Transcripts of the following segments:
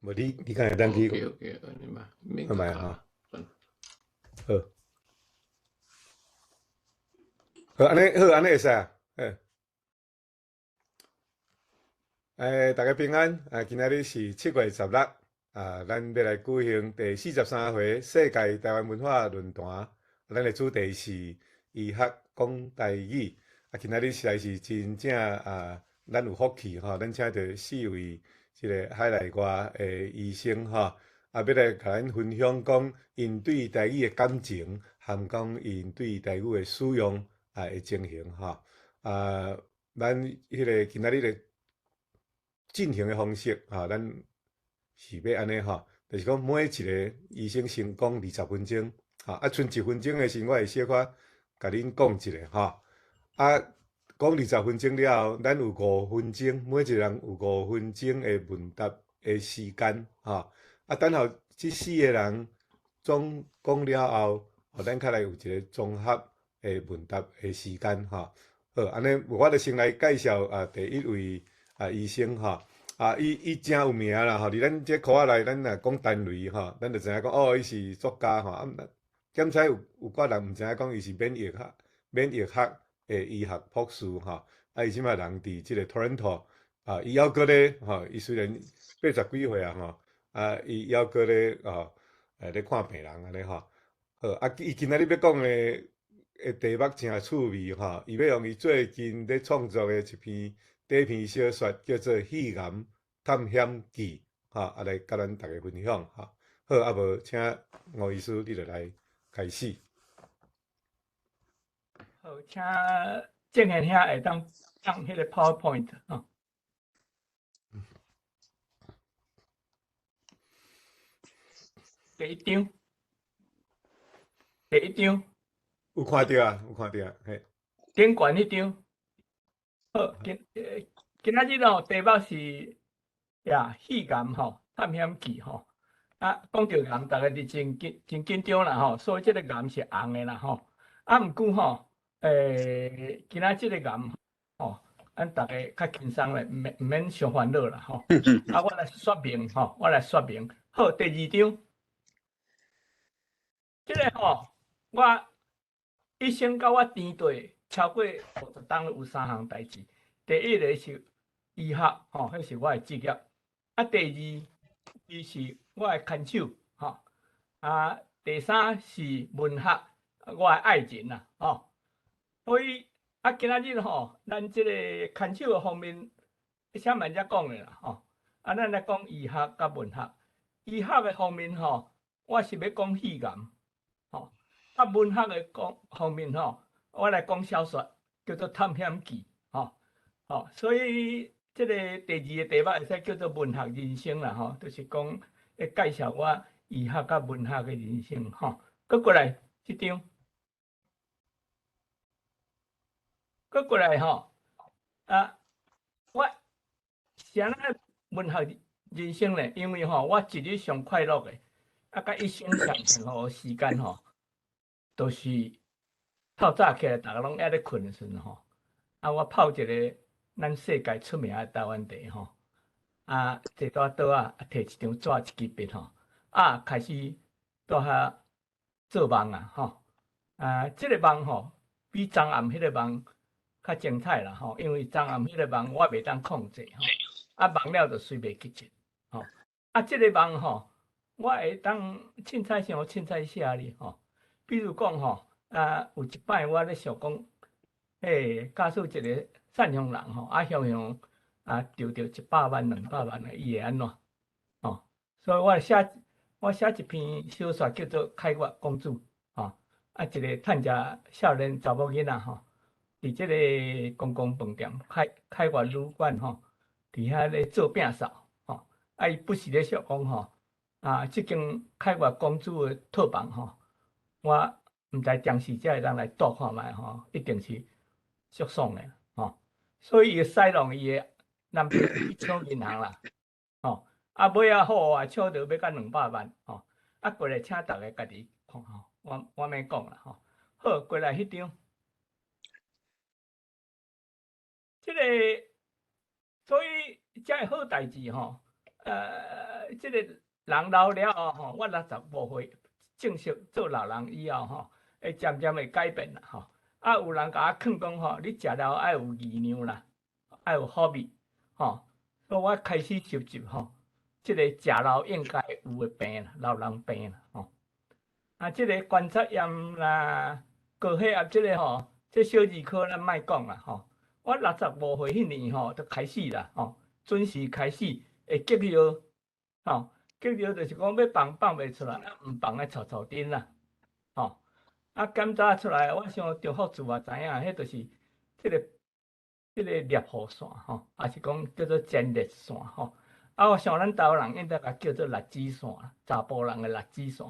無你敢會當去？ OK OK，按呢嘛，免看覓哈。好，好，按呢好，按呢會使啊。好，大家平安。啊，今仔日是7月16，啊，咱欲來舉行第43回世界台灣文化論壇。咱的主題是醫學講台語。啊，今仔日實在是真正啊，咱有福氣吼，咱請著四位這个海內外的醫生吼，啊，欲來共咱分享講𪜶對台語的感情，含講𪜶對台語的使用啊的情形吼。啊，咱彼个今仔日的進行的方式，吼，咱是欲按呢吼，就是講每一个醫生先講20分鐘，吼，啊，賰一分鐘的時陣，我會小可共恁講一下吼。啊，講二十分鐘了後，咱有五分鐘，每一个人有五分鐘的問答的時間，吼。啊，等候這四个人總講了後，咱較來有一个綜合的問答的時間，吼。好，按呢，我就先來介紹啊，第一位啊醫生吼，啊，伊誠有名啦，吼，佇咱這箍仔內，咱若講陳雷吼，咱就知影講哦，伊是作家吼。啊，檢采有寡人毋知影講伊是免疫學的醫學博士吼。啊，伊這擺人佇這个 Toronto 啊，伊猶閣咧吼，伊雖然80幾歲啊吼，啊，伊猶閣咧吼，咧看病人按呢吼。好，啊，伊今仔日欲講的題目誠趣味吼，伊欲用伊最近咧創作的一篇短篇小說叫做《肺癌探險記》吼，啊來佮咱逐家分享吼。好，啊無請吳醫師你就來開始。好，請鄭賢兄會當放彼个 PowerPoint 吼。第一張，第一張。有看著啊，有看著啊，嘿。頂懸彼張。好，今仔日哦，題目是呀，肺癌吼，探險記吼。啊，講著癌，逐家就真緊真緊張啦吼，所以這个癌是紅的啦吼。啊，毋過吼，今仔這个癌吼，咱逐家較輕鬆咧，毋免傷煩惱啦吼。啊，我來說明吼，我來說明。好，第二張，這个吼，我一生到我甜綴超過50冬有三項代誌。第一个是醫學，吼，彼是我的職業。啊，第二，伊是我的牽手，吼。啊，第三是文學，我的愛人啦，吼。所以啊，今仔日吼，咱這个牽手的方面，啥物才講的啦，吼。啊，咱來講醫學佮文學。醫學的方面吼，我是欲講肺癌，吼。啊，文學的講方面吼，我來講小說，叫做《探險記》，吼。吼，所以這个第二个題目會使叫做文學人生啦，吼，就是講會介紹我醫學佮文學的人生，吼。閣過來這張，閣過來吼，啊，我是按怎文學人生咧？因為吼，我一日上快樂的，啊，佮一生上幸福的時間吼，就是透早起來，逐家攏猶咧睏的時陣吼，啊，我泡一个咱世界出名的台灣茶吼，啊，坐佇桌仔，啊，提一張紙一支筆吼，啊，開始佇遐做夢啊，吼，啊，這个夢吼，比昨暗彼个夢較精彩啦，吼，因為昨暗彼个夢我袂當控制吼，啊，夢了就隨袂記得，吼，啊，這个夢吼，我會當凊彩想，凊彩寫哩，吼，比如講吼，啊，有一擺我咧想講，假使一个訕鄉人吼，啊，雄雄啊，著著100萬、200萬的，伊會按怎？吼，所以我寫一篇小說叫做《凱越公主》，吼，啊，一个趁食少年查某囡仔吼，佇這个公共飯店凱越旅館吼，佇遐咧做餅掃，吼，啊，伊不時咧想講吼，啊，這間凱越公主的套房吼，我毋知電視遮的人來住看覓吼，一定是足爽的，吼。所以伊使弄伊的男朋友去搶銀行啦，吼，啊，尾仔好啊，搶著欲甲200萬，吼，啊，過來請逐家家己看吼，我免講啦，吼。好，過來彼張，這个，所以遮的好代誌吼，這個人老了後吼，我65歲正式做老人以後吼，會漸漸會改變啦吼。啊，有人共我勸講吼，你食了愛有營養啦，愛有好味吼。所以我開始學習吼，這個食老應該有的病啦，老人病啦吼。啊，這個關節炎啦、高血壓這個吼，這小兒科咱莫講啦吼。我65歲彼年吼，就開始啦吼，準時開始會結尿，吼，結尿就是講欲放放袂出來，啊，毋放愛臭臭陣啦，吼。啊，檢查出來，我想中福厝也知影，彼就是這個攝護腺吼，抑是講叫做前列腺吼。啊，我想咱台灣人應該共叫做栗子腺，查埔人的栗子腺，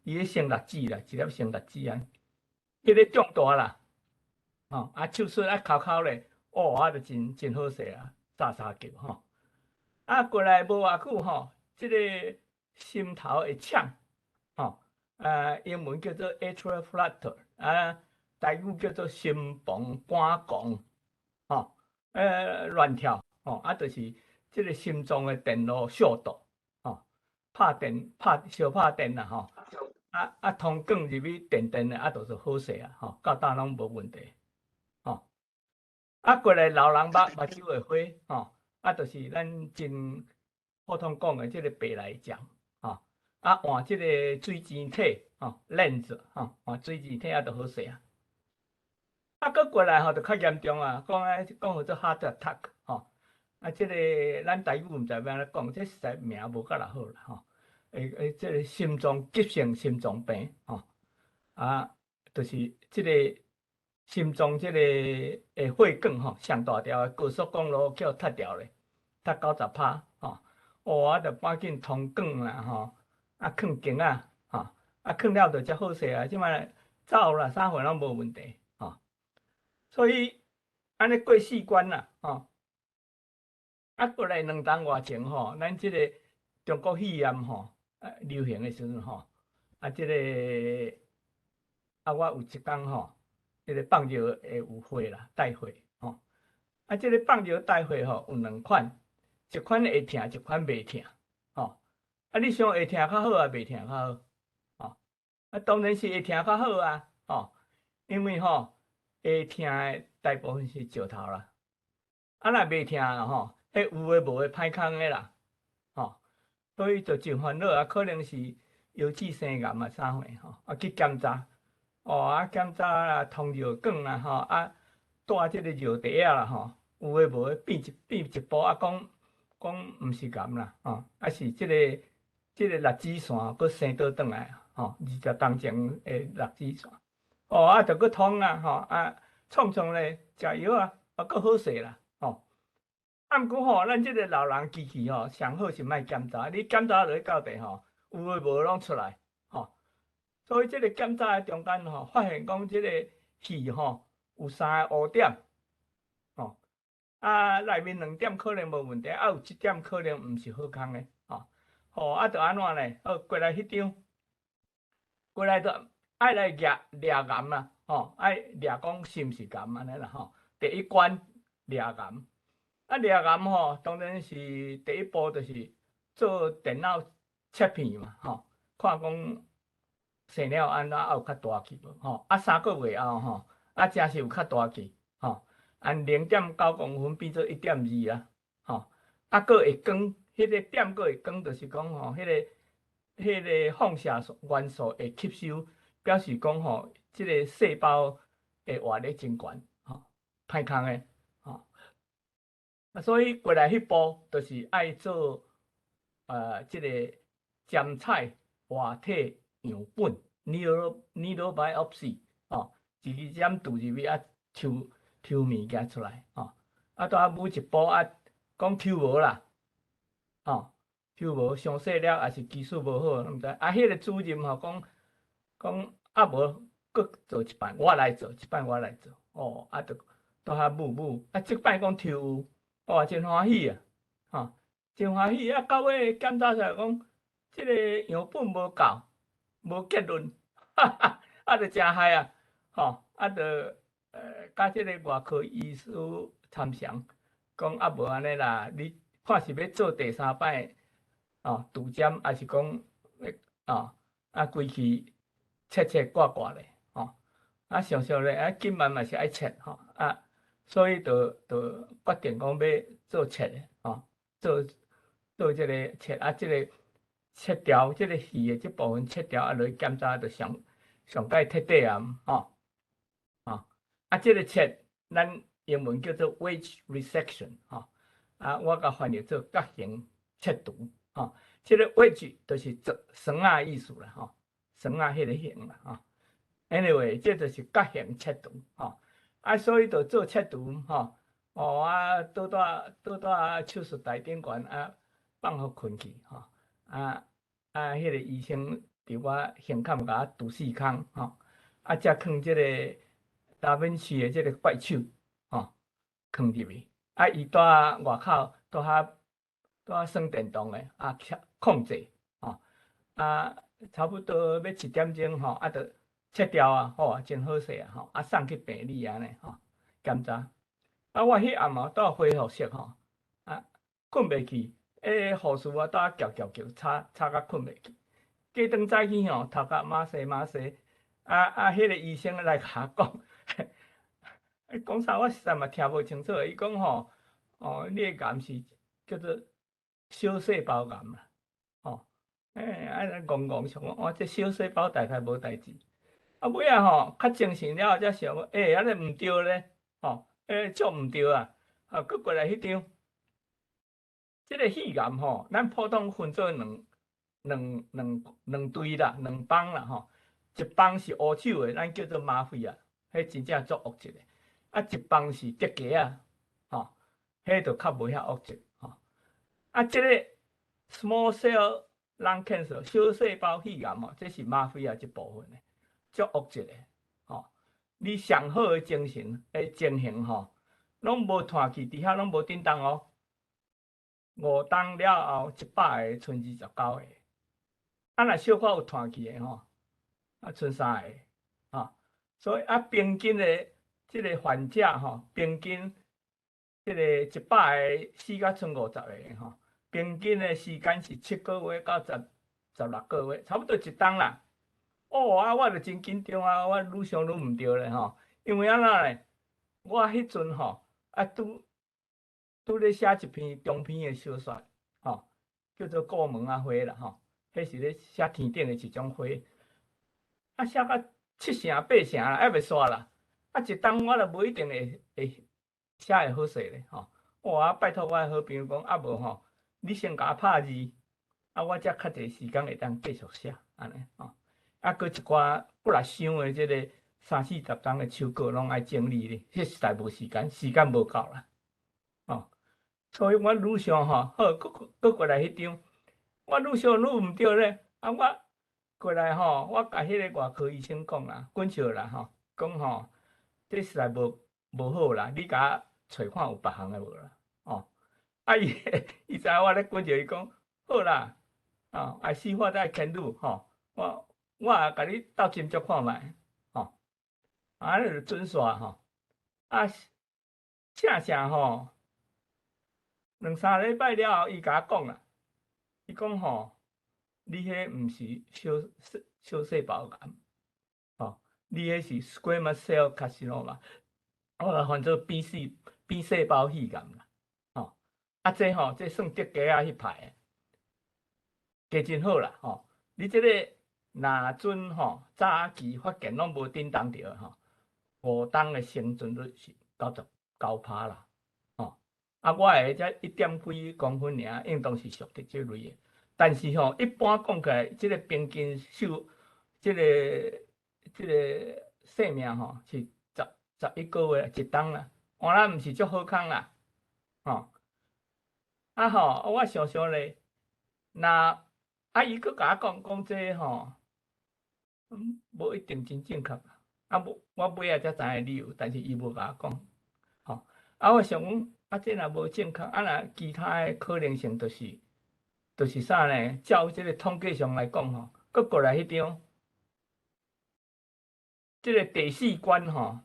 伊咧生栗子啦，一粒生栗子按呢，彼个長大啦，吼，啊，手術啊，抾抾咧，哦，啊，就真真好勢啊，炸三叫吼。啊，過來無偌久吼，這個心頭會嗆，吼。英文叫做 atrial flutter，啊，台語叫做心房肝狂，吼，亂跳，吼，啊，就是這個心臟的電路相導，吼，拍電拍相拍電啦，吼，啊啊，通管入去電電的，啊，就是好勢啊，吼，到今攏無問題，吼，啊，過來老人目目睭會花，吼，啊，就是咱真普通講的這個白內障。啊，換這個水晶體，吼，lens，吼，換水晶體啊，就好勢啊。啊，閣過來吼，就較嚴重啊，講啊，講號做 heart attack，吼。啊，這個咱台語毋知欲按怎講，這實在名無閣若好啦，吼。會這個心臟急性心臟病，吼。啊，就是這個心臟這個的血管吼，上大條的高速公路予塞牢咧，塞90%，吼。哦，啊，就趕緊通管啦，吼。啊，囥弓仔，吼，啊，囥了就才好勢啊！這擺走啦，啥貨攏無問題，吼。所以按呢過四關啦，吼。啊，過來2冬外前吼，咱這個中國肺炎吼，流行的時陣吼，啊，這個啊，我有一工吼，這個放尿會有血啦，帶血吼。啊，這個放尿帶血吼，有兩款，一款會疼，一款袂疼，吼。啊，你想會疼較好抑袂疼較好？吼，啊，當然是會疼較好啊，吼，因為吼會疼的大部分是石頭啦，啊，若袂疼吼，彼有的無的歹空的啦，吼，所以就真煩惱啊，可能是腰子生癌啊啥貨吼，啊去檢查，哦啊檢查啊通尿管啦吼，啊帶這個尿袋仔啦吼，有的無的變一變一步啊，講講毋是癌啦，吼，啊是這個栗子腺閣生倒轉來，吼，20冬前的栗子腺，哦啊，就閣通啊，吼啊，創創咧，食藥啊，啊，閣好勢啦，吼。啊，毋過吼，咱這個老人機器吼，上好是莫檢查，你檢查落去到底吼，有的無的攏出來，吼。所以這個檢查的中間吼，發現講這個血吼有三個烏點，吼，啊內面兩點可能無問題，啊有一點可能毋是好康的，吼。吼，啊，就按怎咧？好，過來彼張，過來就愛來驗驗癌啦，吼，愛驗講是毋是癌按呢啦，吼。第一關驗癌，啊驗癌吼，當然是第一步就是做電腦切片嘛，吼，看講生了按怎，啊有較大去無，吼，啊3個月後吼，啊誠是有較大去，吼，按0.9公分變做1.2啊，吼，啊閣會光。彼個點閣會光，就是講吼，彼個放射元素會吸收，表示講吼，這個細胞會活咧真懸，吼，歹空的，吼。啊，所以過來彼步就是愛做，這個針採活體樣本，needle biopsy，吼，一支針注入去啊，抽抽物件出來，吼，啊，拄仔每一步啊，講抽無啦。吼，抽無傷細粒，抑是技術無好，毋知。啊，彼個主任吼講講啊無，閣做一擺，我來做，這擺我來做。哦，啊，就拄較舞舞，啊，這擺講抽有，哇，真歡喜啊！吼，真歡喜啊！到尾檢查出來講，這個樣本無夠，無結論，哈哈，啊，就誠害啊！吼，啊，就佮這個外科醫師參詳，講啊無按呢啦，你看是欲做第三擺。哦，杜針，抑是講哦，啊規氣切切割割咧，吼，啊想想咧，啊緊慢嘛是愛切吼，啊，所以就決定講欲做切的，吼，做做這个切，啊，這个切掉，這个肺的這部分切掉，啊，落去檢查就上上蓋徹底啊，吼，吼，啊，這个切，咱英文叫做 wedge resection，吼，啊，我共翻譯做角形切除，吼，這个 wedge 就是做繩仔意思啦，吼，繩仔彼个形啦，吼。Anyway，這就是角形切除，吼，啊，所以就做切除，吼，哦啊，倒帶手術台頂懸啊，放予睏去，吼，啊啊，彼个醫生佇我胸坎共我揬四空，吼，啊，才囥這个達文西的這个怪手，吼，囥入去，啊，伊蹛外口蹛遐蹛遐耍電動的，啊，控制，吼，啊，差不多欲一點鐘，吼，啊，就切掉啊，吼，真好勢啊，吼，啊，送去病理按呢，吼，檢查。啊，我彼暗暝倒恢復室吼，啊，睏袂去，彼个護士啊，倒叫叫叫，吵吵甲睏袂去。隔頓早起吼，頭殼麻西麻西，啊啊，彼个醫生來共我講，講啥我實在嘛聽無清楚。伊講吼，哦，你的癌是叫做小細胞癌啦，吼，欸，啊，戇戇想講，哇，這小細胞大概無代誌。啊，尾仔吼，較精神了後才想講，欸，按呢毋對咧，吼，欸，足毋對啊，啊，閣過來彼張，這个肺癌吼，咱普通分做兩隊啦，兩幫啦吼，一幫是烏手的，咱叫做嗎啡啊，彼真正足惡質的；啊，一幫是竹雞仔，吼，彼就較無遐惡質，吼。啊，這个 small cell lung cancer 小細胞肺癌吼，這是嗎啡仔這部分的，足惡質的，吼。你上好的精神的情形吼，攏無斷氣，佇遐攏無振動哦。5冬了後，100個賰29個。啊，若小可有斷氣的吼，啊，賰三個，吼。所以啊，平均的這个患者吼，平均這个100個死甲賰50個吼，平均的時間是7個月到16個月，差不多一冬啦。哦啊，我就真緊張啊，我愈想愈毋對咧吼，因為按怎咧？我彼陣吼啊，拄拄咧寫一篇中篇的小說，吼，叫做《顧門仔花》啦，吼，彼是咧寫天頂的一種花。啊，寫到七成八成啦，猶未煞啦。啊，一冬我就無一定會寫會好勢咧，吼。哇，拜託我的好朋友講，啊無吼，你先共我拍字，啊，我才較濟時間會當繼續寫，按呢吼。啊，閣一寡幾若箱的這个三四十張的手稿攏愛整理咧，彼實在無時間，時間無夠啦，吼。所以我愈想吼，好，閣閣過來彼張，我愈想愈毋對咧，啊，我過來吼，我共彼个外科醫生講啦，滾笑啦吼，講吼，這實在無好啦，你共我揣看有別項的無啦，哦，啊伊伊知影我咧滾笑，伊講好啦，哦，I see what I can do，吼，我也共你鬥斟酌看覓，吼，啊，就準煞吼，啊，正正吼，兩三禮拜了後，伊共我講啦，伊講吼，你彼毋是小細胞癌，吼，你彼是 squamous cell carcinoma，我來翻做 B 細胞肺癌啦，吼，啊這吼，這算竹雞仔彼派的，加真好啦，吼，你這個若準吼早期發現攏無振動著吼，5冬的生存率是99%啦，吼，啊我的才一點幾公分爾，應當是屬佇這類的。但是吼，一般講起來，這个平均壽，這个生命吼是11個月一冬啦，原來毋是足好康啦，吼。啊吼，我想想咧，若啊伊閣共我講講這吼，無一定真正確，啊無我尾仔才知影理由，但是伊無共我講，吼。啊我想講，啊這若無正確，啊若其他的可能性就是啥呢？照這个統計上來講吼，閣過來彼張，這个第四關吼，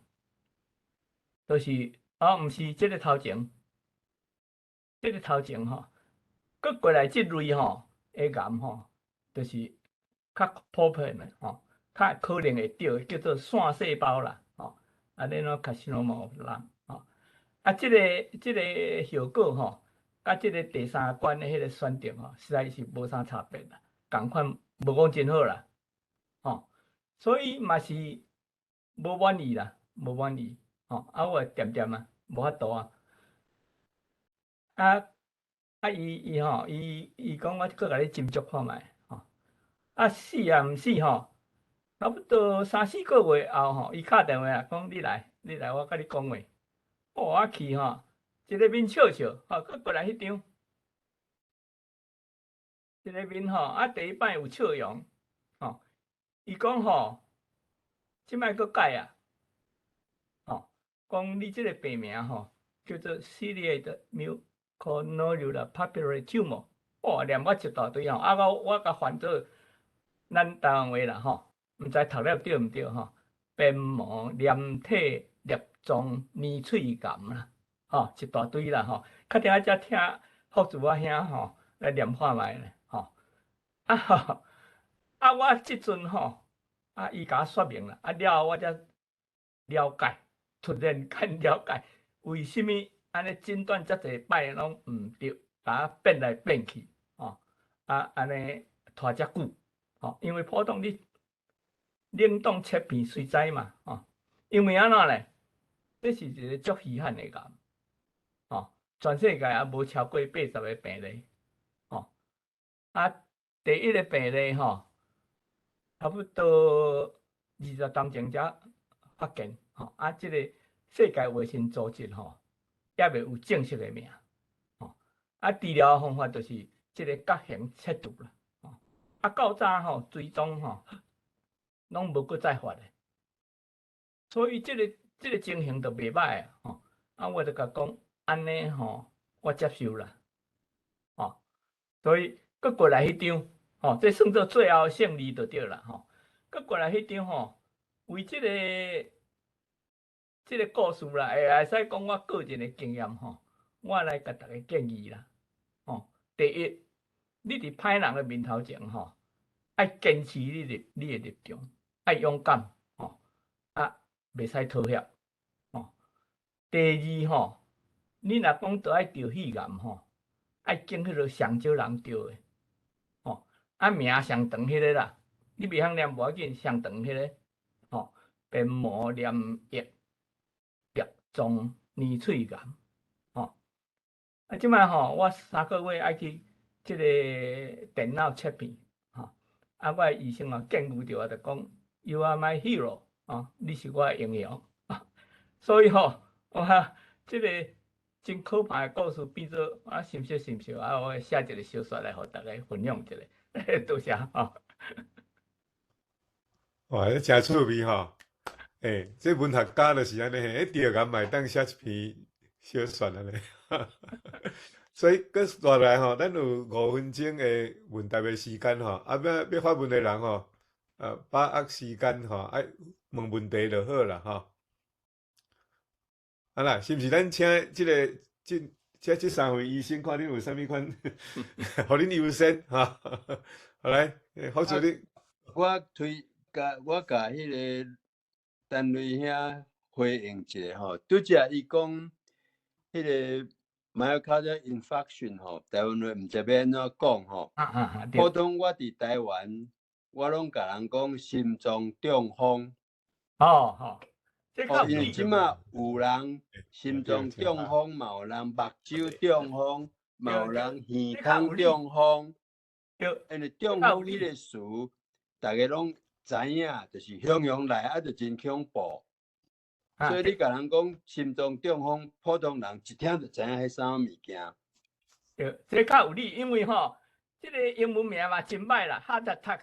就是哦，毋是這个頭前，這个頭前吼，閣過來這類吼，的癌吼，就是較普遍的吼，較可能會著的叫做腺細胞啦，吼，adenocarcinoma of lung，吼，啊，這個效果吼，佮這個第三關的彼個選擇吼，實在是無啥差別啦，仝款無講真好啦，吼，所以嘛是無滿意啦，無滿意，吼，啊，我恬恬啊，無法度啊，啊啊，伊伊吼，伊伊講我閣共你斟酌看覓，吼，啊死啊毋死吼，差不多三四個月後吼，伊敲電話啊，講你來，你來，我佮你講話。哦，我去吼，一个面笑笑，吼，閣過來彼張，一个面吼，啊，第一擺有笑容，吼，伊講吼，這擺閣改啊，吼，講你這個病名吼，叫做 ciliated muconodular papillary tumor，哇，念我一大堆吼，啊，我共翻做咱台灣話啦，吼，毋知讀了對毋對吼，鞭毛黏體粒狀黏喙癌啦，吼，一大堆啦，吼，較定仔才聽福柱我兄吼來念看覓咧，吼，啊吼，啊我這陣吼，啊伊共我說明啦，啊了後我才了解，突然間了解，為啥物按呢診斷遮濟擺攏毋對，共我變來變去，吼，啊按呢拖遮久，吼，因為普通你冷凍切片隨知嘛，吼，因為按怎咧？這是一個足稀罕的癌，吼，全世界也無超過80個病例，吼，啊，第一個病例吼，差不多20冬前才發現，吼，啊，這個世界衛生組織吼，猶未有正式的名，吼，啊，治療方法就是這個甲型切除啦，吼，啊，到早吼追蹤吼，攏無閣再發的，所以這個情形就袂䆀啊，吼，啊，我就共講，按呢吼，我接受啦，吼，所以閣過來彼張，吼，這算做最後勝利就對啦，吼，閣過來彼張吼，為這個故事啦，會使講我個人的經驗吼，我來共大家建議啦，吼，第一，你佇歹人的面頭前吼，愛堅持你的立場，愛勇敢，吼，啊，袂使妥協，吼。第二吼，你若講著愛著肺癌吼，愛揀彼個上少人著的，吼，啊名上長彼個啦，你袂曉念無要緊，上長彼個，吼，鞭毛黏液粒狀黏喙癌，吼。啊，這擺吼，我3個月愛去這個電腦切片，吼，啊，我的醫生啊建議著我，就講，You are my hero，哦，你是我的英雄，所以吼，我這個真可怕的故事變做啊，心說心說啊，我寫一個小說來予大家分享一下，多謝吼。哇，這誠趣味吼！欸，這文學家就是按呢，彼著癌嘛會當寫一篇小說按呢。所以，閣紲來吼，咱有5分鐘的問答的時間吼，啊，欲發問的人吼，把握時間吼，愛問問題就好啦吼。啊啦，是毋是咱請這個這這這三位醫生，看恁有啥物款，予恁優先吼。好來，福主你。我推共我共彼個陳瑞兄回應一下吼，拄才伊講彼個 myocardial infarction 吼，台灣話毋知欲按怎講吼。普通我佇台灣，我攏共人講心臟中風。哦吼，哦，因為這馬有人心臟中風，嘛有人目睭中風，嘛有人耳孔中風。因為中風這個詞，大家攏知影，就是雄雄來啊，就真恐怖。所以你共人講心臟中風，普通人一聽就知影彼啥物件。對，這較有理，因為吼，這個英文名嘛真歹啦，heart attack，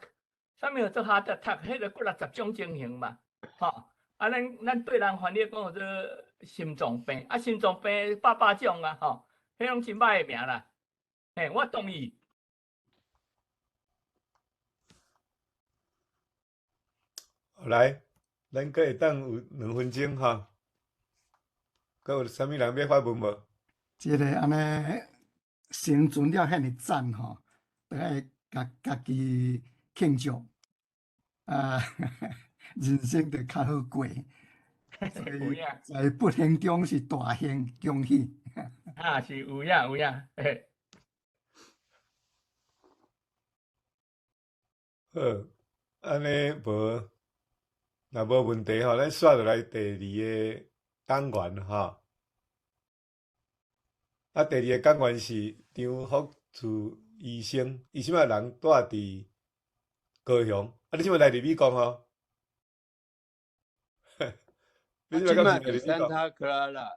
啥物叫做 heart attack？彼個幾若十種情形嘛，吼。啊，咱對人翻譯講叫做心臟病，啊，心臟病百百種啊，吼，彼攏真歹的名啦。嘿，我同意。來，咱閣會當有2分鐘吼，閣有啥物人欲發問無？這個按呢生存了遐爾讚吼，著愛家家己慶祝，啊，人生就較好過。所以在不幸中是大幸，恭喜！啊，是有影有影，嘿。好，按呢無，若無問題吼，咱煞落來第二个單元吼。啊，第二個講員是張福柱醫生，伊這擺人住佇高雄，啊，你這擺來佇美國吼？你這擺敢是來佇美國？聖塔克拉拉。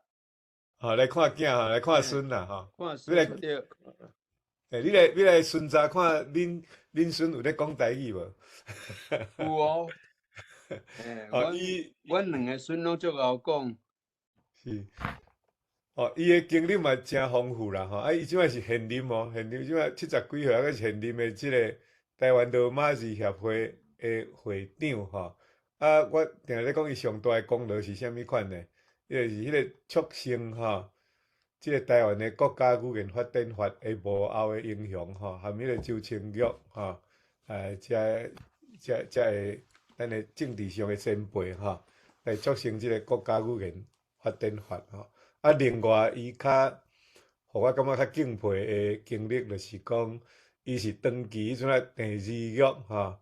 吼，來看囝吼，來看孫啦吼。看孫對。欸，你來巡查看恁恁孫有咧講台語無？有哦。欸，哦，伊阮兩个孫攏足𠢕講。是。哦，伊的經歷嘛誠豐富啦吼，啊，伊這擺是現任哦，現任這擺70幾歲，還閣是現任的這个台灣羅馬字協會的會長吼。啊，我定定咧講伊上大的功勞是啥物款呢？伊就是彼个促成吼，這个台灣的國家語言發展法的幕後的英雄吼，含彼个周清玉吼，這這這个咱的政治上的前輩吼，來促成這个國家語言發展法吼。啊，另外伊較，予我感覺較敬佩的經歷，就是講，伊是長期彼陣啊鄭字玉吼，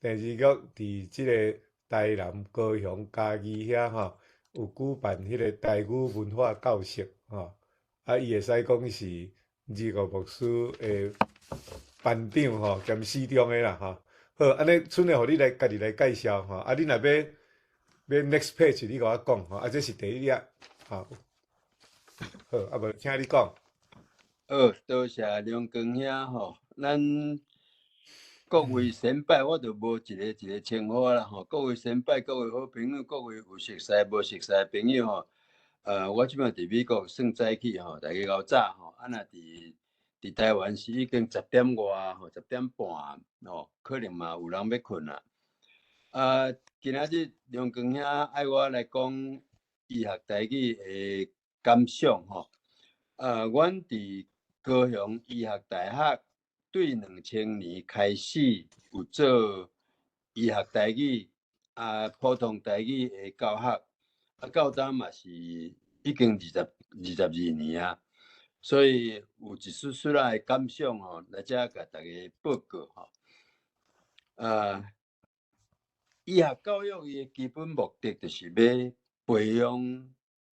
鄭字玉佇這个台南、高雄、嘉義遐吼，有舉辦彼个台語文化教室吼。啊，伊會使講是二五牧師的班長吼，兼司長的啦吼。好，按呢賰的，予你來家己來介紹吼。啊，你若欲欲 next page，你共我講吼。啊，這是第一頁，吼。好，啊無請你講。好，多謝梁光兄吼，咱各位先輩，我就無一個一個稱呼啦吼。各位先輩，各位好朋友，各位有熟似無熟似的朋友吼。我這擺佇美國算早起吼，大家較早吼。啊，若佇佇台灣是已經十點外吼，10點半吼，可能嘛有人欲睏啦。啊，今仔日梁光兄愛我來講醫學台語的感想吼。阮佇高雄醫學大學對2000年開始有做醫學台語啊，普通台語的教學，啊，到今嘛是已經22年啊，所以有一絲絲仔的感想吼，來遮共大家報告吼。醫學教育伊的基本目的就是欲培養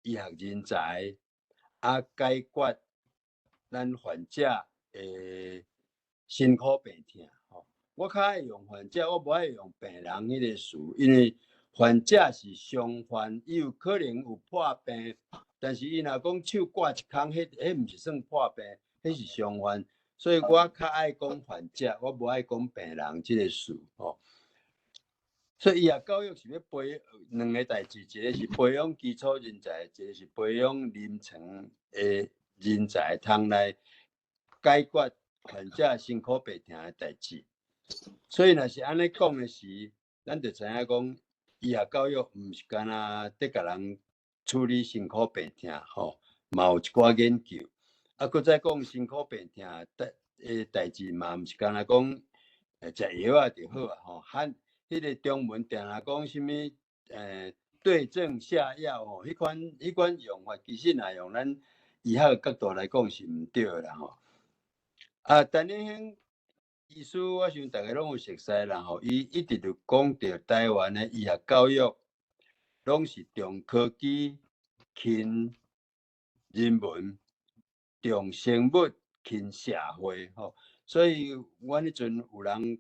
醫學人才，啊，解決咱患者的辛苦病痛吼。我較愛用患者，我無愛用病人彼个詞，因為患者是傷患，伊有可能有破病，但是伊若講手割一空，彼彼毋是算破病，彼是傷患。所以我較愛講患者，我無愛講病人這个詞吼。所以醫學教育是欲培兩个代誌，一个是培養基礎人才，一个是培養臨床的人才，通來解決患者辛苦病痛的代誌。所以若是按呢講的時，咱就知影講，醫學教育毋是干焦佇共人處理辛苦病痛吼，嘛有一寡研究。啊，閣再講辛苦病痛的代誌嘛，毋是干焦講食藥仔就好啊吼。漢彼个中文定定講啥物？對症下藥吼，彼款彼款用法，其實若用咱醫學角度來講是毋對的啦吼。啊，陳立興醫師，我想大家攏有熟似啦吼。伊一直就講著台灣的醫學教育，攏是重科技、輕人文、重生物、輕社會吼。所以，阮彼陣有人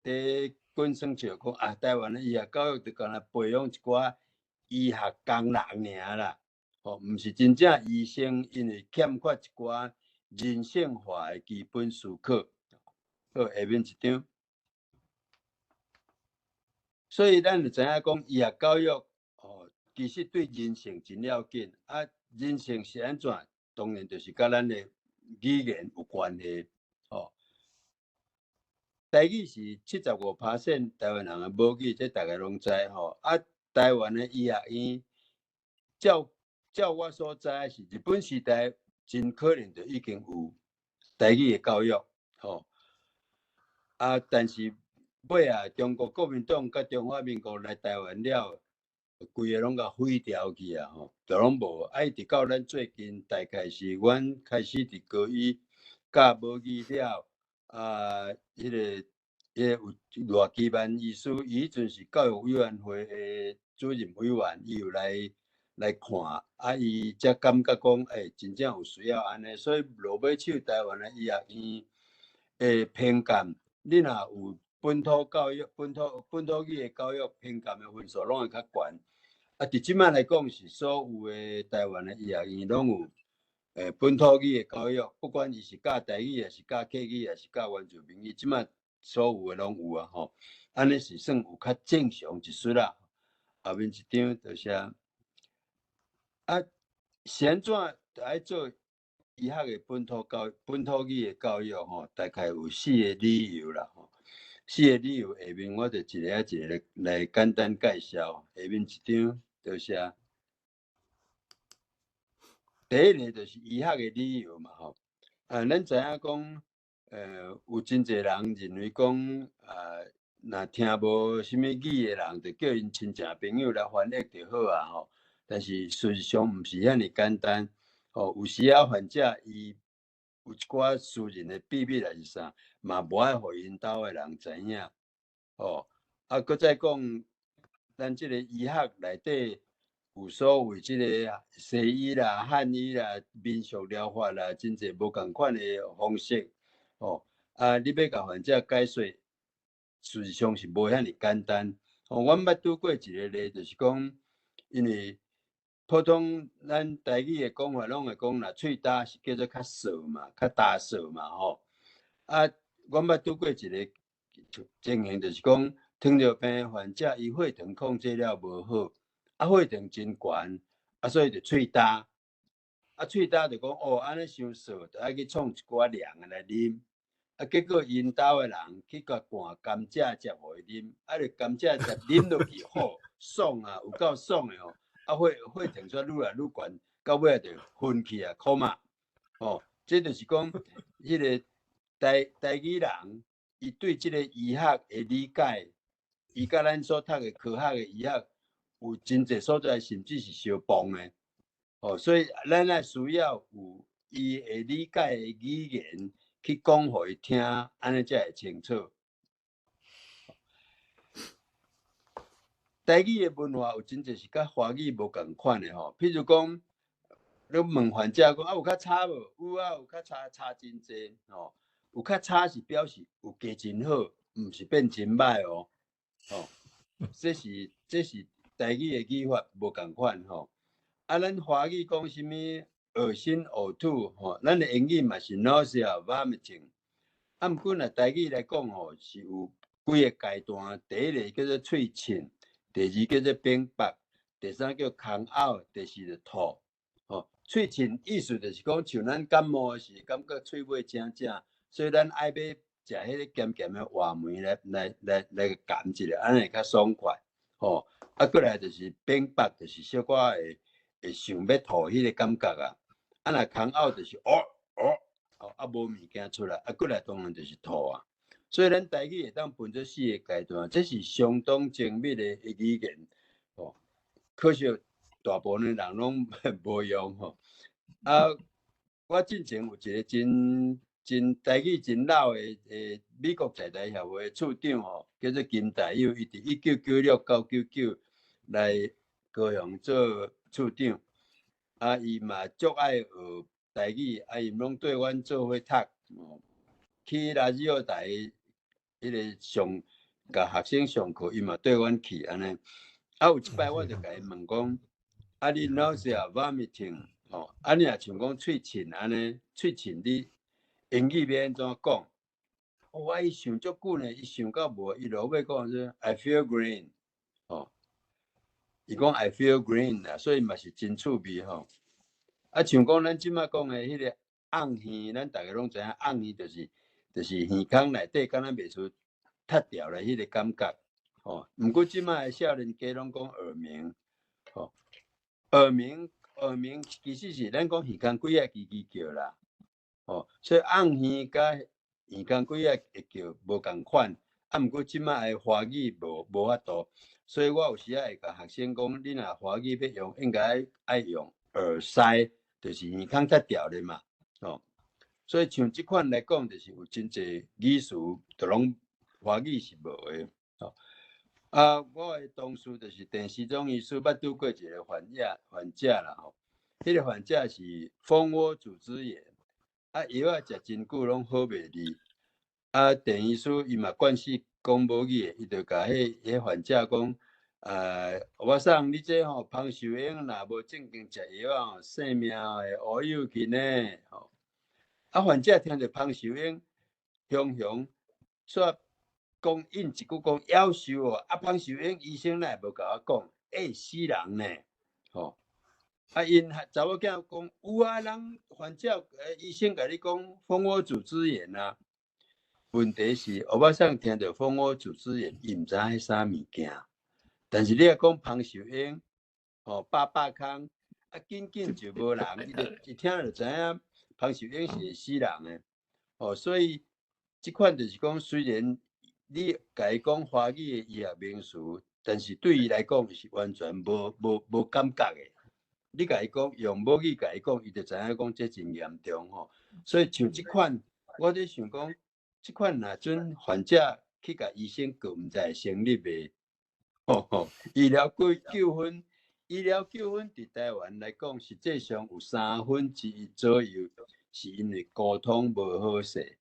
佇滾耍笑講啊，台灣的醫學教育就干焦培養一寡醫學工人爾啦，吼，毋是真正醫生，因為欠缺一寡人性化的基本思考。好，下面一張。所以咱就知影講，醫學教育哦，其實對人性真要緊。啊，人性是按怎？當然就是佮咱的語言有關係。哦，台語是75% 台灣人的母語，這大家攏知吼。啊，台灣的醫學院，照照我所知是日本時代真可能就已經有台語的教育，吼。啊，但是尾仔中國國民黨佮中華民國來台灣了，規个攏共毀掉去啊吼，就攏無。啊，一直到咱最近，大概是阮開始佇高醫教母語了，啊，彼個有賴基萬醫師，伊彼陣是教育委員會的主任委員，伊有來看，啊，伊才感覺講，真正有需要按呢，所以落尾手台灣的醫學院的評鑑，你若有本土教育、本土語的教育評鑑的分數，攏會較懸。啊，佇這擺來講，是所有的台灣的醫學院攏有本土語的教育，不管伊是教台語，抑是教客語，抑是教原住民語，這擺所有的攏有啊吼。按呢是算有較正常一絲啦。後面一張就是啊，是按怎愛做醫學的本土語的教育吼？大概有四个理由啦吼。四个理由下面我就一个一个來簡單介紹。下面一張就是啊，第一个就是醫學的理由嘛吼。啊，咱知影講，有真濟人認為講，啊，若聽無啥物語的人，就叫𪜶親戚朋友來翻譯就好啊吼。但是事實上毋是遐爾簡單，吼，有時仔患者伊有一寡私人的秘密抑是啥，嘛無愛予𪜶兜的人知影，吼。啊，閣再講，咱這个醫學內底有所謂這个西醫啦、漢醫啦、民俗療法啦，真濟無仝款的方式，吼。啊，你欲共患者解說，事實上是無遐爾簡單。吼，阮捌拄過一个例，就是講，因為普通咱台語的講法，攏會講，若喙焦是叫做較燥嘛，較焦燥嘛，吼。啊，阮捌拄過一个情形，就是講糖尿病患者伊血糖控制了無好，啊，血糖真懸，啊，所以就喙焦。啊，喙焦就講哦，按呢傷燥，就愛去創一寡涼的來啉。啊，結果𪜶兜的人去共灌甘蔗汁予伊啉，啊，就甘蔗汁啉落去，吼，爽啊，有夠爽的吼。啊，血糖煞愈來愈懸，到尾就昏去啊，coma。吼，這就是講，彼个台語人，伊對這个醫學的理解，伊佮咱所讀的科學的醫學，有真濟所在甚至是相悖的。哦，所以咱愛需要有伊會理解的語言去講予伊聽，按呢才會清楚。台語的文化有真濟是佮華語無仝款的吼，譬如講，你問患者講啊，有較差無？有啊，有較差，差真濟吼。有較差是表示有加真好，毋是變真歹哦。吼，這是台語的語法無仝款吼。啊，咱華語講啥物惡心嘔吐吼，咱的英語嘛是 nausea vomiting。啊，毋過若台語來講吼，是有幾个階段，第一个叫做喙凊，第二叫做反腹，第三叫空嘔，第四就吐。吼，喙凊意思就是講，像咱感冒的時，感覺喙尾正正，所以咱愛欲食彼个鹹鹹的話梅來含一下，按呢會較爽快。吼，啊，過來就是反腹，就是小可會想欲吐彼个感覺啊。啊，若空嘔就是哦哦，哦啊無物件出來，啊，過來當然就是吐啊。所以咱台語會當分做四个階段，這是相當精密的語言，吼。可惜大部分人攏無用吼。啊，我進前有一个真真台語真老的美國在台協會處長吼，叫做金大友，伊佇1996到99來高雄做處長，啊，伊嘛足愛學台語，啊，伊攏綴阮做伙讀，去ラジオ台彼个上共學生上課，伊嘛綴阮去按呢。啊，有一擺我就共伊問講，啊，你 nausea vomiting 吼，啊，你若像講喙凊按呢，喙凊你英語欲按怎講？我伊想足久呢，伊想到無，伊落尾講說 I feel green，吼，伊講 I feel green 啦，所以嘛是真趣味吼。啊，像講咱這擺講的彼个甕耳，咱逐个攏知影，甕耳就是耳孔內底敢若袂輸塌掉咧彼个感覺，吼。毋過這擺的少年家攏講耳鳴，吼，耳鳴其實是咱講耳孔幾仔吱吱叫啦，吼，所以甕耳佮耳孔鬼仔会叫无仝款，啊，毋过这马的华语无法度，所以我有时仔会共学生讲，你若华语欲用，应该爱用耳塞，就是耳孔才牢咧嘛，吼。所以像这款来讲，就是有真济语词，就拢华语是无的，吼。啊，我的同事就是陈时中医师，捌拄过一个患者啦，吼。彼个患者是蜂窝组织炎，啊，药仔食真久拢好袂离。啊，陈医师伊嘛惯势讲母语的，伊就共彼患者讲，我送你这吼，芳秀英若无正经食药仔吼，性命会乌有去呢，吼。啊，患者听著芳秀英，雄雄煞讲应一句讲夭寿哦，啊，芳秀英医生哪会无共我讲，会死人呢，吼。啊，𪜶查某囝讲有啊，人患者医生共你讲蜂窝组织炎啊。问题是，欧巴桑听著蜂窝组织炎，伊毋知彼啥物件。但是你若讲芳秀英，吼，百百空，啊，紧紧就无人，伊就一听就知影芳秀英是会死人的。吼，所以这款就是讲，虽然你共伊讲华语的医学名词，但是对伊来讲是完全无感觉的。你共伊讲用母语共伊讲，伊就知影讲这真严重吼。所以像这款，我咧想讲，这款若准患者去共医生告，毋知会成立袂？吼吼，医疗纠纷，医疗纠纷伫台湾来讲，实际上有1/3左右是因为沟通无好势。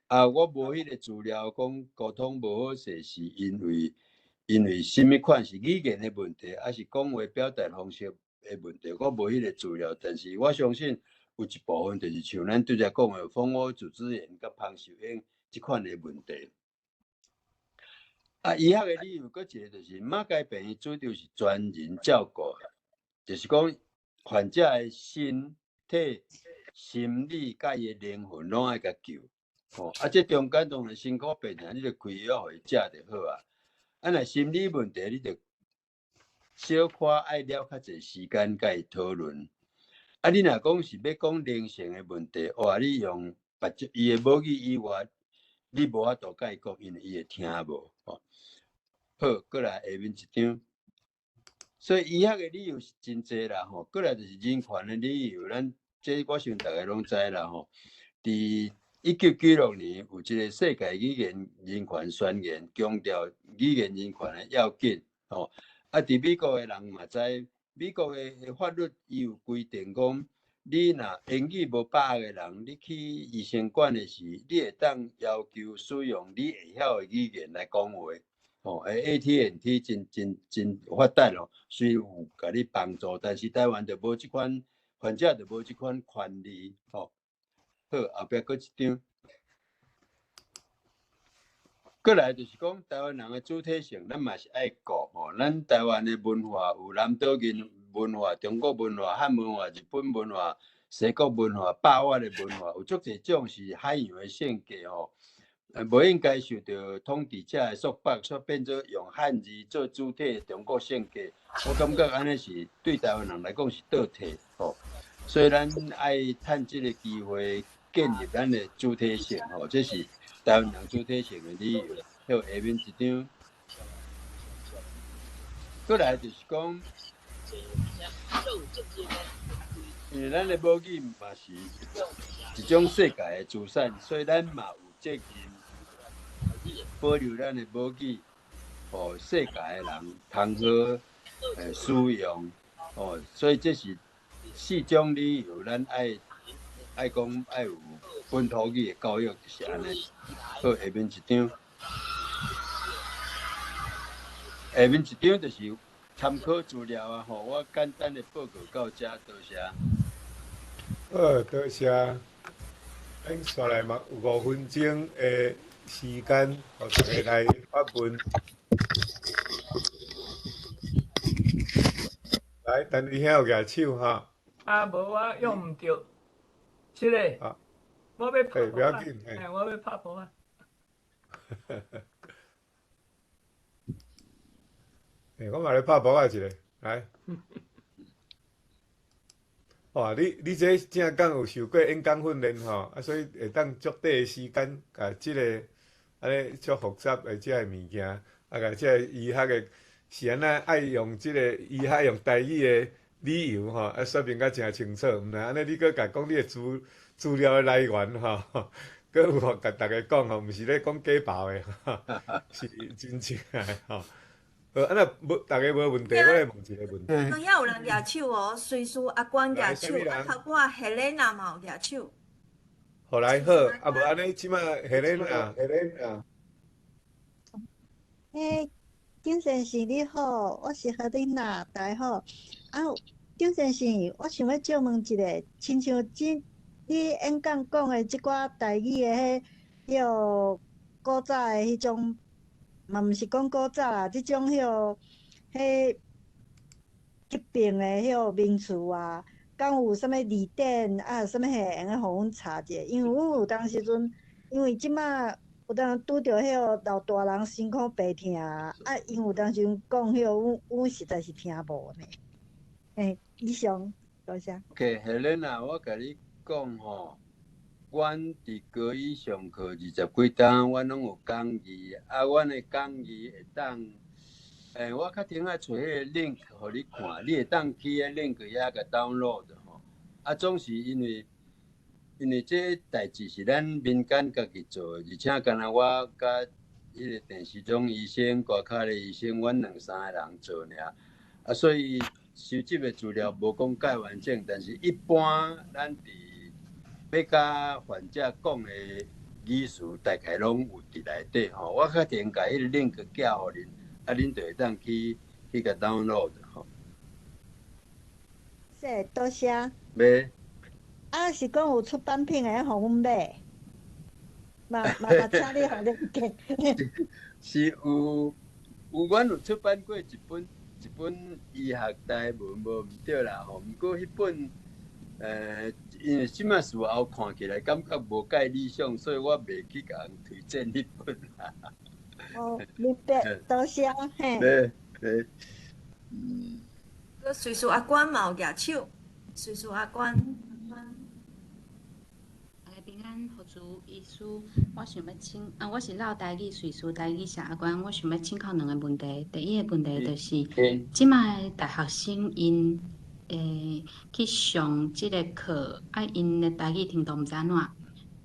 啊，我无彼个资料讲沟通无好势，是因为啥物款是语言的问题，抑是讲话表达方式的问题，我无彼个资料，但是我相信有一部分就是像咱拄才讲的蜂窝组织炎佮芳秀英这款的问题。啊，医学的理由阁一个就是马偕病院主张是专人照顾，就是讲患者的身体、心理佮伊的灵魂拢爱共救。吼，啊，这中间当然辛苦病人，你就开药予伊食就好啊。啊，若心理问题，你就小可爱了较济时间共伊讨论。啊，你若讲是欲讲灵性的问题，哇，你用别种伊的母语以外，你无法度共伊讲，因为伊会听无。吼，好，过来下面一张。所以医学的理由是真济啦，吼。过来就是人权的理由，咱这我想逐家拢知啦，吼。伫1996年有一个世界语言人权宣言，强调语言人权的要紧，吼。啊，伫美国的人嘛知，美国的法律伊有规定讲，你若英语无把握的人，你去医生馆的时，你会当要求使用你会晓的语言来讲话，吼。AT&T 真真真发达咯，虽有共你帮助，但是台湾就无这款患者就无这款权利，吼。好，后壁阁一张。过来就是讲台湾人的主体性，咱嘛是爱顾吼。咱台湾的文化有南岛语文化、中国文化、汉文化、日本文化、西国文化、百越的文化，有足济种是海洋的性格吼，无应该受著统治者的束缚，所变做用汉字做主体的中国性格。我感觉按呢是对台湾人来讲是倒退吼，所以咱爱趁这个机会建立咱的主体性吼，这是台湾人主体性的理由。好，下面一张，过来就是讲，因为咱的母语嘛是一种世界的资产，所以咱嘛有责任保留咱的母语，予世界的人通好使用，哦，所以这是四种理由，咱爱讲爱有本土语的教育，就是按呢。好，下面一张，下面一张就是参考资料啊，吼，我简单的报告到遮，多谢。好，多谢。咱煞来嘛有5分钟的时间，予大家来发问。来，陈伟兄有举手哈？啊，无我用毋著。是嘞。啊。我欲拍不要紧，哎，我欲拍噗仔。欸，我嘛咧拍噗仔一下，来。哇，你這正講有受過演講訓練吼，啊，所以會當足短的時間，共這个按呢足複雜的這个物件，啊，共這个醫學的是按怎愛用這个醫學用台語的理由吼，啊，說明甲誠清楚，毋但按呢，你閣共講你的資料的來源吼，閣有共逐家講吼，毋是咧講假爆的，是真正的吼。好，啊若無逐家無問題，我來問一个問題。遐有人舉手哦，隨事阿關舉手，啊，頭拄仔 Helena 嘛有舉手。好來好，啊無按呢，這擺 Helena，Helena。欸，張先生你好，我是何麗娜，大家好。啊，張先生，我想欲借問一下，親像這你演講講的這寡台語的彼個古早的彼種，嘛毋是講古早啦，這種彼個彼疾病的彼個名詞啊，敢有啥物字典啊，啥物會用得予阮查者？因為阮有當時陣，因為這馬有當拄著彼個老大人身軀病疼啊，𪜶有當時陣講彼個，阮實在是聽無呢。欸，以上，多謝。 OK，Helena，我共你講吼，阮佇高醫上課20幾冬，阮攏有講義，啊，阮的講義會當，欸，我較停愛揣彼个 link 予你看，你會當去彼 link 遐共 download 吼。啊，總是因為這代誌是咱民間家己做的，而且敢若我佮彼个鄭時忠醫生、外口的醫生，阮兩三个人做爾，啊，所以收集的資料無講蓋完整，但是一般咱佇欲共患者講的語詞，大概攏有佇內底吼。我較停共彼个 link 寄予恁，啊，恁就會當去共 download 吼。謝，多謝。袂。啊，是講有出版品會予阮買？嘛請你予恁寄。是有，阮有出版過一本醫學台文，無毋對啦吼。毋過彼本，因為這馬事後看起來感覺無蓋理想，所以我袂去共人推薦彼本啦。哦，明白，多謝嘿。對對，嗯。閣隨事阿關嘛有舉手，隨事阿關。大家平安，佛祖醫師，我想欲請啊，我是落台語瑞士台語謝阿關，我想欲請教兩个問題。第一个問題就是，這馬的大學生𪜶會去上這个課，啊，𪜶的台語程度毋知按怎。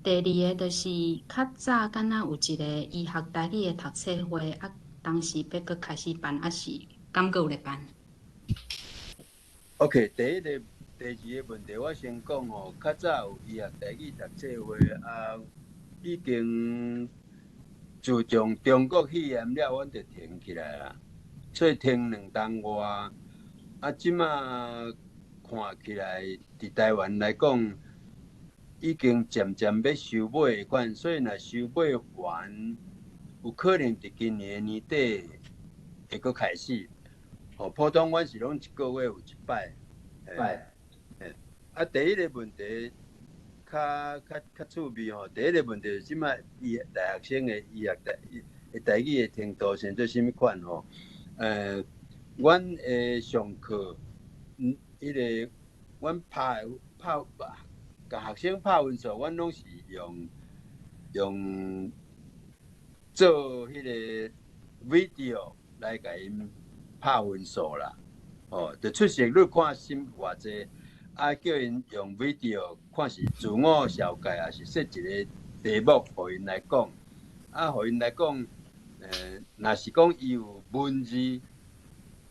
第二个就是，較早敢若有一个醫學台語的讀冊會，啊，當時欲閣開始辦，抑是敢閣有咧辦？ OK，第一个、第二个問題，我先講吼，較早有醫學台語讀冊會啊，已經自從中國肺炎了，阮就停起來啦，所以停2冬外。啊，這馬看起來，佇台灣來講，已經漸漸欲收尾的款，所以若收尾完，有可能佇今年年底會閣開始。吼，普通阮是攏一個月有一擺，擺。啊，第一个問題較趣味吼。第一个問題是這馬醫大學生的醫學台語的程度是做啥物款吼？阮的上課，彼个阮拍共學生拍分數，阮攏是用做彼个 video 來共𪜶拍分數啦。哦，就出席率看省偌濟，啊，叫𪜶用 video 看是自我紹介，抑是設一個題目予𪜶來講，啊，予𪜶來講，若是講伊有文字，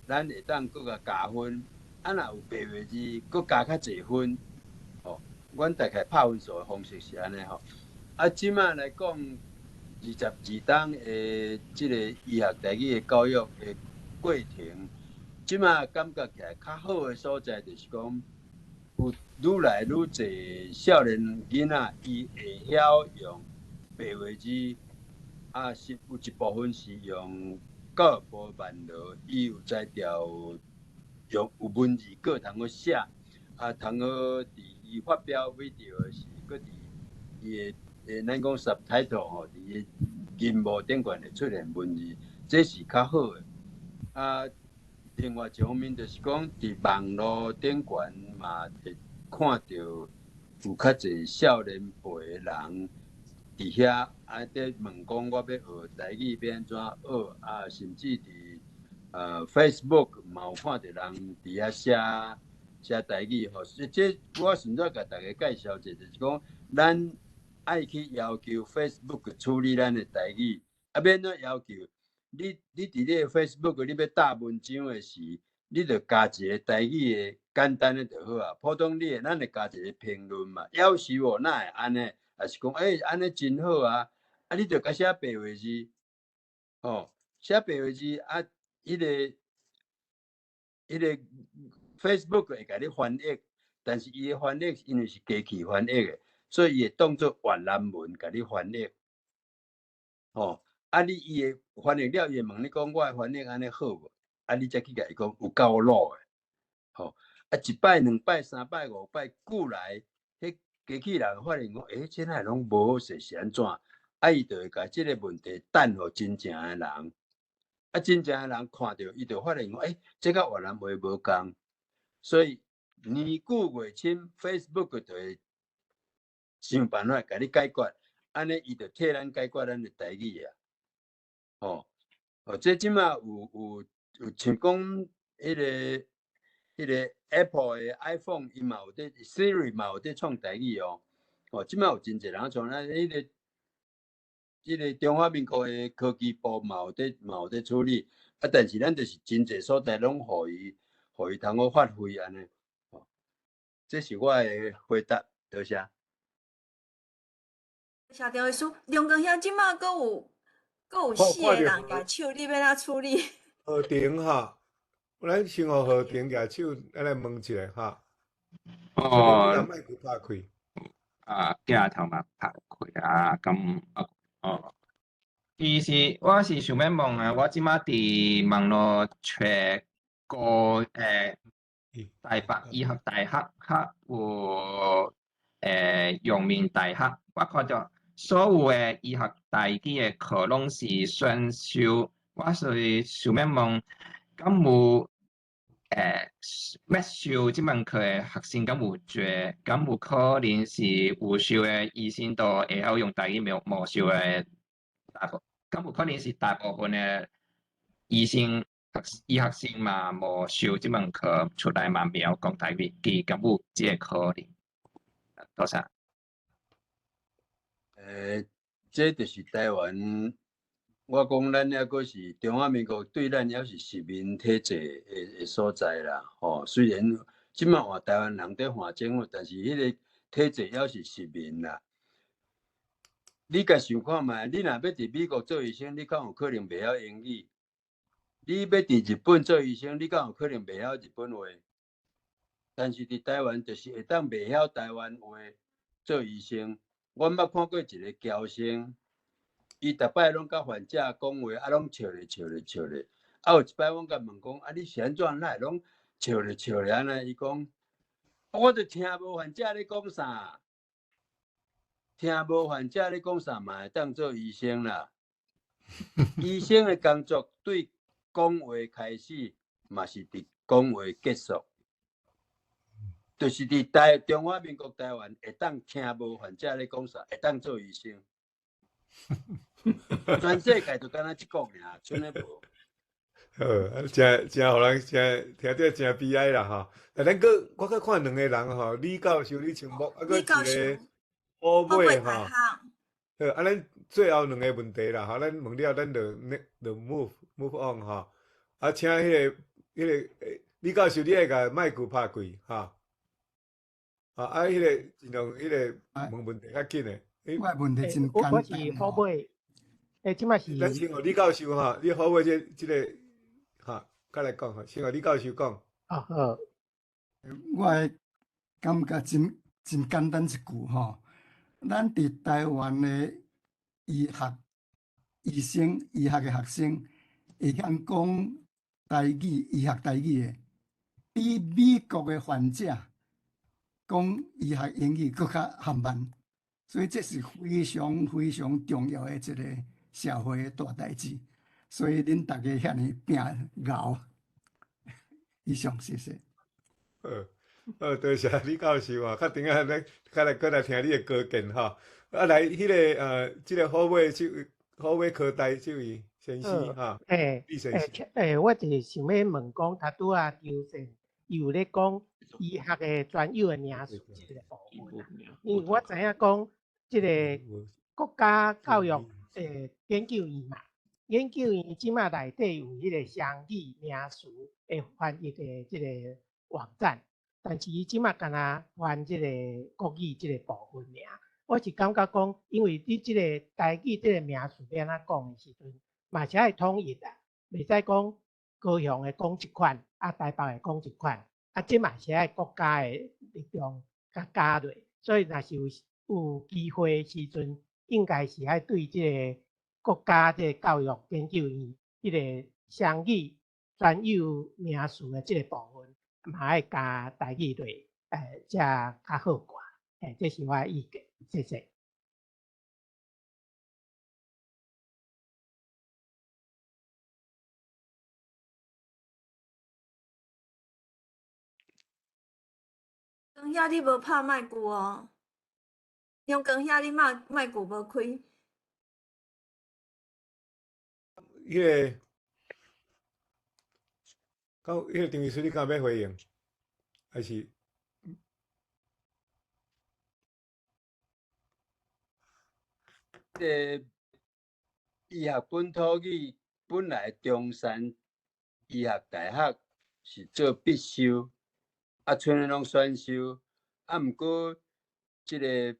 咱會當閣共加分，啊，若有白話字，閣加較濟分，吼，阮大概拍分數的方式是按呢吼。啊，這馬來講，22冬的這个醫學台語的教育的過程，這馬感覺起來較好的所在，就是講有愈來愈濟少年囡仔，伊會曉用白話字，啊，是有一部分是用教育部萬樂，伊有才調用有文字閣通好寫，啊，通好佇伊發表 video 的時，閣佇伊的咱講 subtitle 吼，佇伊螢幕頂懸會出現文字，這是較好的。啊，另外一方面就是講，佇網路頂懸嘛會看著有較濟少年輩的人佇遐啊，佇問講我欲學台語欲按怎學啊，甚至佇Facebook 嘛有看著人佇遐寫寫台語吼。這我順便共大家介紹一下，就是講咱愛去要求 Facebook 處理咱的台語，啊，欲按怎要求？你佇你的 Facebook 你欲貼文章的時，你就加一个台語的簡單的就好啊。普通你會咱會加一个評論嘛，夭壽哦，哪會按呢？抑是講欸，按呢真好啊！啊，你就共寫白話字，吼，寫白話字啊，彼个 Facebook 會共你翻譯，但是伊的翻譯因為是機器翻譯的，所以伊會當做越南文共你翻譯，吼。啊，你伊會翻譯了，伊會問你講我的翻譯按呢好無？啊，你才去共伊講有夠老的，吼。啊，一擺、兩擺、三擺、五擺，久來，彼機器人發現講，欸，這哪會攏無好勢，是按怎？啊，伊就會共這个問題彈予真正的人，啊，真正的人看著，伊就發現講，欸，這佮越南話無仝，所以年久月深，Facebook 就會想辦法共你解決，按呢伊就替咱解決咱的台語啊。吼，哦，這這馬有像講彼个 Apple 的 iPhone，伊嘛有佇 Siri 嘛有佇創台語哦。哦，這馬有真濟人創，咱彼个中華民國的科技部嘛有佇處理，啊，但是咱就是真濟所在攏予伊通好發揮按呢。哦，這是我的回答，多謝。謝張醫師，梁光兄這馬閣有四个人舉手，你欲按怎處理？何庭哈，咱先予何庭舉手，咱來問一下哈。哦，麥克拍開。啊，鏡頭嘛拍開啊，咁啊哦。其實我是想欲問啊，我這馬佇網路揣個台北醫學大學，較有陽明大學，我看著所有的醫學台語的課攏是選修，我所以想欲問，敢有欲修這門課的學生敢有濟？敢有可能是有修的醫生都會曉用台語，無修的大部，敢有可能是大部分的醫生醫學生嘛無修這門課出來嘛袂曉講台語，佮敢有這個可能？多謝。這就是台灣。我講咱猶閣是中華民國，對咱猶是殖民體制的所在啦。吼，雖然這馬換台灣人佇換政府，但是彼个體制猶是殖民啦。你共想看覓，你若欲佇美國做醫生，你敢有可能袂曉英語？你欲佇日本做醫生，你敢有可能袂曉日本話？但是佇台灣就是會當袂曉台灣話做醫生。我捌看過一个僑生，伊逐擺攏佮患者講話，啊，攏笑咧笑咧笑咧。啊，有一擺阮共問講，啊，你是按怎哪會攏笑咧笑咧按呢？伊講，我就聽無患者咧講啥，聽無患者咧講啥嘛會當做醫生啦。醫生的工作對講話開始，嘛是佇講話結束。就是佇中華民國台灣會當聽無患者咧講啥，會當做醫生。全世界就敢若這國爾，賰咧無。好，誠誠予人誠聽著誠悲哀啦吼。啊，咱閣我閣看兩个人吼，李教授、李清木，啊，閣一个寶貝吼。好，啊，咱最後兩个問題啦，吼，咱問了，咱就就 move on 吼。啊，請彼个李教授，你愛共麥克拍開吼。啊，彼個盡量彼個問問題較緊的。我的問題真簡單。我是好尾，欸，這馬是。咱先予李教授吼，你好尾這個吼，較來講吼，先予李教授講。啊好。我的感覺真簡單一句吼，咱佇台灣的醫學醫生、醫學的學生會曉講台語、醫學台語的，比美國的患者講醫學英語閣較含慢，所以這是非常非常重要的一個社會的大代誌。所以恁逐家遐爾拼𠢕，以上謝謝。好，好，多谢李教授啊，较等下咱较来阁来听你的高见吼。啊，来，彼个这个虎尾这位虎尾科大这位先生哈，李先生。我就是想欲问讲，头拄仔张先伊有咧讲医学的专有的名词这个部分，因为我知影讲这个国家教育研究院嘛，研究院这马内底有彼个双语名词的翻译的这个网站，但是伊这马干焦翻这个国语这个部分尔。我是感觉讲，因为你这个台语这个名词欲按怎讲的时阵，嘛是爱统一啦，袂使讲高雄的讲一款，啊台北的讲一款，啊这嘛是爱国家的力量共加落，所以若是有机会的时阵，应该是爱对这个国家这个教育研究院彼个双语专有名词的这个部分，嘛爱加台语落，才较好看。这是我的意见，谢谢。光兄，你无拍麦具哦？杨光兄，你麦麦具无开。彼个，到彼个张医师，你敢欲回应？还是？这个医学本土语本来中山医学大学是做必修，啊，剩的拢选修。啊，毋过这个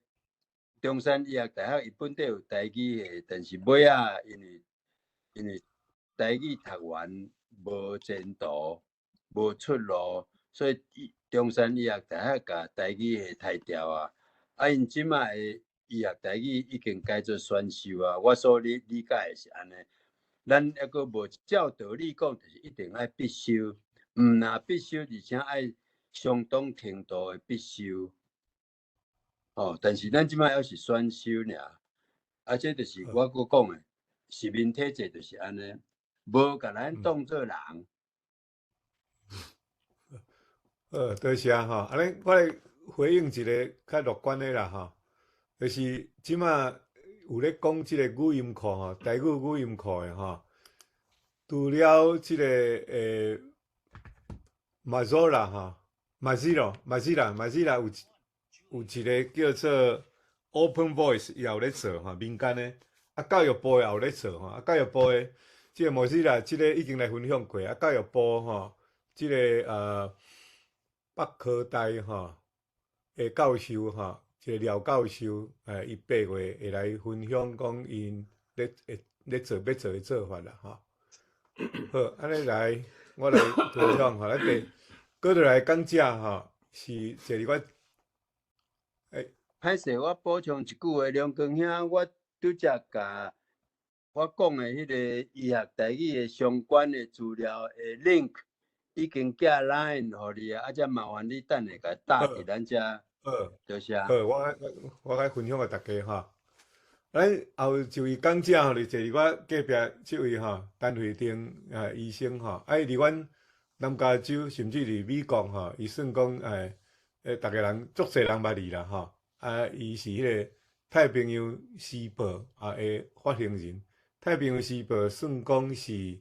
中山医学大学伊本底有台语的，但是尾仔因为台语读完无前途、无出路，所以中山医学大学共台语的刣掉啊。啊，𪜶这马的医学台语已经改做选修啊，我所理解的是按呢。咱犹阁无照道理讲，就是一定爱必修，毋若必修，而且爱相当程度的必修。哦，但是咱这马犹是选修尔，啊，这就是我阁讲的，殖民体制就是按呢，无共咱当做人。多谢吼，按呢我来回应一个较乐观的啦吼。就是这马有咧讲这个语音库吼，台语语音库的吼，除了这个Mozilla 吼，Mozilla，Mozilla，Mozilla 有一个叫做 Open Voice 也有咧做吼，民间的，啊教育部也有咧做吼，啊教育部的这个 Mozilla 这个已经来分享过，啊教育部吼，这个北科大吼的教授吼。一个廖教授，伊8月会来分享讲𪜶咧做欲做的做法啦，吼。好，按呢来，我来分享吼，咱第阁落来讲者吼，是坐伫我，歹势，我补充一句话，梁光兄，我拄才共我讲的彼个医学台语的相关的资料的 link 已经寄 LINE 予你啊，啊，才麻烦你等下共打伫咱遮。好，多谢。好，我来分享予大家吼。咱后一位讲者吼，就坐伫我隔壁这位吼，陈慧婷医生吼，啊，伊伫阮南加州，甚至伫美国吼，伊算讲逐家人足济人捌伊啦吼。啊，伊是彼个太平洋时报啊的发行人。太平洋时报算讲是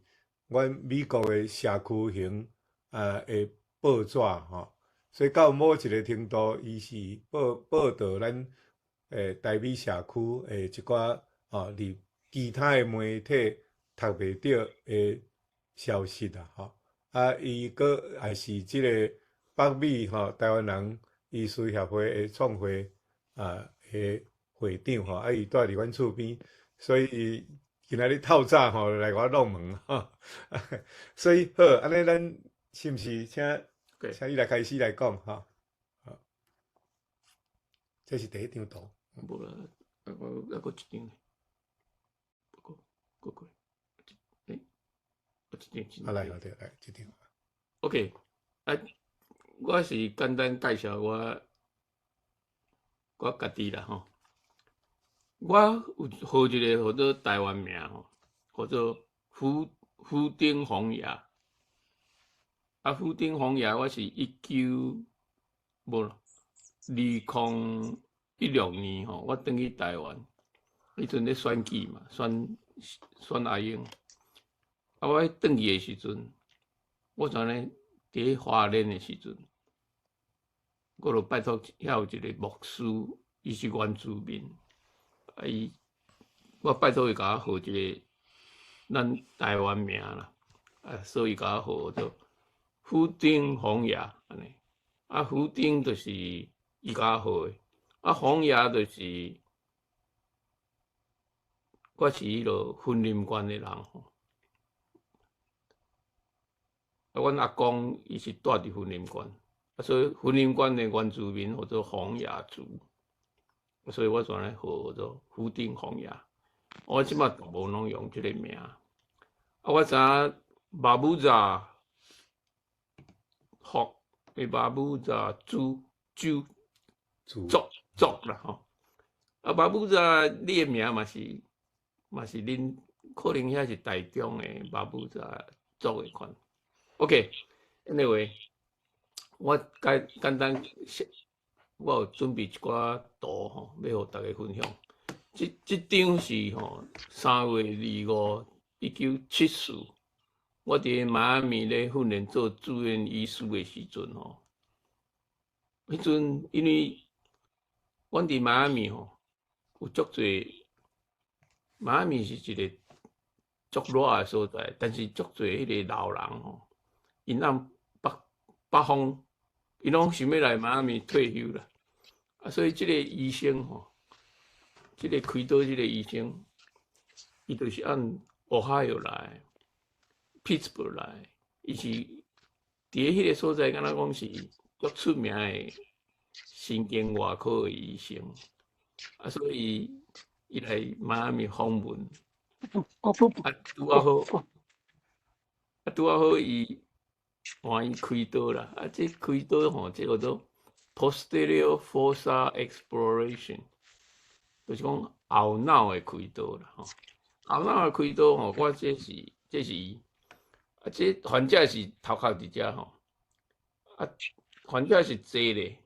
阮美国的社区型啊的报纸吼。所以到某一个程度，伊是报道咱台美社区的一寡吼，伫其他的媒体读袂著的消息啦吼。啊，伊阁也是这个北美吼台湾人医师协会的创会啊的会长吼。啊，伊住伫阮厝边，所以伊今仔日透早吼来共我弄问吼。所以好，按呢咱是毋是请？请你来开始来讲吼，好，这是第一张图。无啦，啊，我犹阁一张，不过，阁过，一张。啊，来，好对，来这张。 OK，啊，我是简单介绍我家己啦吼。我有号一个号做台湾名吼，号做福丁红牙。啊，福丁红牙，我是無啦，2016年吼，我轉去台灣，彼陣咧選舉嘛，選選阿英。啊，我轉去的時陣，我就按呢佇咧花蓮的時陣，我就拜託遐有一個牧師，伊是原住民，啊伊，我拜託伊共我號一個咱台灣名啦，啊，所以共我號做福丁洪雅按呢，啊，福丁就是伊共我號的，啊，洪雅就是我是彼落雲林縣的人吼。啊，阮阿公伊是蹛佇雲林縣，啊，所以雲林縣的原住民號做洪雅族，所以我就按呢號做福丁洪雅。我這馬都無攏用這个名。啊，我知影巴布扎福的巴布扎族州族族啦吼。啊，巴布扎你的名嘛是嘛是恁可能遐是台中的巴布扎族的款。OK，Anyway，我簡簡單，我有準備一寡圖吼，欲予大家分享。這這張是吼3月25，1974，我佇邁阿密咧訓練做住院醫師的時陣吼，彼陣因為阮佇邁阿密吼有足濟，邁阿密是一個足熱的所在，但是足濟彼个老人吼。𪜶按北北方，𪜶攏想欲來邁阿密退休啦。啊，所以這个醫生吼，這个開刀這个醫生，伊就是按俄亥俄來，Pittsburgh 來，伊是佇咧彼个所在，敢若講是足出名的神經外科的醫生。啊，所以伊來邁阿密訪問，啊，拄仔好，啊，拄仔好伊。換伊開刀啦，啊，這開刀吼，這叫做 posterior fossa exploration，就是講後腦的開刀啦，吼。後腦的開刀吼，我這是這是伊，啊，這患者是頭殼佇遮吼，啊，患者是坐咧，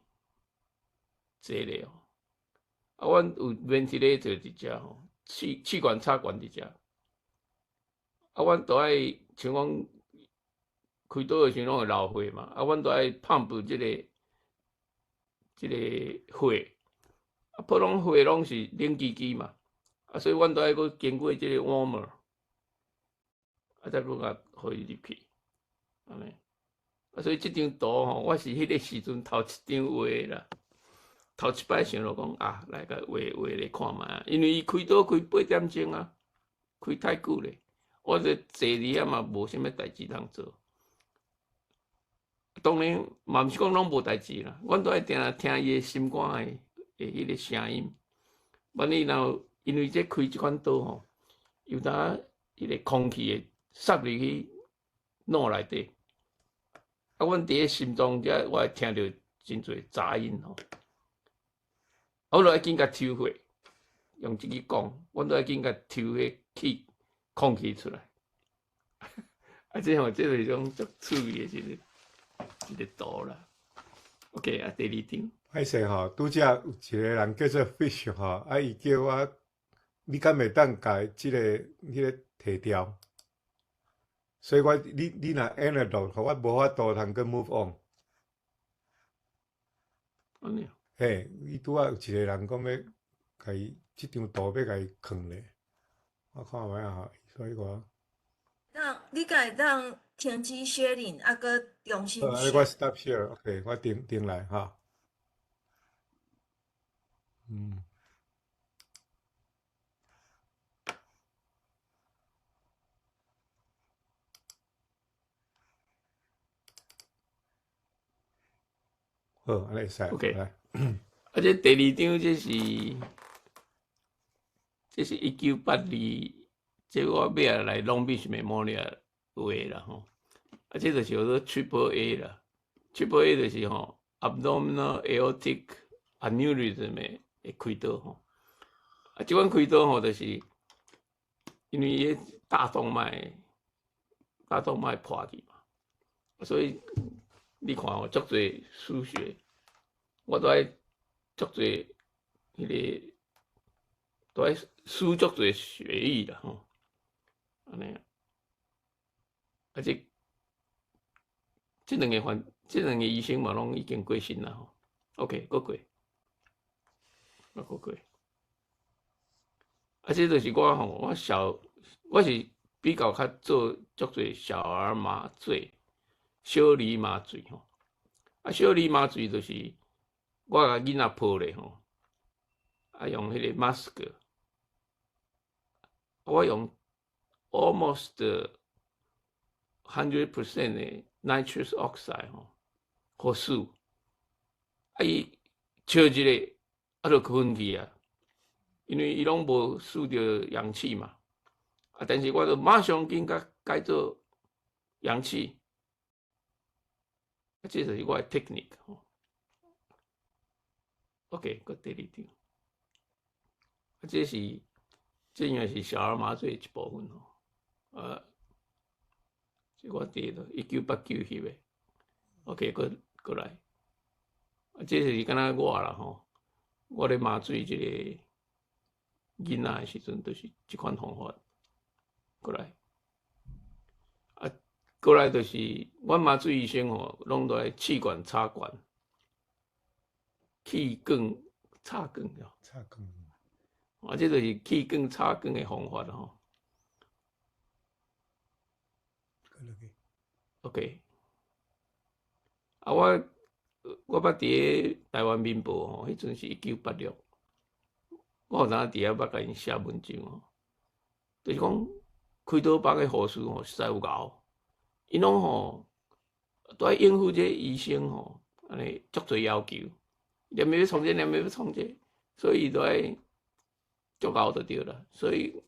坐咧哦，啊，阮有 ventilator 佇遮吼，氣氣管插管佇遮，啊，阮都愛像講。開刀的時陣攏會流血嘛，啊，阮都愛 pump 這个這个血，啊，普通血攏是冷吱吱嘛，啊，所以阮都愛閣經過這个 warmer，啊，才閣共予伊入去，按呢，啊，所以這張圖吼，我是彼个時陣頭一張畫啦，頭一擺想著講啊，來共畫畫咧看覓，因為伊開刀開八點鐘啊，開太久咧，我這坐佇遐嘛無啥物代誌通做。當然嘛，毋是講攏無代誌啦，阮都愛定定聽伊的心肝的的彼个聲音。萬一若有因為這開這款刀吼，有當彼个空氣會塞入去腦內底，啊，阮佇咧心臟遮，我會聽著真濟雜音吼。啊，我就愛緊共抽血，用這支管，阮都愛緊共抽彼氣空氣出來。啊，這吼，這就是種足趣味的一個一個圖啦。OK，啊，第二張。歹勢吼，拄才有一個人叫做 Fish 吼，啊，伊叫我，你敢會當共這个彼个提掉？所以我你你若按落，我無法度通閣 move on。按呢？嘿，伊拄仔有一個人講欲共伊這張圖欲共伊囥咧，我看覓仔吼，所以我。當你敢會當停止 sharing，啊，閣重新。好，我 stop share，OK，我停停來哈。嗯。好，按呢會使。 OK。來。啊，這第二張這是，這是1982，這我尾仔來 Long Beach Memorial 畫啦吼。啊，這就是叫做 Triple A 啦，Triple A 就是吼 Abdominal Aortic Aneurysm 的的開刀吼。啊，這款開刀吼，就是因為伊大動脈大動脈破去嘛，所以你看吼，足濟輸血。我都愛足濟彼个，都愛輸足濟血液啦吼，按呢。啊，這兩個醫生嘛，攏已經過身啦吼。OK，閣過，啊，閣過。啊，這就是我吼，我是比較較做足濟小兒麻醉、小兒麻醉吼。啊，小兒麻醉就是我共囡仔抱咧吼，啊，用彼個 mask，我用 almost 100% 的 nitrous oxide 吼，予死，啊伊笑一下，啊就昏去啊，因為伊攏無輸著氧氣嘛，啊但是我就馬上緊共改做氧氣，啊這就是我的 technique 吼。OK，閣第二張，啊這應該是小兒麻醉一部分吼，啊。我佇1989翕的，OK，閣閣來，啊，這是敢若我啦吼，我咧麻醉這個囡仔的時陣，就是這款方法，過來，啊，過來就是阮麻醉醫生吼，攏都愛氣管插管，氣管插管哦，插管，啊，這就是氣管插管的方法吼。OK，啊，我捌佇咧台灣民報吼，彼陣是1986，我有當佇遐捌共𪜶寫文章吼，就是講開刀房的護士吼，實在有𠢕，𪜶攏吼都愛應付這醫生吼，按呢足濟要求，連欲創這，連欲創這，所以伊都愛足𠢕就對啦，所以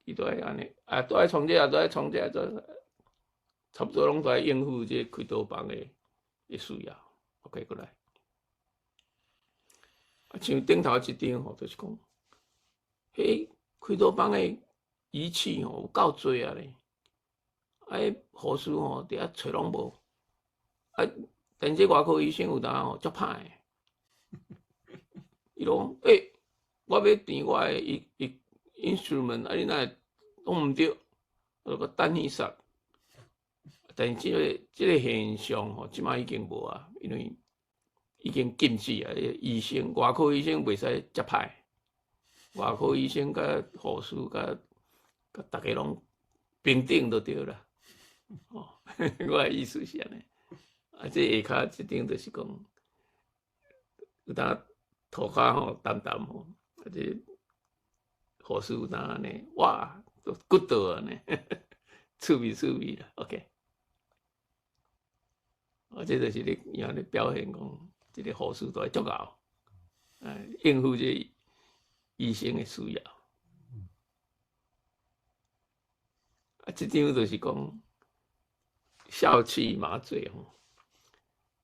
伊都愛按呢，啊，都愛創這，都愛創這，都差不多攏都愛應付這開刀房的需要。OK，過來。啊，像頂頭一張吼，就是講，彼開刀房的儀器吼有夠濟啊咧，啊，彼護士吼佇遐揣攏無，啊，但這外科醫生有當吼足歹的，伊講，欸，我欲填我的 instrument，啊，你哪會攏毋對，我就等伊殺。但是這個現象吼，這擺已經無啊，因為已經禁止啊。醫生，外科醫生袂使遮歹，外科醫生佮護士佮逐家攏平等就對啦。哦，我的意思是按呢。啊，這下跤這張就是講，有當塗跤吼澹澹吼，啊這護士有當按呢，哇，都骨倒按呢，趣味趣味啦，OK。啊，這就是咧，伊咧表現講，這個護士都愛足𠢕，應付這醫生的需要。啊，這張就是講笑氣麻醉吼，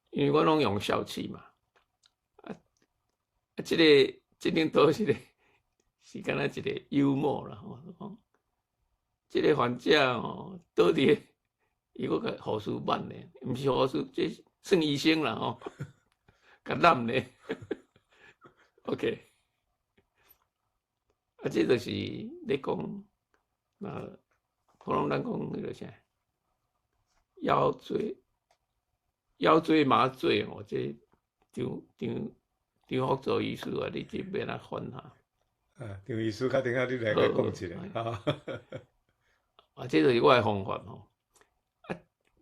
因為我攏用笑氣嘛。啊，這個這張圖是咧，是敢若一個幽默啦吼，講這個患者吼，倒佇伊閣共護士挽咧，毋是護士，這算醫生啦吼，共攬咧。OK，啊，這就是咧講，那可能咱講彼個啥，腰椎麻醉吼，這張福州醫師啊，你這欲按怎翻哈？啊，張醫師，較等下你來共講一下。啊，這就是我的方法吼。啊，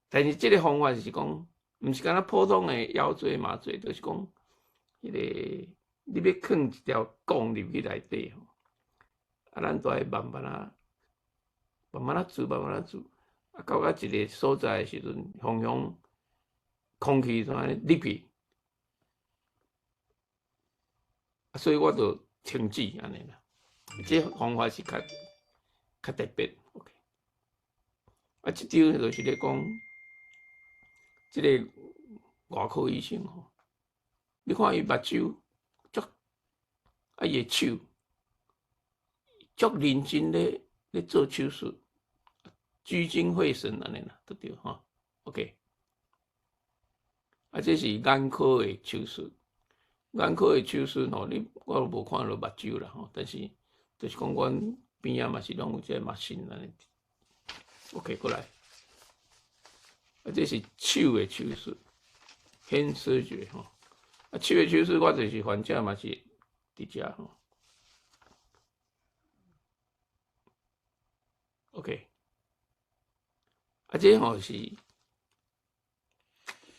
但是這個方法是講，毋是敢若普通的腰椎麻醉，就是講，彼個你欲囥一條管入去內底吼，啊，咱都愛慢慢仔、慢慢仔做、慢慢仔做，啊，到一個所在的時陣，雄雄空氣就按呢入去，啊，所以我就停止按呢啦。這方法是較特別。OK，啊，這張就是咧講，這個外科醫生吼，你看伊目睭足，啊，伊的手足認真咧做手術，聚精會神按呢啦，都對吼。OK，啊，這是眼科的手術，眼科的手術吼，你我都無看著目睭啦吼，但是就是講阮邊仔嘛是攏有這個 machine 按呢。OK，過來，啊，這是手的手術，hand surgery 吼。啊，手的手術我就是患者嘛是佇遮吼。OK，啊，這吼是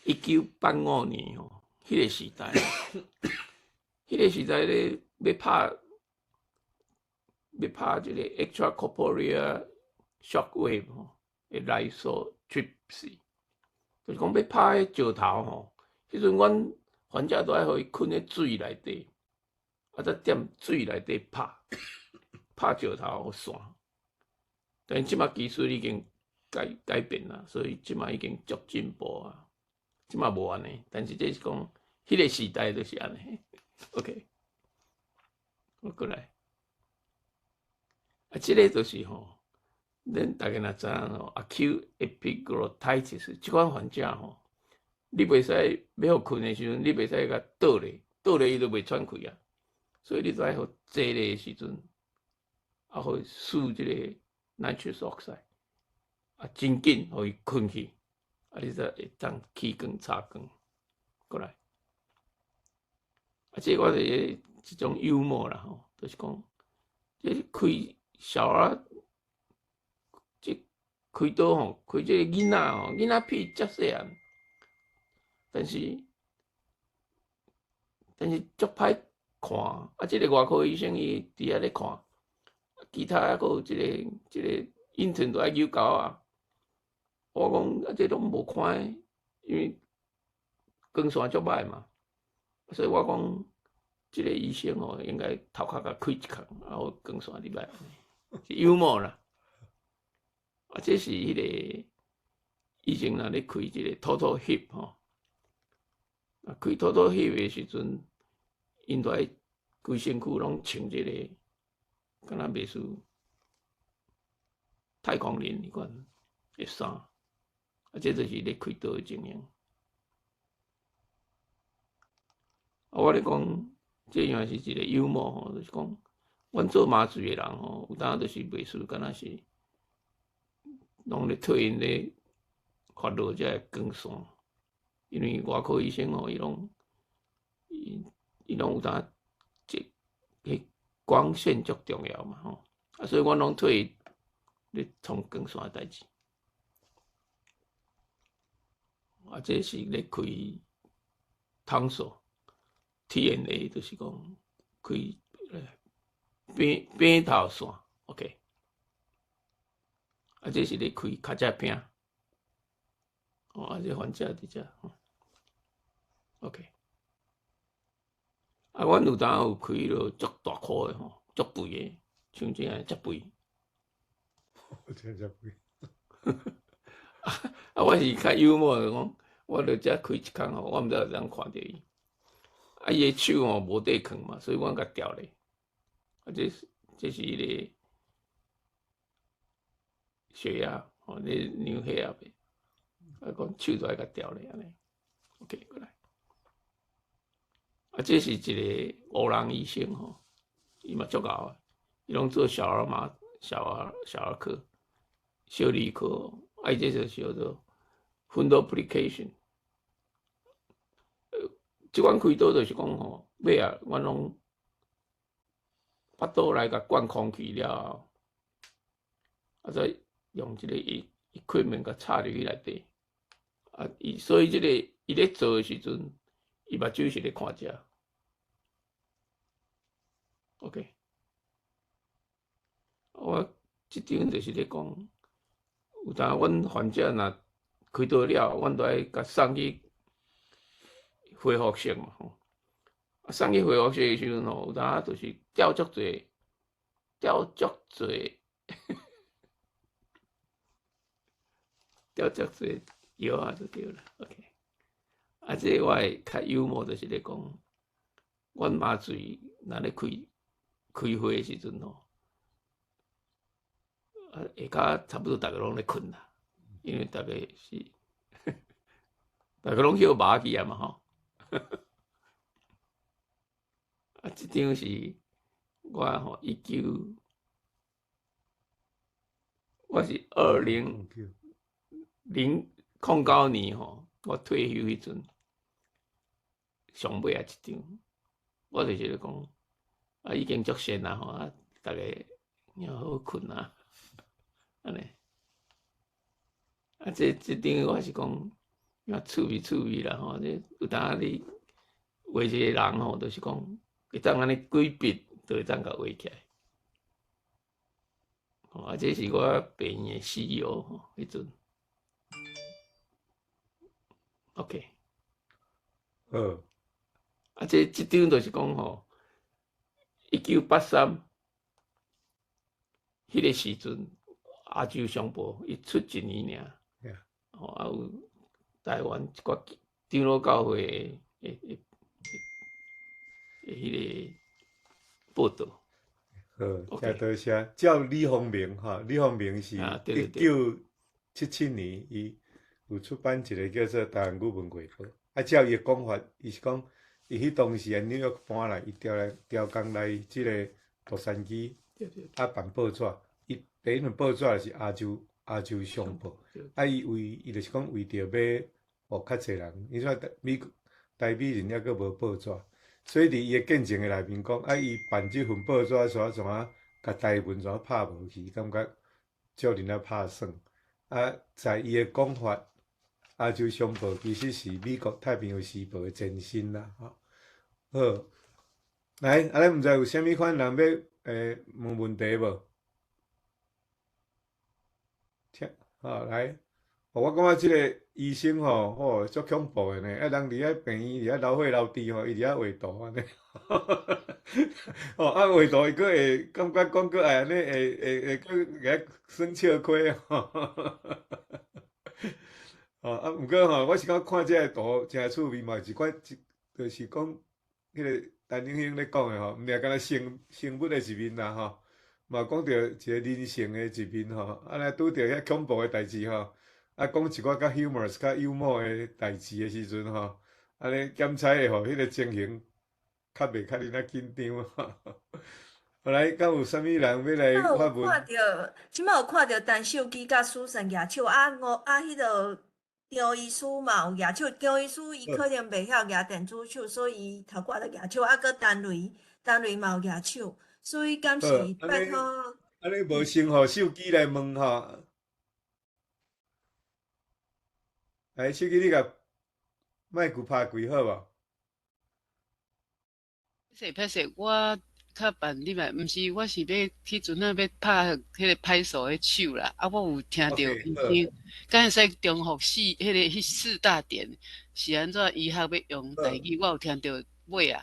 1985年吼，彼個時代，彼個時代咧欲拍這個 extracorporeal shock wave 吼，的 lithotripsy，就是講欲拍彼石頭吼，彼陣阮患者都愛予伊睏佇水內底，啊，才踮水內底拍，拍石頭予散。但是這馬技術已經改變啦，所以這馬已經足進步啊。這馬無按呢，但是這是講彼個時代就是按呢。OK，我過來。啊，這個就是吼，恁逐家若知影吼，acute epiglottitis 這款患者吼，你袂使欲予睏的時陣，你袂使共倒咧，倒咧伊就袂喘氣啊。所以你就愛予坐咧的時陣，啊，予伊輸這個 nitrous oxide，啊，真緊予伊睏去，啊，你才會當起光插光過來。啊，這個我是一種幽默啦吼，就是講，這開小兒，這開刀吼，開這個囡仔吼，囡仔屁遮細漢，但是足歹看，啊，這個外科醫生伊佇遐咧看，其他猶閣有一個這個 intern 都愛扭鉤啊。我講啊，這攏無看的，因為光線足歹嘛，所以我講這個醫生吼應該頭殼共開一空，啊，予光線入來，是幽默啦。啊，這是彼個醫生若咧開這個 total hip 吼，啊，開 total hip 的時陣，𪜶都愛規身軀攏穿這個，敢若袂輸太空人彼款的衫，啊，這就是咧開刀的情形。啊，我咧講，這樣是一個幽默吼，就是講，阮做麻醉的人吼，有當就是袂輸，敢若是攏咧替𪜶咧發落這个光線，因為外科醫生吼，伊攏伊伊攏有當這彼光線足重要嘛吼，啊，所以阮攏替伊咧創光線的代誌。啊，這是咧開 tonsil。TNA 就是講開扁扁頭線，OK。啊，這是咧開跤脊餅，哦，啊，這患者佇遮，OK。啊，阮有當有開著足大箍的吼，足肥的，像這樣遮肥。這遮肥。啊，我是較幽默的講，我佇遮開一空吼，我毋知有人看著伊。啊，伊的手吼無地囥嘛，所以阮共吊咧。啊，這是彼個血壓，吼，咧量血壓的。啊，講手都愛共吊咧按呢。OK，過來。啊，這是一個黑人醫生吼，伊嘛足𠢕的，伊攏做小兒麻、小兒科、小兒科。啊，伊這就是叫做 fundoplication。這款開刀就是講吼，尾仔阮攏腹肚來共灌空氣了後，啊再用這個 equipment 共插入去內底。啊，伊所以這個伊咧做的時陣，伊目睭是咧看這。OK，我這張就是咧講，有當阮患者若開刀了，阮都愛共送去恢復室嘛吼。啊，送去恢復室的時陣吼，有當就是吊足濟，吊足濟，吊足濟藥啊，就對啦。OK，啊，這個我會較幽默，就是咧講，阮麻醉若咧開會的時陣吼，啊，下跤差不多逐个攏咧睏啦，因為逐个是，逐个攏歇麻去啊嘛吼。啊，這張是我吼一九，我是2009年吼，我退休彼陣，上尾仔一張，我就是咧講，啊已經足善啦吼，啊，逐家也好睏啊，按呢。啊，這張我是講，也趣味趣味啦吼，這有當你畫一個人吼，就是講會當按呢幾筆就會當共畫起來。啊，這是我病院的 CEO 吼，彼陣。OK。好。啊，這張就是講吼，1983，彼個時陣，亞洲商報伊出一年爾。吼，啊有台灣一寡長老教會的彼個報導。好，真多謝。照李鴻明吼，李鴻明是1977年，伊有出版一個叫做《台灣語文月報》。啊，照伊的講法，伊是講，伊彼當時紐約搬來，伊調來調工來這個洛杉磯，啊辦報紙。伊第一份報紙是亞洲商報。啊，伊為伊就是講為著欲予較濟人，伊說美台美人猶閣無報紙，所以佇伊的見證的內面講，啊，伊辦這份報紙煞怎啊，共台文怎拍無去，感覺足恁仔拍耍。啊，在伊的講法，亞洲商報其實是美國太平洋時報的前身啦，吼。好，來，啊，咱毋知有啥物款人欲問問題無？聽，好來，我感覺這個醫生吼，吼足恐怖的呢，啊，人佇遐病院佇遐流血流滴吼，伊佇遐畫圖按呢，吼，啊畫圖伊閣會感覺講閣會按呢會會會閣共伊耍笑虧吼。吼，啊，毋過吼，我是感覺看這个圖誠趣味嘛，一款一就是講彼個陳英兄咧講的吼，毋是干焦生物的一面啦吼，嘛講著一個人性的一面吼，啊，若拄著遐恐怖的代誌吼，啊，講一寡較 humorous、較幽默的代誌的時陣吼，按呢檢采會予彼個情形較袂較恁仔緊張。好來，敢有啥物人欲來發問？看著，這擺有看著陳秀基佮書生舉手，啊，我啊，彼個張醫師嘛有舉手，張醫師伊可能袂曉舉電子手，所以伊頭拄仔就舉手，啊，閣陳雷，陳雷嘛有舉手，所以敢是拜託。按呢無先予秀基來問吼。來，秀基你共麥克拍開好無？歹勢歹勢，我較慢入來，毋是，我是欲彼陣仔欲拍彼個拍手的手啦。啊，我有聽著醫生，敢會使重複四彼個彼四大點是按怎醫學欲用台語，我有聽著尾仔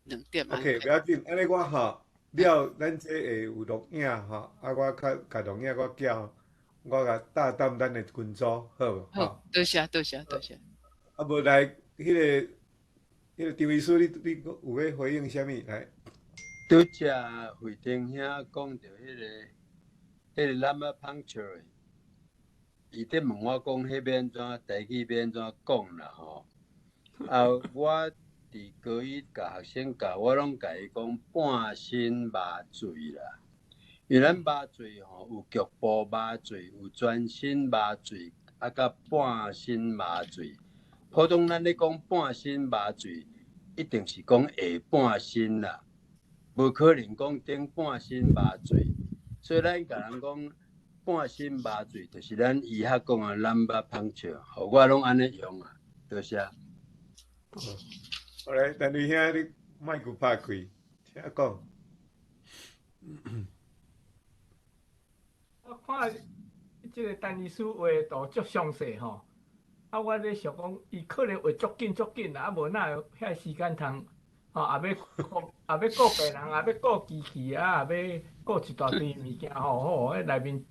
兩點。 OK，袂要緊，按呢我吼了，咱這會有錄影吼，啊，我較共錄影我寄，我共搭踮咱的群組，好無？好，多謝多謝多謝。啊，無來彼個張醫師，你有欲回應啥物來？拄才惠婷兄講著彼個 lumbar puncture，伊佇問我講彼欲按怎台語欲按怎講啦吼。啊，我佇高一共學生教，我攏共伊講半身麻醉啦。因為咱麻醉吼有局部麻醉，有全身麻醉，啊，佮半身麻醉。普通咱咧講半身麻醉，一定是講下半身啦，無可能講頂半身麻醉。所以咱共人講半身麻醉，就是咱醫學講的 lumbar puncture，吼，我攏按呢用啊，多謝。好來，陳雷兄，你麥閣拍開，請講。我看這個陳醫師畫的圖足詳細吼，啊，我咧想講，伊可能畫足緊足緊啦，啊，無哪會遐時間通，吼，也欲顧，也欲顧病人，也欲顧機器啊，也欲顧一大堆物件吼，吼，彼內面幾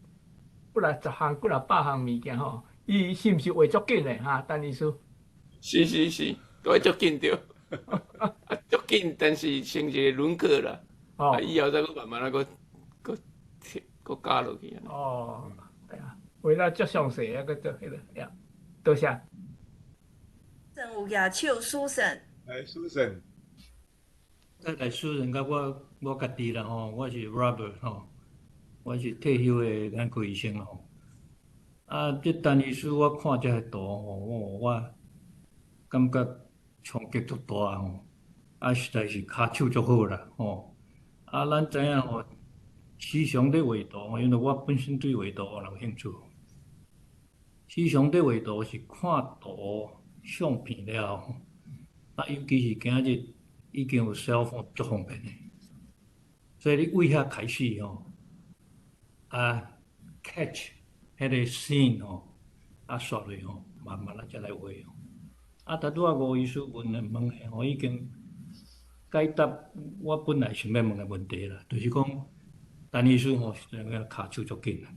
若十項、幾若百項物件吼，伊是毋是畫足緊的哈，陳醫師？是是是，畫足緊著，啊，足緊，但是成一個輪廓啦，啊，以後再閣慢慢仔閣閣閣加落去。哦，對啊，畫了足詳細啊，閣做彼個，呀，多謝。有舉手，書生。來，書生。再來私人佮我家己啦吼，我是 Robert 吼，我是退休的眼科醫生吼。啊，這陳醫師我看這个圖吼，我感覺衝擊足大吼。啊，實在是跤手足好啦吼。啊，咱知影吼，時常咧畫圖，因為我本身對畫圖也有興趣。時常咧畫圖是看圖相片了後，啊，尤其是今日已經有 cell phone 足方便的，所以你對遐開始吼，啊，catch 彼個 scene 吼，啊，煞落吼，慢慢仔才來畫吼。啊，拄拄仔吳醫師問的問的吼，已經解答我本來想欲問的問題啦，就是講陳醫師吼，實在跤手足緊啊。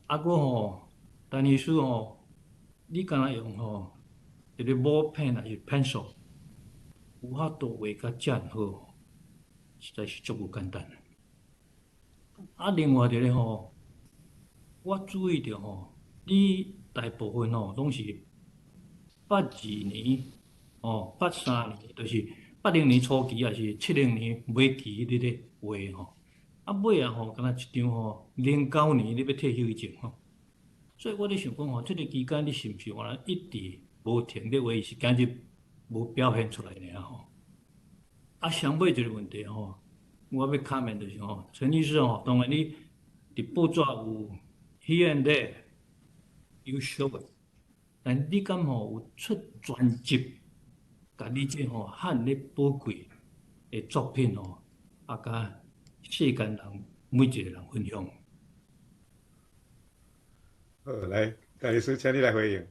啊，閣吼，陳醫師吼，你敢若用吼一個 ball pen 抑是 pencil，有法度畫甲遮爾好，實在是足無簡單。啊，另外一個吼，我注意著吼，你大部分吼攏是82年，哦，83年，就是80年初期，抑是70年尾期你咧畫吼。啊，尾仔吼，敢若一張吼，09年你欲退休以前吼。所以我咧想講吼，這個期間你是毋是原來一直無停咧畫，是今日無表現出來爾吼？啊，上尾一個問題吼，我欲 comment 就是吼，陳醫師吼，當然你佇報紙有 here and there you show it，但你敢吼有出專輯，共你這吼遐爾寶貴的作品吼，啊，佮世間人每一個人分享。好，來，陳醫師，請你來回應。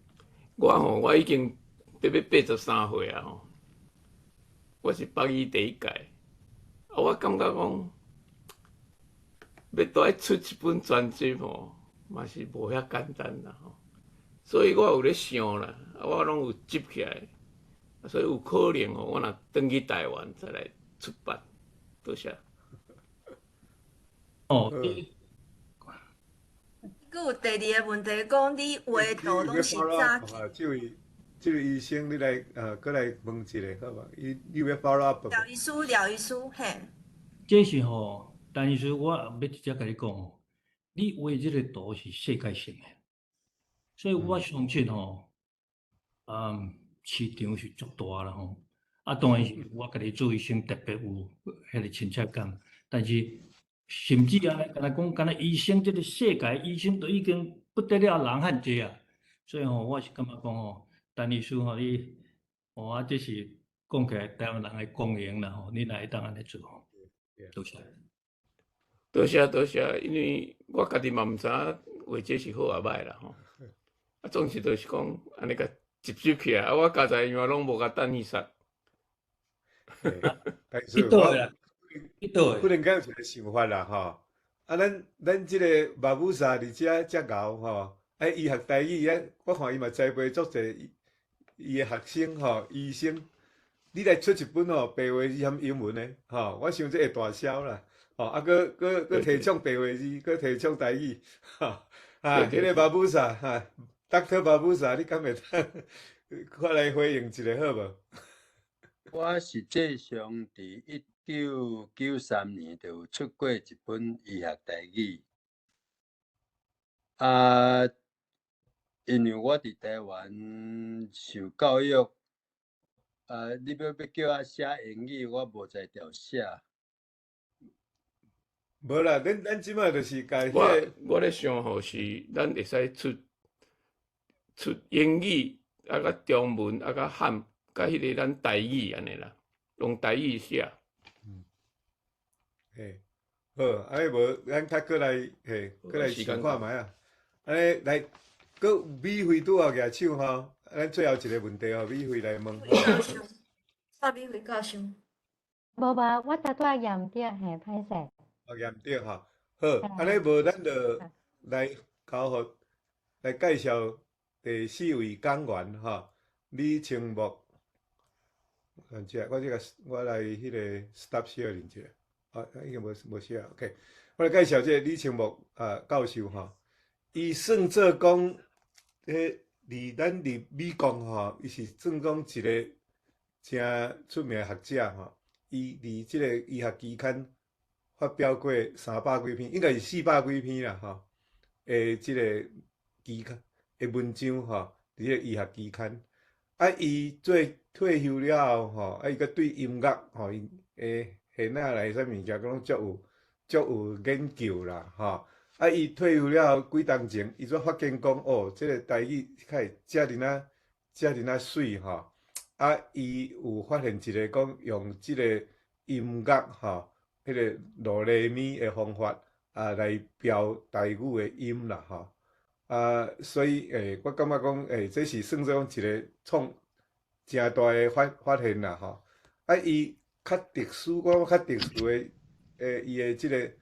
我吼，我已經欲83歲啊吼，我是北醫第一屆，啊，我感覺講，欲都愛出一本專輯吼，嘛是無遐簡單啦吼，所以我有咧想啦，啊，我攏有集起來，所以有可能吼，我若轉去台灣再來出版，多謝。哦。閣有第二個問題，講你畫圖攏是早期。這位醫生，你來閣來問一下好無？你有欲 follow up？廖醫師，廖醫師，嘿。這是吼，陳醫師，我欲直接共你講吼，你畫這個圖是世界性的，所以我相信吼，市場是足大啦吼。啊，當然是我家己做醫生特別有彼個親切感，但是甚至按呢，敢若講，敢若醫生這個世界醫生都已經不得了，人遐濟啊。所以吼，我是感覺講吼，陳醫師吼，你，哦啊，這是講起來台灣人的光榮啦吼，你若會當按呢做吼，多謝。多謝多謝，因為我家己嘛毋知影畫這是好抑歹啦吼。啊，總是就是講按呢共集集起來，啊，我家在樣攏無共等去殺。去倒啦，去倒。忽然間有一個想法啦吼，啊，咱這個馬武薩佇遮遮𠢕吼，啊，醫學台語啊，我看伊嘛栽培足濟伊的學生吼，醫生，你來出一本吼白話字含英文的吼，我想這會大銷啦，吼，啊，閣提倡白話字，閣提倡台語，吼，啊，彼個馬武薩哈，Doctor 馬武薩，你敢會當過來回應一下好無？我實際上佇1993年就有出過一本醫學台語，啊，因為我佇台灣受教育，啊，你欲叫我寫英語，我無才調寫。無啦，咱這擺就是共彼個。我咧想吼是，咱會使出英語，啊，佮中文，啊，佮漢，佮彼個咱台語按呢啦，用台語寫。嗯。嘿，好，按呢無，咱較閣來，嘿，閣來想看覓啊。按呢來，閣美惠拄仔舉手吼，咱最後一個問題吼，美惠來問。蔡美惠教授。無無，我拄仔舉毋著，嘿，歹勢。哦，舉毋著吼，好，按呢無咱就來交予來介紹第四位講員吼，李清木。等下，我這個我來彼個 stop sharing 一下，啊，已經無寫，OK。我來介紹這個李清木啊教授吼，伊算做講，彼佇咱佇美國吼，伊是算講一個誠出名的學者吼。伊佇這个醫學期刊發表過三百幾篇，應該是四百幾篇啦，吼。的這个期刊的文章，吼，佇這个醫學期刊。啊，伊做退休了後，吼，啊，伊閣對音樂，吼，伊的弦仔來啥物件，攏足有研究啦，吼。啊，伊退休了後幾冬前，伊才發現講，哦，這个台語較會遮爾仔遮爾仔媠，吼。啊，伊有發現一个講用這个音樂，吼，彼个囉來咪的方法啊，來標台語的音啦，吼。啊，所以我感覺講，這是算做講一个創誠大的發現啦，吼。啊，伊較特殊，我感覺較特殊的，伊的這个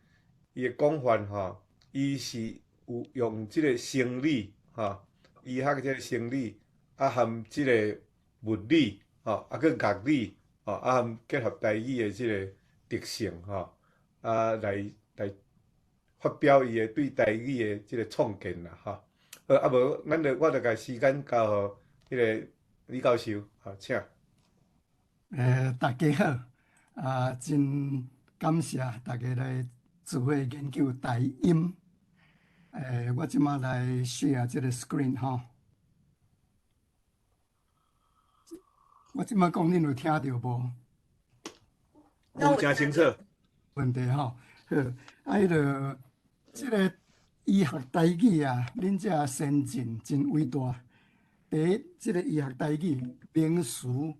伊的講法，吼，伊是有用這个生理，吼，醫學這个生理，啊，含這个物理，吼，啊，閣樂理，吼，啊，含結合台語的這个特性，吼，啊，來發表伊的對台語的這个創見啦，吼。好，啊無，咱就我就共時間交予彼个李教授，好，請。大家好，啊，真感謝大家來做伙研究台音。我這馬來 share 這个 screen 吼。我這馬講，恁有聽著無？有誠清楚。問題吼，好，啊，彼个這个醫學台語啊，恁這先進真偉大。第一，這个醫學台語名詞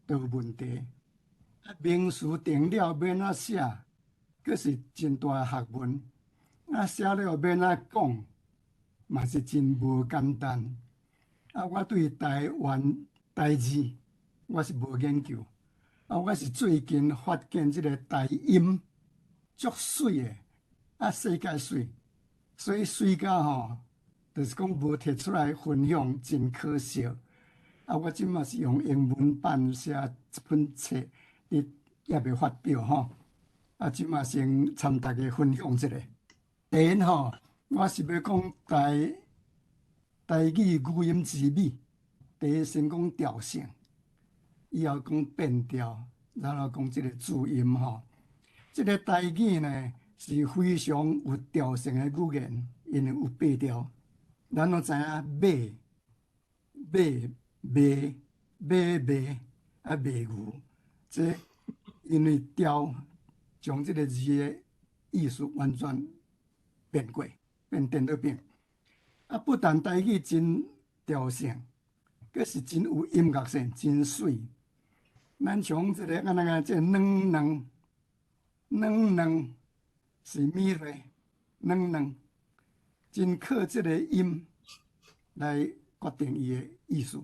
都有問題，啊，名詞定了欲按怎寫，閣是真大學問。啊，寫了欲按怎講，嘛是真無簡單。啊，我對台灣台字我是無研究，啊，我是最近發現這个台音足媠的，啊，世界媠，所以媠甲吼，就是講無提出來分享，真可惜。啊，我這馬是用英文版寫這本冊，佇猶未發表吼。啊，這馬先參大家分享一下。第一吼，我是欲講台語語音之美。第一先講調性，以後講變調，然後講這个注音吼。這个台語呢是非常有調性的語言，因為有八調。咱攏知影馬、馬、馬、馬、馬啊馬牛，這因為調將這个字的意思完全變過，變顛倒變。啊，不但台語真調性，閣是真有音樂性，真媠。咱像這个按怎個，這個軟軟軟軟是咪咧？軟軟真靠這个音來決定伊的意思。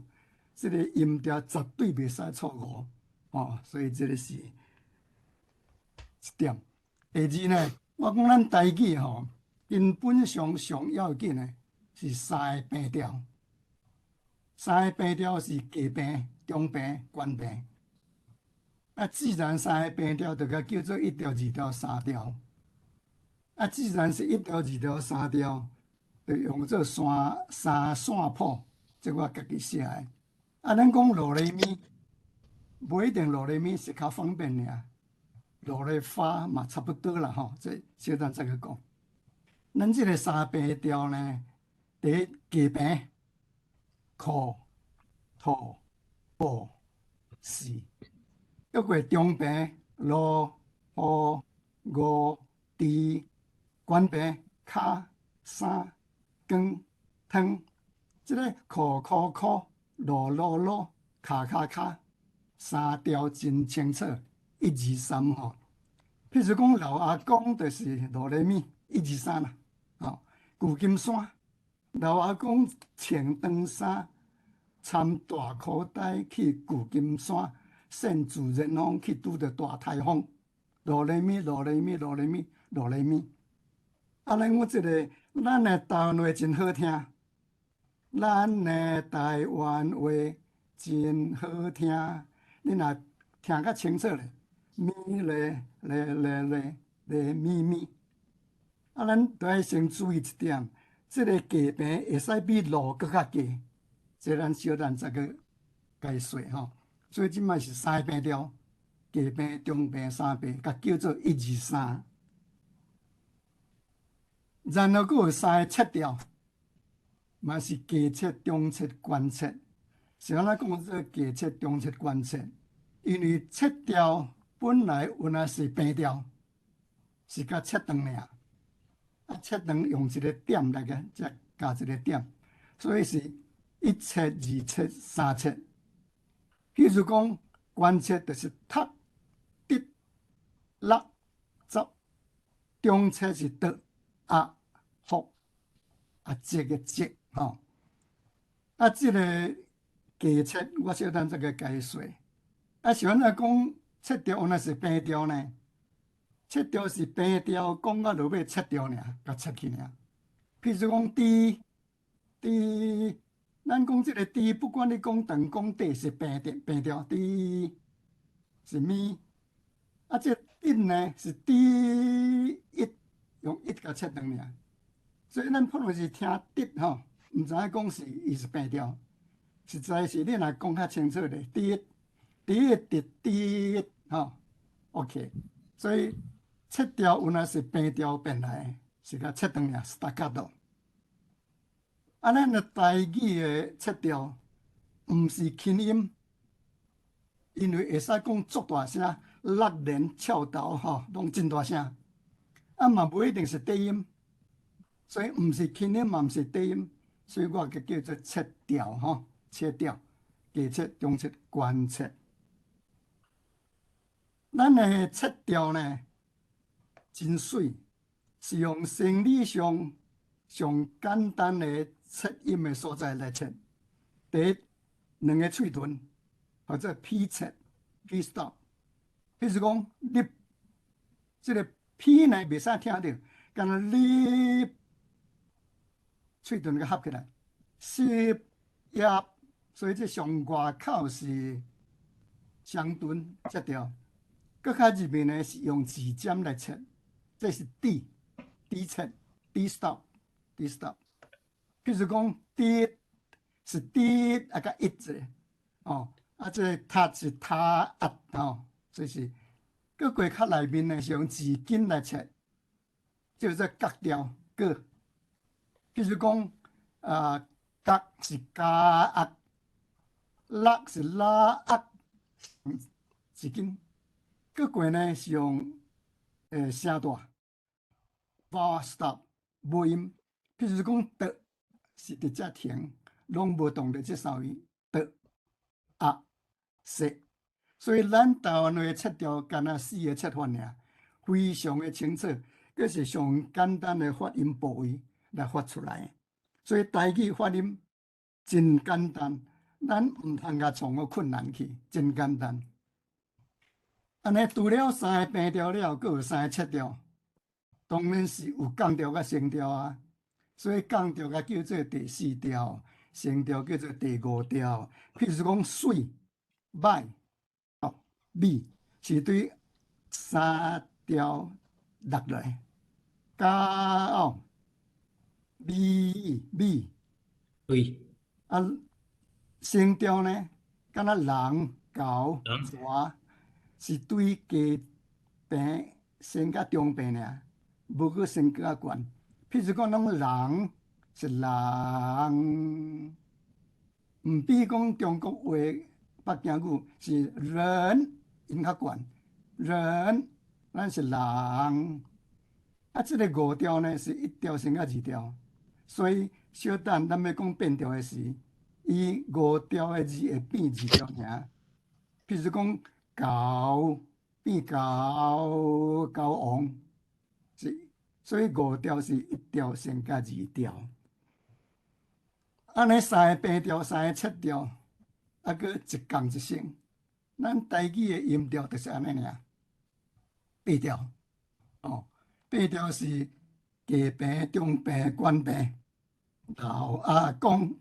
這个音調絕對袂使錯誤，哦，所以這个是一點。第二呢，我講咱台語吼，根本上上要緊的是三个平調，三個平調是低平、中平、懸平。啊，自然三個平調就共叫做一調、二調、三調。啊，自然是一調、二調、三調，就用做三線譜，這我家己寫的。啊，咱講囉來咪，無一定囉來咪是較方便爾，囉來發嘛差不多啦吼。這小等再閣講。咱這个三平調呢，第一低平，苦、吐、布、四，抑過中平，囉、雨、五、豬，懸平，跤、衫、光、湯，這个苦苦苦、囉囉囉、跤跤跤，三調真清楚，一二三吼。譬如講老阿公就是囉來咪，一二三啦，吼。舊金山老阿公穿長衫，參大箍袋去舊金山，乘自然風去拄著大颱風。囉來咪，囉來咪，囉來咪，囉來咪。啊，咱講這个，咱的台灣話真好聽，咱的台灣話真好聽，你若聽較清楚咧，咪咧咧咧咧咧咪咪。啊，咱都愛先注意一點，這个低平會使比囉閣較低，這咱小等再閣解說吼。所以這擺是三个平調，低平、中平、三平，共叫做一二三。然後閣有三個切調，嘛是低切、中切、懸切。是按怎講做低切、中切、懸切？因為切調本來原來是平調，是共切斷爾。啊，切斷用一個點來個，才加一個點，所以是一切、二切、三切。譬如講，懸切就是讀、滴、六、十，中切是桌、壓、福、啊，節个節吼。啊，這个低切我小等再共解說。啊，是按怎講切調原來是平調呢？切調是平調，講到落尾切調爾，共切去爾。譬如講，豬，豬，咱講這个豬，不管你講長講短，是平調平調，豬是咪？啊，這個呢是滴一，用一共切斷爾。所以咱普通時聽滴吼，毋知影講是伊是平調，實在是你若講較清楚咧，滴滴滴滴吼，OK。所以切調原來是平調變來，是共切斷爾，staccato。啊，咱的台語的切調毋是輕音，因為會使講足大聲，六連翹頭吼，攏真大聲。啊嘛無一定是低音，所以毋是輕音嘛毋是低音，所以我共叫做切調吼，切調，低切、中切、懸切。咱的切調呢，真媠，是用生理上上簡單的切音的所在來切。第一，兩个喙唇，或者 P 切 P stop。譬如講，你這个 P 呢袂使聽著，敢若你喙唇共合起來，吸壓，所以這上外口是雙唇切調。閣較入面呢是用舌尖來切，這是 D D 切 D stop D stop。譬如講 D 是 D 啊共一者，哦，啊這个塔是塔壓吼，這是閣過較內面呢是用舌根來切，叫做角調閣。譬如講啊，角是加壓，六是拉壓，舌根。閣過呢是用聲帶，vowel stop 無音。譬如講桌是佇遮停，攏無動佇這三位桌壓說。所以咱台灣話切調敢若四个切法爾，非常的清楚，閣是上簡單的發音部位來發出來。所以台語發音真簡單，咱毋通共創予困難去，真簡單。按呢，除了三个平調了，閣有三个切調，當然是有降調佮升調啊。所以降調共叫做第四調，升調叫做第五調。譬如講水、歹、哦、美，是對三調落來，加哦，美美，對。啊，升調呢，敢若人、狗、蛇。是對低平升甲中平爾，無閣升閣較懸。譬如講，攏人是人，毋比講中國話、北京語是人，𪜶較懸。人，咱是人。啊，這个五調呢，是一調升甲二調，所以小等咱欲講變調的時，伊五調的字會變二調爾。譬如講。猴變猴猴王，是，所以五調是一調升甲二調。按呢三个平調，三个切調，啊，閣一降一升。咱台語的音調就是按呢爾，八調，哦，八調是低平、中平、懸平，然後啊降，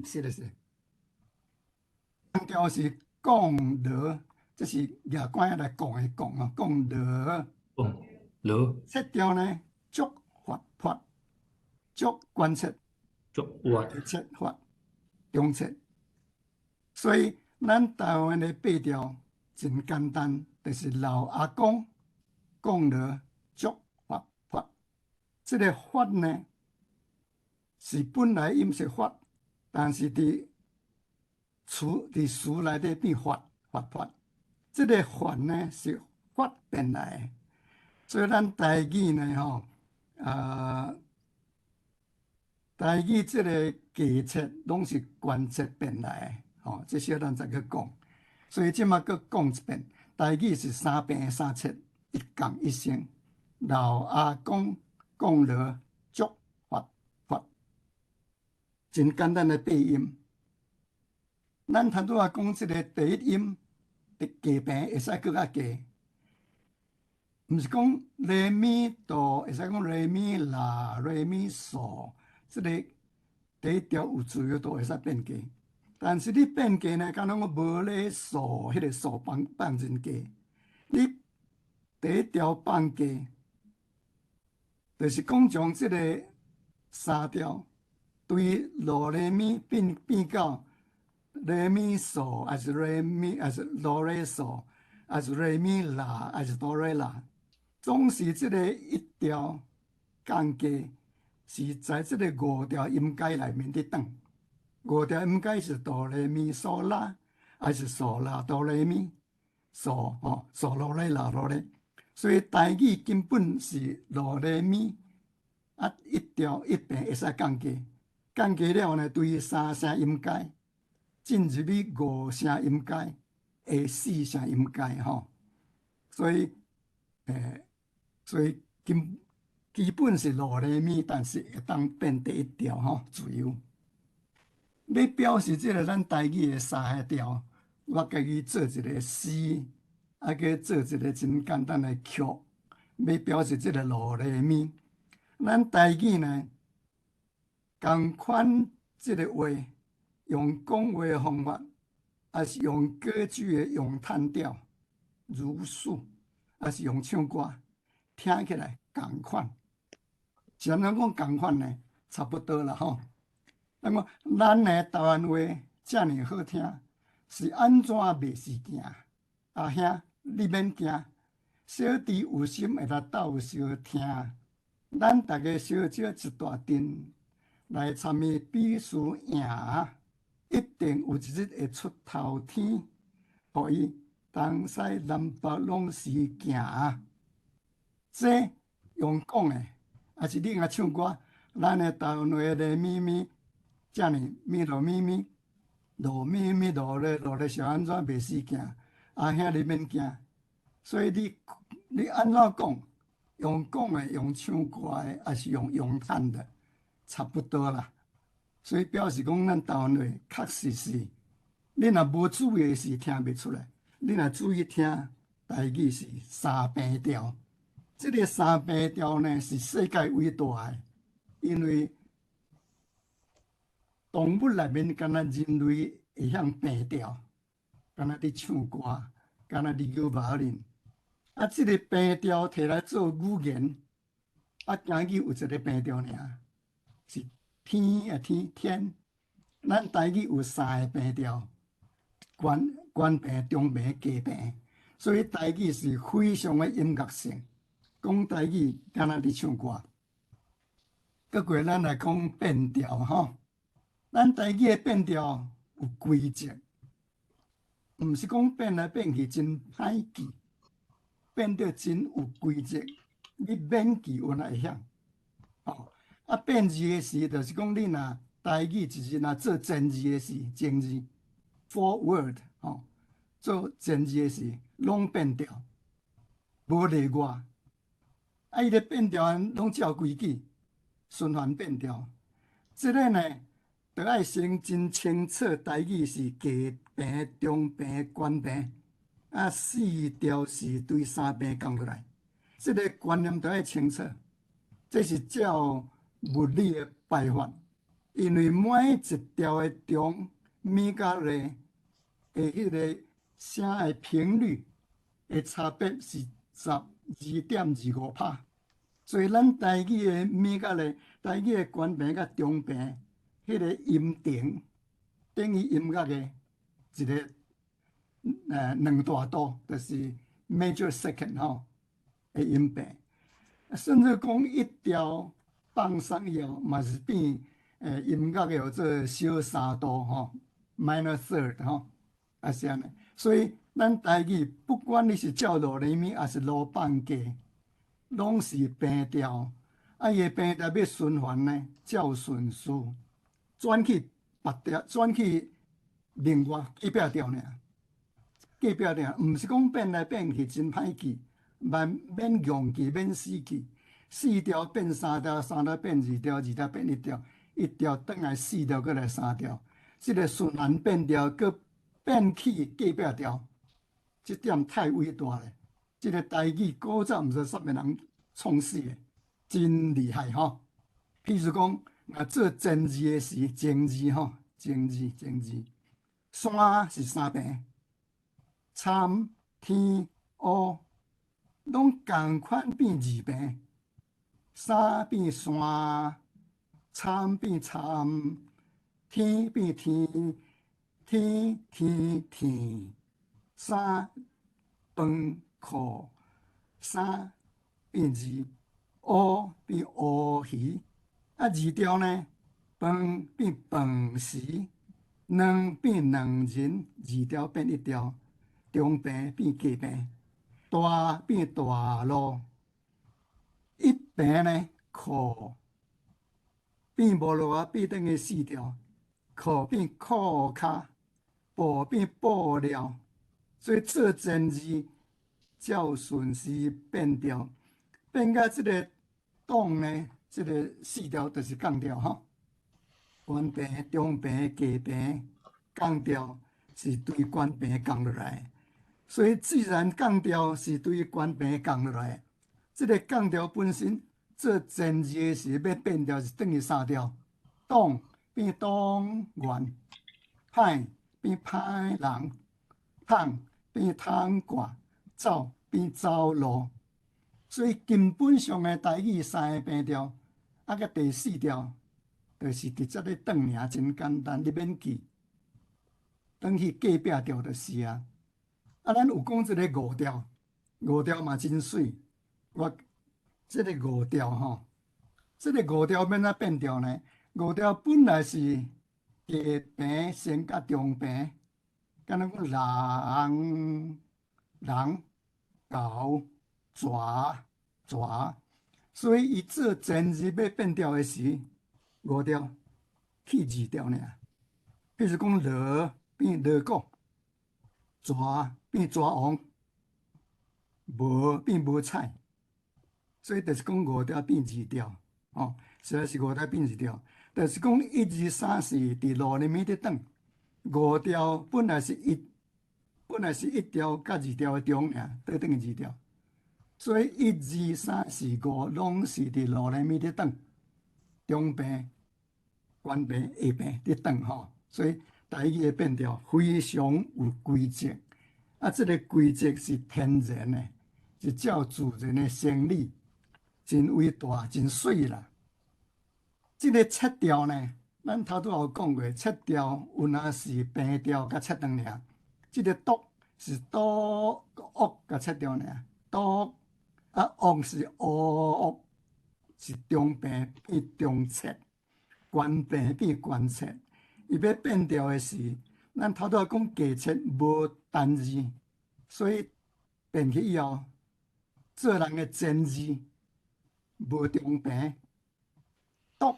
是的是，降調是降落。這是舉竿來降的降啊，降落。降落。切調呢，足發發，足懸切，足發切發中切。所以咱台灣的八調真簡單，就是老阿公講了足發發。這个發呢，是本來音是發，但是佇詞佇詞內底變發發發。這个發呢是發變來的，所以咱台語呢吼，啊，台語這个假切攏是關節變來的，吼，這小咱再閣講。所以這馬閣講一遍，台語是三平三切，一仝一聲。老阿公講了足發發，真簡單的八音。咱頭拄仔講這个第一音，佇低平會使閣較低，毋是講來咪哆，會使講來咪啦、來咪嗦，這个第一調有自由度會使變低。但是你變低呢，敢若講無咧嗦，彼个嗦放放真低。你第一調放低，就是講將這个三調對囉來咪變變到來咪嗦，還是來咪，還是囉來嗦，還是來咪啦，還是哆來啦，總是這个一調降低，是在這个五調音階內面佇轉。五調音階是哆來咪嗦啦，還是嗦啦哆來咪嗦吼，嗦囉來啦囉來。所以台語根本是囉來咪啊，一調一平會使降低，降低了呢，對三聲音階進入去五聲音階，下四聲音階吼。所以，所以根基本是囉來咪，但是會當變第一調吼，自由。欲表示這个咱台語的三个調，我家己做一个詩，啊，閣做一个真簡單的曲，欲表示這个囉來咪。咱台語呢，仝款這个話，用講話的方法，抑是用歌劇的詠嘆調，如數，抑是用唱歌，聽起來仝款。是按怎講仝款呢？差不多啦吼。那麼，咱的台灣話遮爾好聽，是按怎袂時驚？阿兄，你免驚，小弟有心會來鬥相聽。咱逐家相借一大陣來參與比試贏，一定有一日會出頭天，予伊東西南北攏是行。這用講的，抑是你若唱歌，咱的台灣話來咪咪。遮爾咪囉咪咪，囉咪咪囉咧囉咧，是按怎袂死驚？阿兄你免驚，所以你你按怎講，用講的、用唱歌的，抑是用詠嘆的，差不多啦。所以表示講，咱台灣話確實是，你若無注意是聽袂出來，你若注意聽，台語是三平調。這个三平調呢，是世界偉大的，因為動物內面敢若人類會曉平調，敢若佇唱歌，敢若佇搖目恁。啊，這个平調摕來做語言，啊，今日有一个平調爾，是天啊天天。咱台語有三个平調，懸懸平、中平、低平，所以台語是非常的音樂性。講台語敢若佇唱歌。閣過咱來講變調吼。咱台語的變調有規則，毋是講變來變去真歹記，變得真有規則，你免記有哪會曉。哦，啊變字的時，就是講你若台語一日若做前字的時，前字 forward 吼，做前字的時，攏變調，無例外。啊，伊咧變調攏照規矩，循環變調。這个呢？著愛先真清楚，台語是低平、中平、懸平，啊，四調是對三平降落來，這个觀念著愛清楚。這是照物理的排法，因為每一調的中咪佮來的彼个聲的頻率的差別是12.25拍，所以咱台語的咪佮來，台語的懸平佮中平。彼个音程等於音樂的一个兩大度，就是 major second 吼的音變，甚至講一調放鬆以後，嘛是變音樂叫做小三度吼，minor third 吼，啊是按呢。所以咱台語不管你是照哆來咪，抑是羅放加，攏是平調。啊，伊的平調欲循環呢，照順序轉去別調，轉去另外隔壁調爾。隔壁爾，毋是講變來變去真歹記，免免戇記，免死記。四調變三調，三調變二調，二調變一調，一調轉來四調，閣來三調。這个循環變調，閣變去隔壁調，這點太偉大了。這个台語古早毋知啥物人創始的，真厲害吼。譬如講，若做前字的時，前字吼，前字前字，山是三平，參天烏攏仝款變二平，山變山，參變參，天變天，天天天，三飯褲，三變二，烏變烏魚，啊二調呢？飯變飯時，兩變兩人，二調變一調。中平變低平，大變大路，一平呢，褲變無落啊，變轉去四調，褲變褲跤，布變布料，所以做前字照順序變調，變甲這个擋呢，這个四調就是降調吼，懸平、中平、低平、降調是對懸平降落來。所以自然降調是對懸平降落來，這个降調本身做前字的時欲變調是轉去三調，黨變黨員，歹變歹人，麭變窗掛，走變走路。所以根本上的台語三个平調，啊閣第四調，就是直接咧轉爾，真簡單，你免記，轉去隔壁調就是啊。啊，咱有講這个五調，五調嘛真媠。我這个五調吼，這个五調欲按怎變調呢？五調本來是低平先佮中平，敢若講人人猴蛇蛇，所以伊做前字欲變調的時，五調去二調爾。譬如講羅變鑼鼓，蛇變蛇王，無變無彩，所以就是講五調變二調，吼，實在是五調變二調，就是講一二三四佇囉來咪佇轉，五調本來是一，本來是一調佮二調的中爾，倒轉去二調，所以一二三四五攏是佇囉來咪佇轉，中平、懸平、下平佇轉吼，所以台語的變調非常有規則。啊，這个規則是天然的，是照自然的生理，真偉大，真媠啦。這个切調呢，咱頭拄仔有講過，切調有若是平調佮切斷爾。這个篤是哆惡佮切調爾，哆啊惡是烏惡，是中平變中切，懸平變懸切。伊欲變調的是，咱頭拄仔講低切無單字，所以變去以後，做人的前字無中平，毒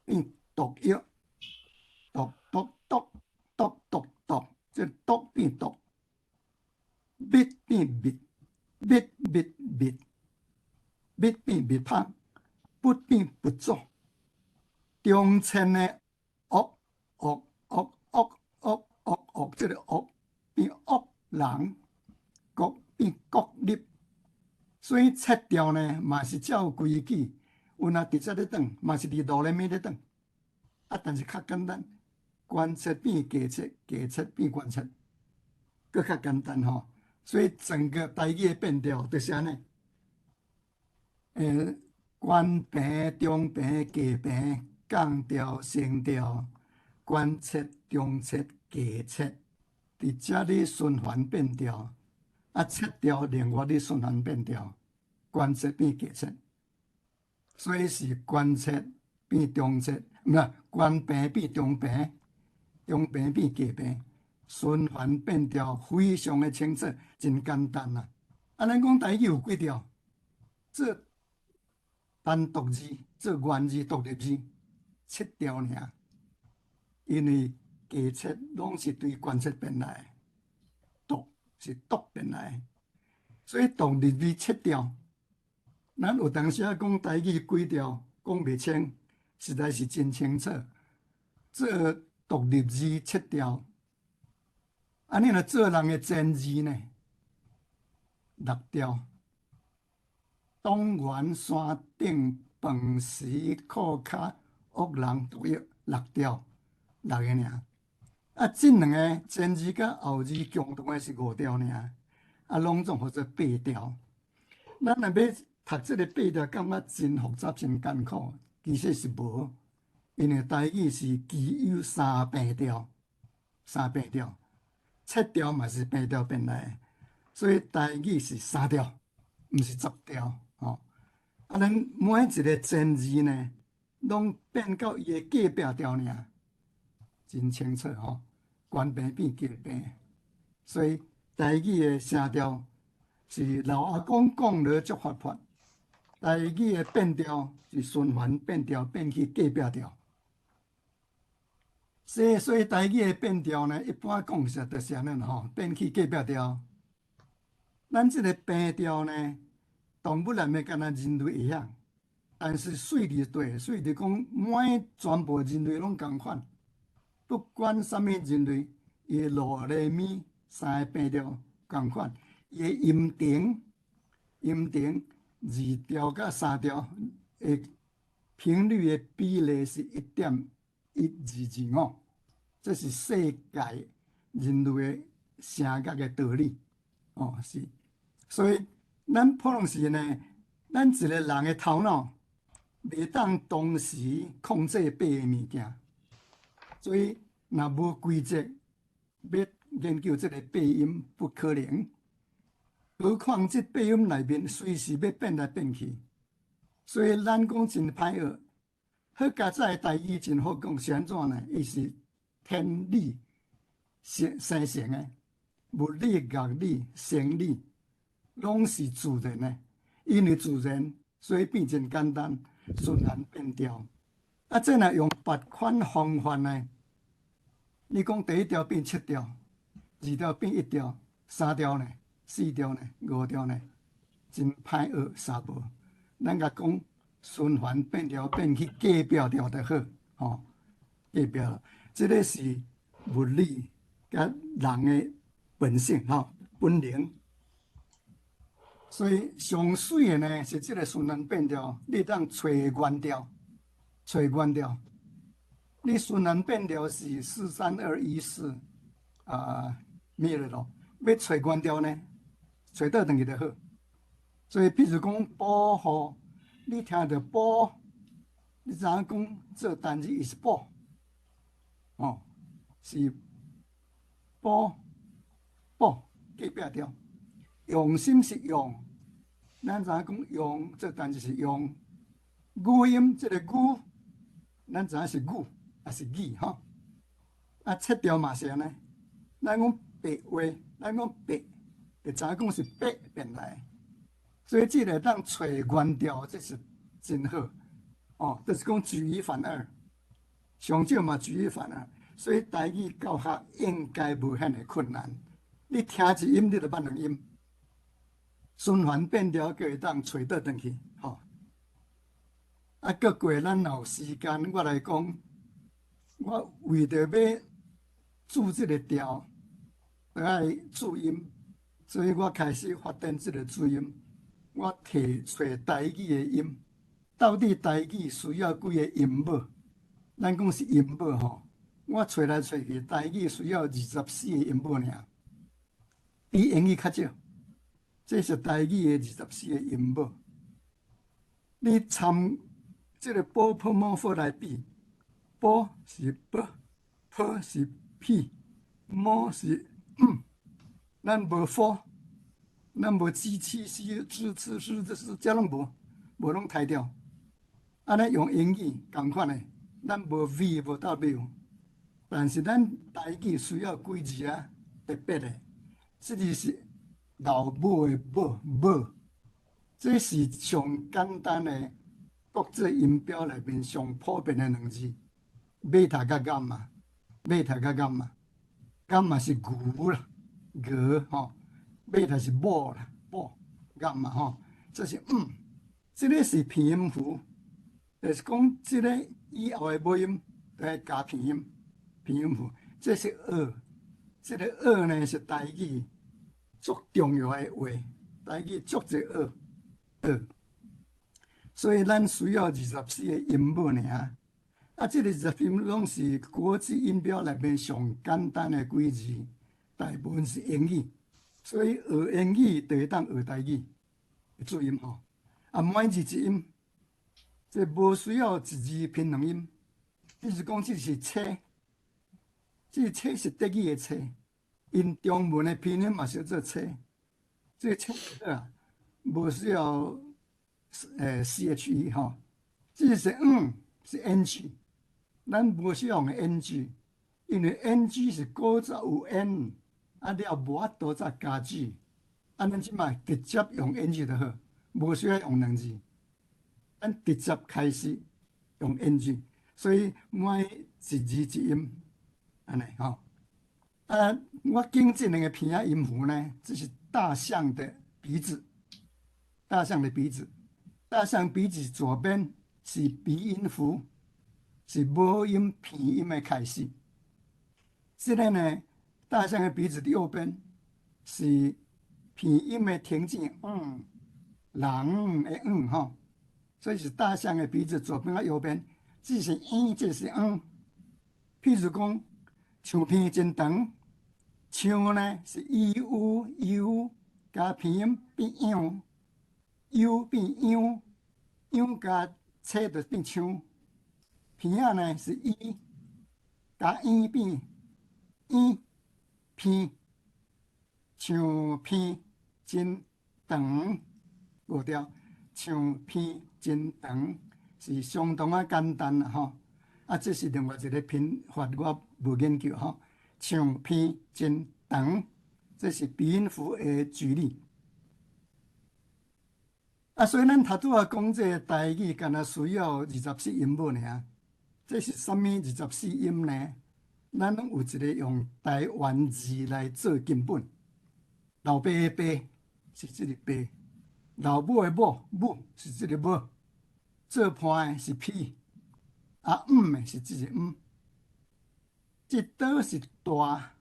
變毒藥，毒毒毒毒毒毒，這毒變毒，蜜變蜜，蜜蜜蜜，蜜變蜜蜂，不變不做，中切的惡惡惡惡惡惡惡，這个惡變惡人，國變國立，所以切調呢嘛是照規矩，有若直接咧轉，嘛是佇囉來咪咧轉，啊，但是較簡單，懸切變低切，低切變懸切，閣較簡單吼。所以整個台語的變調就是按呢，懸平、中平、低平、降調、升調、懸切、中切、低切，佇遮咧循環變調。啊，切調另外你循環變調，關節變假切，所以是關節變中節，毋是懸平變中平，中平變下平，循環變調非常的清楚，真簡單啦。啊，咱講台語有幾調？做單獨字、做原字、獨立字，七調爾。因為假切攏是對關節變來的，獨是獨變來的，所以獨立字七調。咱有當時仔講台語幾調，講袂清，實在是真清楚。做獨立字七調，啊，你若做人的前字呢？六調。東源山頂飯時褲跤惡人毒藥六調，六个爾。啊，這兩个前字佮後字共同的是五調爾，啊，攏總號做八調。咱若欲讀這个八調，感覺真複雜、真艱苦，其實是無，因為台語是具有三平調，三平調，七調嘛是平調變來的，所以台語是三調，毋是十調，吼。啊，咱每一个前字呢，攏變到伊的隔壁調爾，真清楚吼。懸平變隔平，所以台語的聲調是老阿公講落足活潑。台語的變調是循環變調變去隔壁調。所以台語的變調呢，一般講實就是按呢吼，變去隔壁調。咱這个平調呢，動物內面敢若人類會曉，但是細膩對，細膩講每全部人類攏仝款，不管啥物人類，伊的囉來咪三个平調仝款，伊的音程音程二調佮三調的頻率的比例是1.1225，這是世界人類的聲樂的道理，哦是，所以咱普通時呢，咱一個人的頭腦袂當同時控制八個物件，所以若無規則欲研究這个八音不可能。何況這八音內面隨時欲變來變去，所以咱講真歹學。好佳哉台語真好講，是按怎呢？伊是天理生生成的，物理、樂理、生理，攏是自然的。因為自然，所以變真簡單，自然變調。啊，這若用別款方法呢？你講第一調變七調，二調變一調，三調呢？四調呢？五調呢？真歹學三無。咱共講循環變調變去隔壁調就好，吼，隔壁。這个是物理佮人的本性，吼，本能。所以上媠的呢是這个循環變調，你當揣原調，揣原調。你循環變調是四三二一四啊，咩了咯？欲揣原調呢？揣倒轉去就好。所以，譬如講保護，你聽著保，你知影講做單字伊是保，哦，是保保隔壁調。用心是用，咱知影講用做單字是用。語音這个語，咱知影是語，抑是語吼。啊，切調嘛是按呢，咱講白話，咱講白，就知影講是白變來。所以這个當揣原調，這是真好。哦，就是講舉一反二，上少嘛舉一反二。所以台語教學應該無遐爾困難。你聽一音，你就捌兩音。循環變調，閣會當揣倒轉去，吼。啊，閣過咱若有時間，我來講，我為著欲注這个調，著愛注音，所以我開始發展這个注音。我提揣台語的音，到底台語需要幾个音母？咱講是音母吼，我揣來揣去，台語需要24个音母爾，比英語較少。這是台語的24个音母。你參這个波潑摸佛來比，波是 b，潑是 p，摸是 m，咱無佛。咱無 G 七 C 支 C 支這是這攏無，無攏刣掉。按呢用英語仝款的，咱無 V 無 W，但是咱台語需要幾字啊特別的，這字是老母的母母，這是上簡單的國際音標內面上普遍的兩字，beta 佮 gamma，beta 佮 gamma，gamma 是牛啦，牛吼，貝塔是母啦，母伽馬吼，這是嗯，這个是鼻音符。就是講，這个以後的尾音都愛加鼻音，鼻音符。這是訛，這个訛呢是台語足重要的話，台語足濟訛訛。所以咱需要24個音母爾。啊，這个24音攏是國際音標內面上簡單的幾字，大部分是英語，所以學英語就會當學台語注音吼。啊，每字一音。這無需要一字平兩音，比如講，這是車，這個車是德語的車，𪜶中文的拼音嘛是做車，這個車啊，無需要CHE 吼，這是嗯是 NG，咱無需要用 NG，因為 NG 是古早有 N，啊了無法度再加 G，啊咱這擺直接用 NG 就好，無需要用兩字。咱直接開始用 NG，所以每一字一音，按呢吼。啊，我揀這兩個鼻仔音符呢，這是大象的鼻子，大象的鼻子，大象鼻子左邊是鼻音符，是母音鼻音的開始。這个呢，大象的鼻子的右邊是鼻音的停止，嗯，人的嗯吼。所以是大象的鼻子左邊佮右邊，這是嗯，這是嗯。譬如講，橡皮真長，橡呢是 E U U 加鼻音變樣，U 變樣，樣加車就變槍。鼻仔呢是 E 加 E 變 E 鼻，橡皮真長，無對，橡皮真長是相當仔簡單啦吼。啊，這是另外一個拼法，我無研究吼。橡皮真長，這是鼻音符的舉例。啊，所以咱頭拄仔講這个台語，敢若需要24音母爾。這是啥物24音呢？咱攏有一個用台灣字來做根本。老爸的爸是這个爸，老母的母母是這个母，做伴的是 P，啊毋的是這个毋。這刀是大，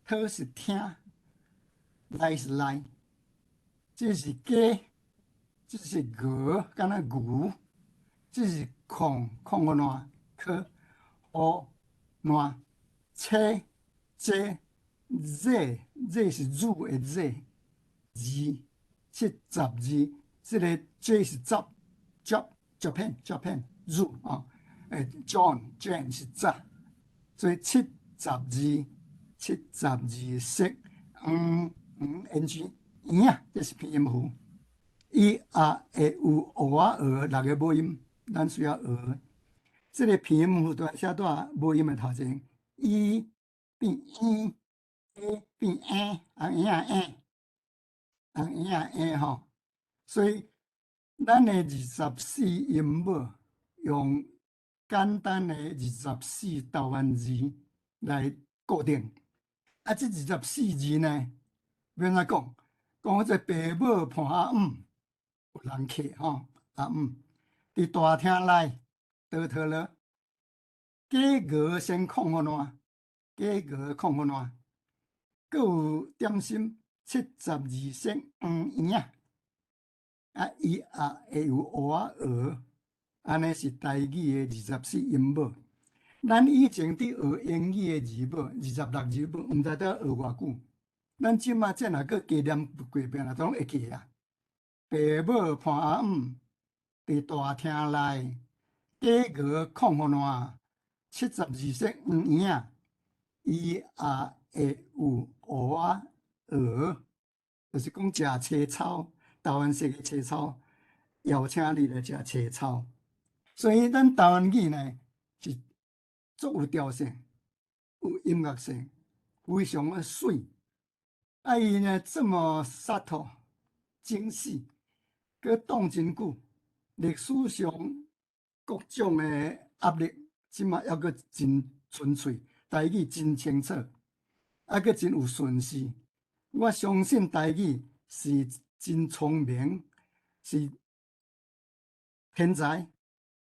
特是聽，來是來，這是雞，這是鵝，敢若牛，這是空空個爛，科烏爛，車這 Z Z 是汝的 Z，二72，這个 J 是十，J Japan Japan 汝啊，John Jane 是十，所以72，72色，嗯嗯 N G 嬰仔，這是鼻音符，伊也會有烏仔蚵六个母音，咱需要學。這个鼻音符都寫佇母音的頭前，E 變 E，A 變 A，紅嬰仔 A，紅嬰仔 A 吼。所以咱的24音母用簡單的24台灣字來固定。啊，這24字呢，欲按怎講？講這爸母伴阿姆，有人客吼，阿姆佇大廳內，倒佗落，加鵝先空予爛，加鵝空予爛，閣有點心72色黃圓仔，啊，伊也會有烏仔蚵，按呢是台語的24音母。咱以前佇學英語的字母，26字母，毋知得學偌久。咱這馬這若閣加念幾遍，都攏會記啊。爸母伴阿姆佇大廳內，加鵝空予爛，72色黃圓仔，伊也會有烏仔蚵，就是講食青草，台灣式的青草，邀請你來食青草。所以咱台灣語呢是足有調性，有音樂性，非常的媠。啊，伊呢這麼 subtle 精細，閣當真久，歷史上各種的壓力，這馬猶閣真純粹，台語真清楚，啊，閣真有順序。我相信台語是真聰明，是天才，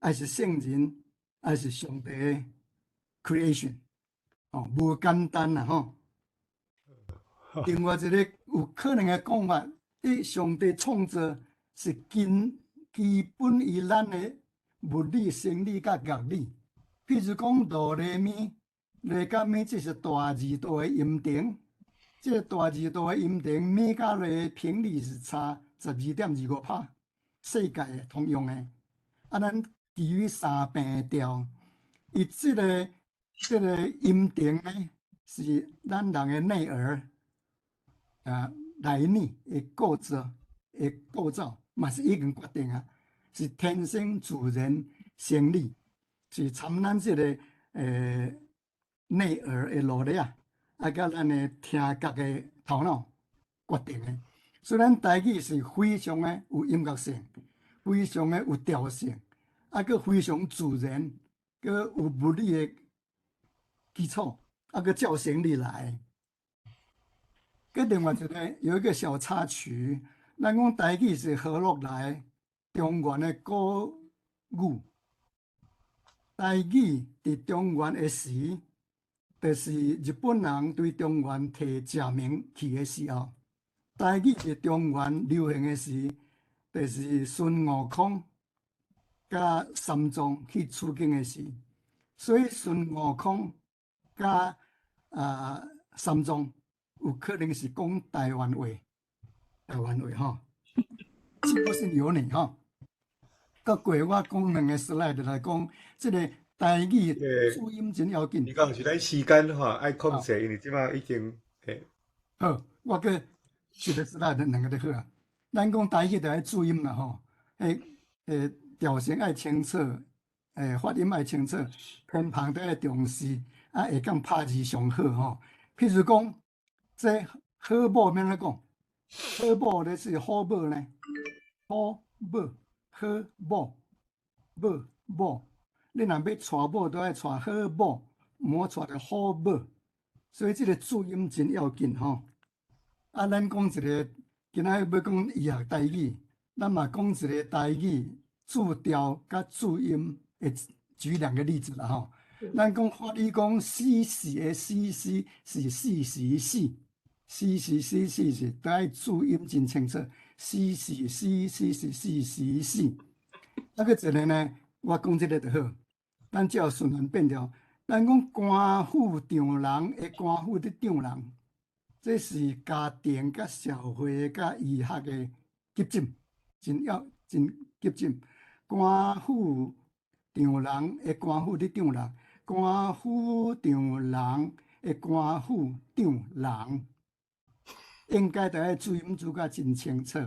還是聖人，還是上帝的 creation，哦，無簡單啦吼。另外一個有可能的講法，佇上帝創造是根基本於咱的物理、生理佮樂理。譬如講哆來咪，來佮咪，這是大二度的音程。這個大二度的音程，咪佮來頻率是差12.25拍，世界的通用的。啊，咱基於三平調，伊這個音程呢，是咱人的內耳啊內耳的構造的構造，嘛是已經決定啊，是天生自然生理，是參咱這個內耳的努力啊，啊，佮咱的聽覺的頭腦決定的。所以咱台語是非常的有音樂性，非常的有調性，啊，閣非常自然，閣有物理的基礎，啊，閣照生理來。閣另外一個有一個小插曲，咱講台語是河洛來中原的古語，台語佇中原的時，就是日本人對中原提食物去的時候，台語佇中原流行的時，就是孫悟空佮三藏去取經的時，所以孫悟空佮三藏有可能是講台灣話，台灣話吼，是不是有你吼？閣過我講兩個 slide 來講，這個台語注音真要緊。你講是咱時間吼愛控制，因為這馬已經嘿。好，我閣一個 slide 兩個就好啊。咱講台語就愛注音啦吼，調性愛清楚，發音愛清楚，偏旁都愛重視，啊會當拍字上好吼。譬如講，這好某欲按怎講？好某咧是好某呢？好某，好某，某某。你若欲娶某，都愛娶好某，毋好娶著好某。所以這個注音真要緊吼。啊，咱講一個，今仔日欲講醫學台語，咱嘛講一個台語字調佮注音，會舉兩個例子啦吼。咱講法語講死時的死死是四時四，死時死死是都愛注音真清楚，死時死死是四時四。啊，閣一個呢，我講這個就好，咱照順序變調。咱講官府丈人的官府的丈人，這是家庭佮社會佮醫學的急診，真要真急診。官府丈人的官府的丈人，官府丈人的官府丈人，應該都愛注音注甲真清楚。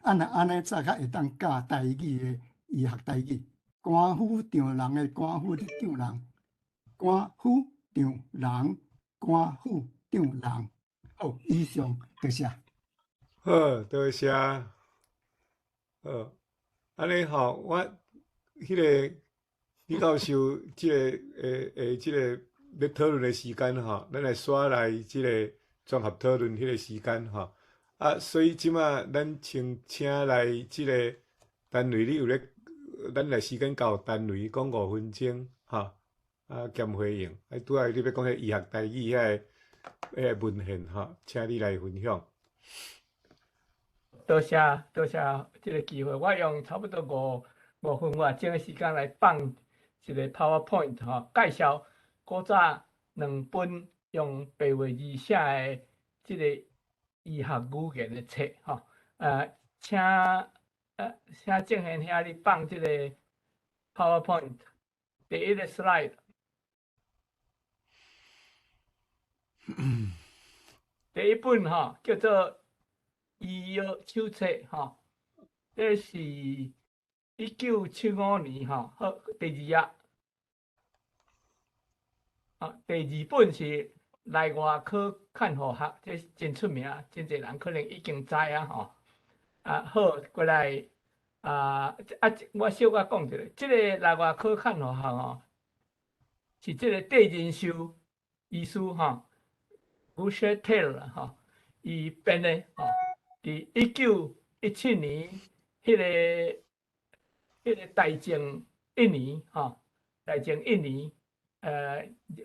啊，若按呢才較會當教台語的醫學台語。官府丈人的官府的丈人，官府丈人，官府丈人。好，以上多謝。好，多謝。好，按呢吼，我彼個李教授，這個這個欲討論的時間吼，咱來煞來這個綜合討論彼個時間吼。啊，所以這馬咱先請來這個單位，你有咧？咱來時間交單位講5分鐘吼，啊兼回應。啊，拄仔你欲講彼醫學台語彼個文獻吼，請你來分享。多謝多謝這個機會，我用差不多5分外鐘的時間來放一個 PowerPoint 吼，介紹古早兩本用白話字寫的這個醫學語言的冊吼。請正賢兄你放這個 PowerPoint 第一個 slide。第一本吼叫做医药手册吼，这是1975年吼，好，第二页，啊，第二本是内外科看护学，这真出名，真濟人可能已經知影吼。啊，好，過來啊啊，我小可講一下，這個內外科看護學吼，是這個戴仁壽醫師吼，Boucher Taylor 吼，伊編的吼，佇1917年彼個大正一年吼，大正一年，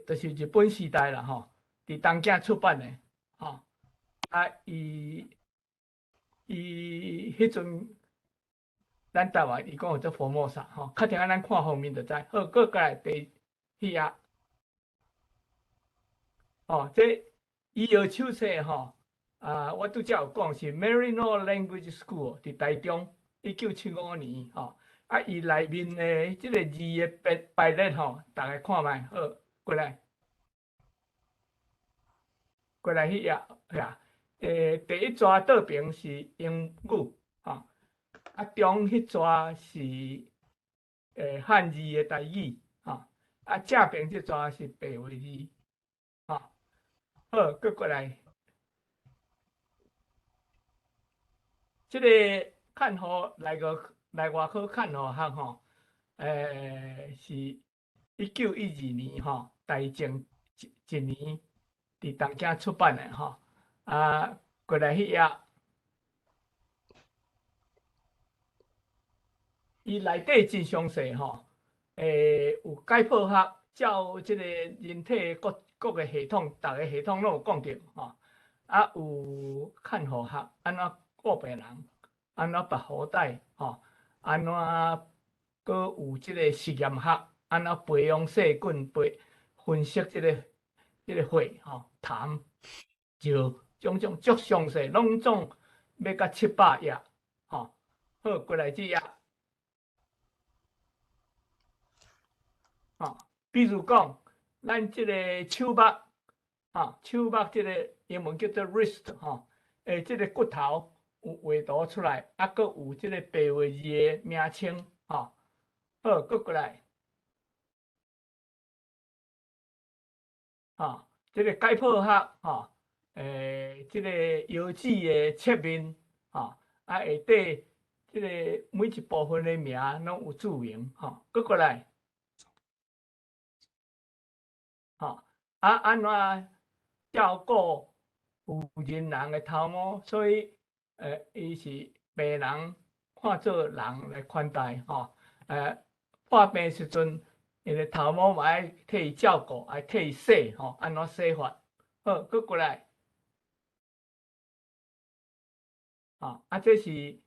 就是日本時代啦吼，佇東京出版的吼，啊，伊彼陣咱台灣伊講叫做佛摩薩吼，較定咱看封面就知。好，閣過來第彼頁，哦，這醫藥手冊吼，啊，我拄才有講是 Maryknoll Language School 佇台中，1975年吼，啊，伊內面的這個字的排列吼，逐家看覓，好，過來，過來彼頁，遐。第一逝倒爿是英語，吼，啊中彼逝是漢字的台語，吼，啊正爿這逝是白話字，吼，好，閣過來，這個看護內外科看護學吼，是1912年吼，大正一年佇東京出版的吼。啊，過來彼頁，伊內底真詳細吼，有解剖學，照這個人體各各個系統，逐個系統攏有講著吼。啊，有看護學，按怎顧病人，按怎縛雨帶吼，按怎閣有這個實驗學，按怎培養細菌，培分析這個血吼痰尿。種種足詳細，攏總欲甲700頁，吼，好，過來這頁，吼，比如講，咱這個手縛，吼，手縛這個英文叫做 wrist，吼，這個骨頭有畫圖出來，啊，閣有這個白話字的名稱，吼，好，閣過來，吼，這個解剖學，吼。這個腰子的切面，吼，啊，下底這個每一部分的名攏有注明，吼，閣過來，吼，啊，按怎照顧有人人的頭毛，所以，伊是病人看做人來款待，吼，破病時陣，伊的頭毛嘛愛替伊照顧，愛替伊洗，吼，按怎洗法，好，閣過來。啊，這是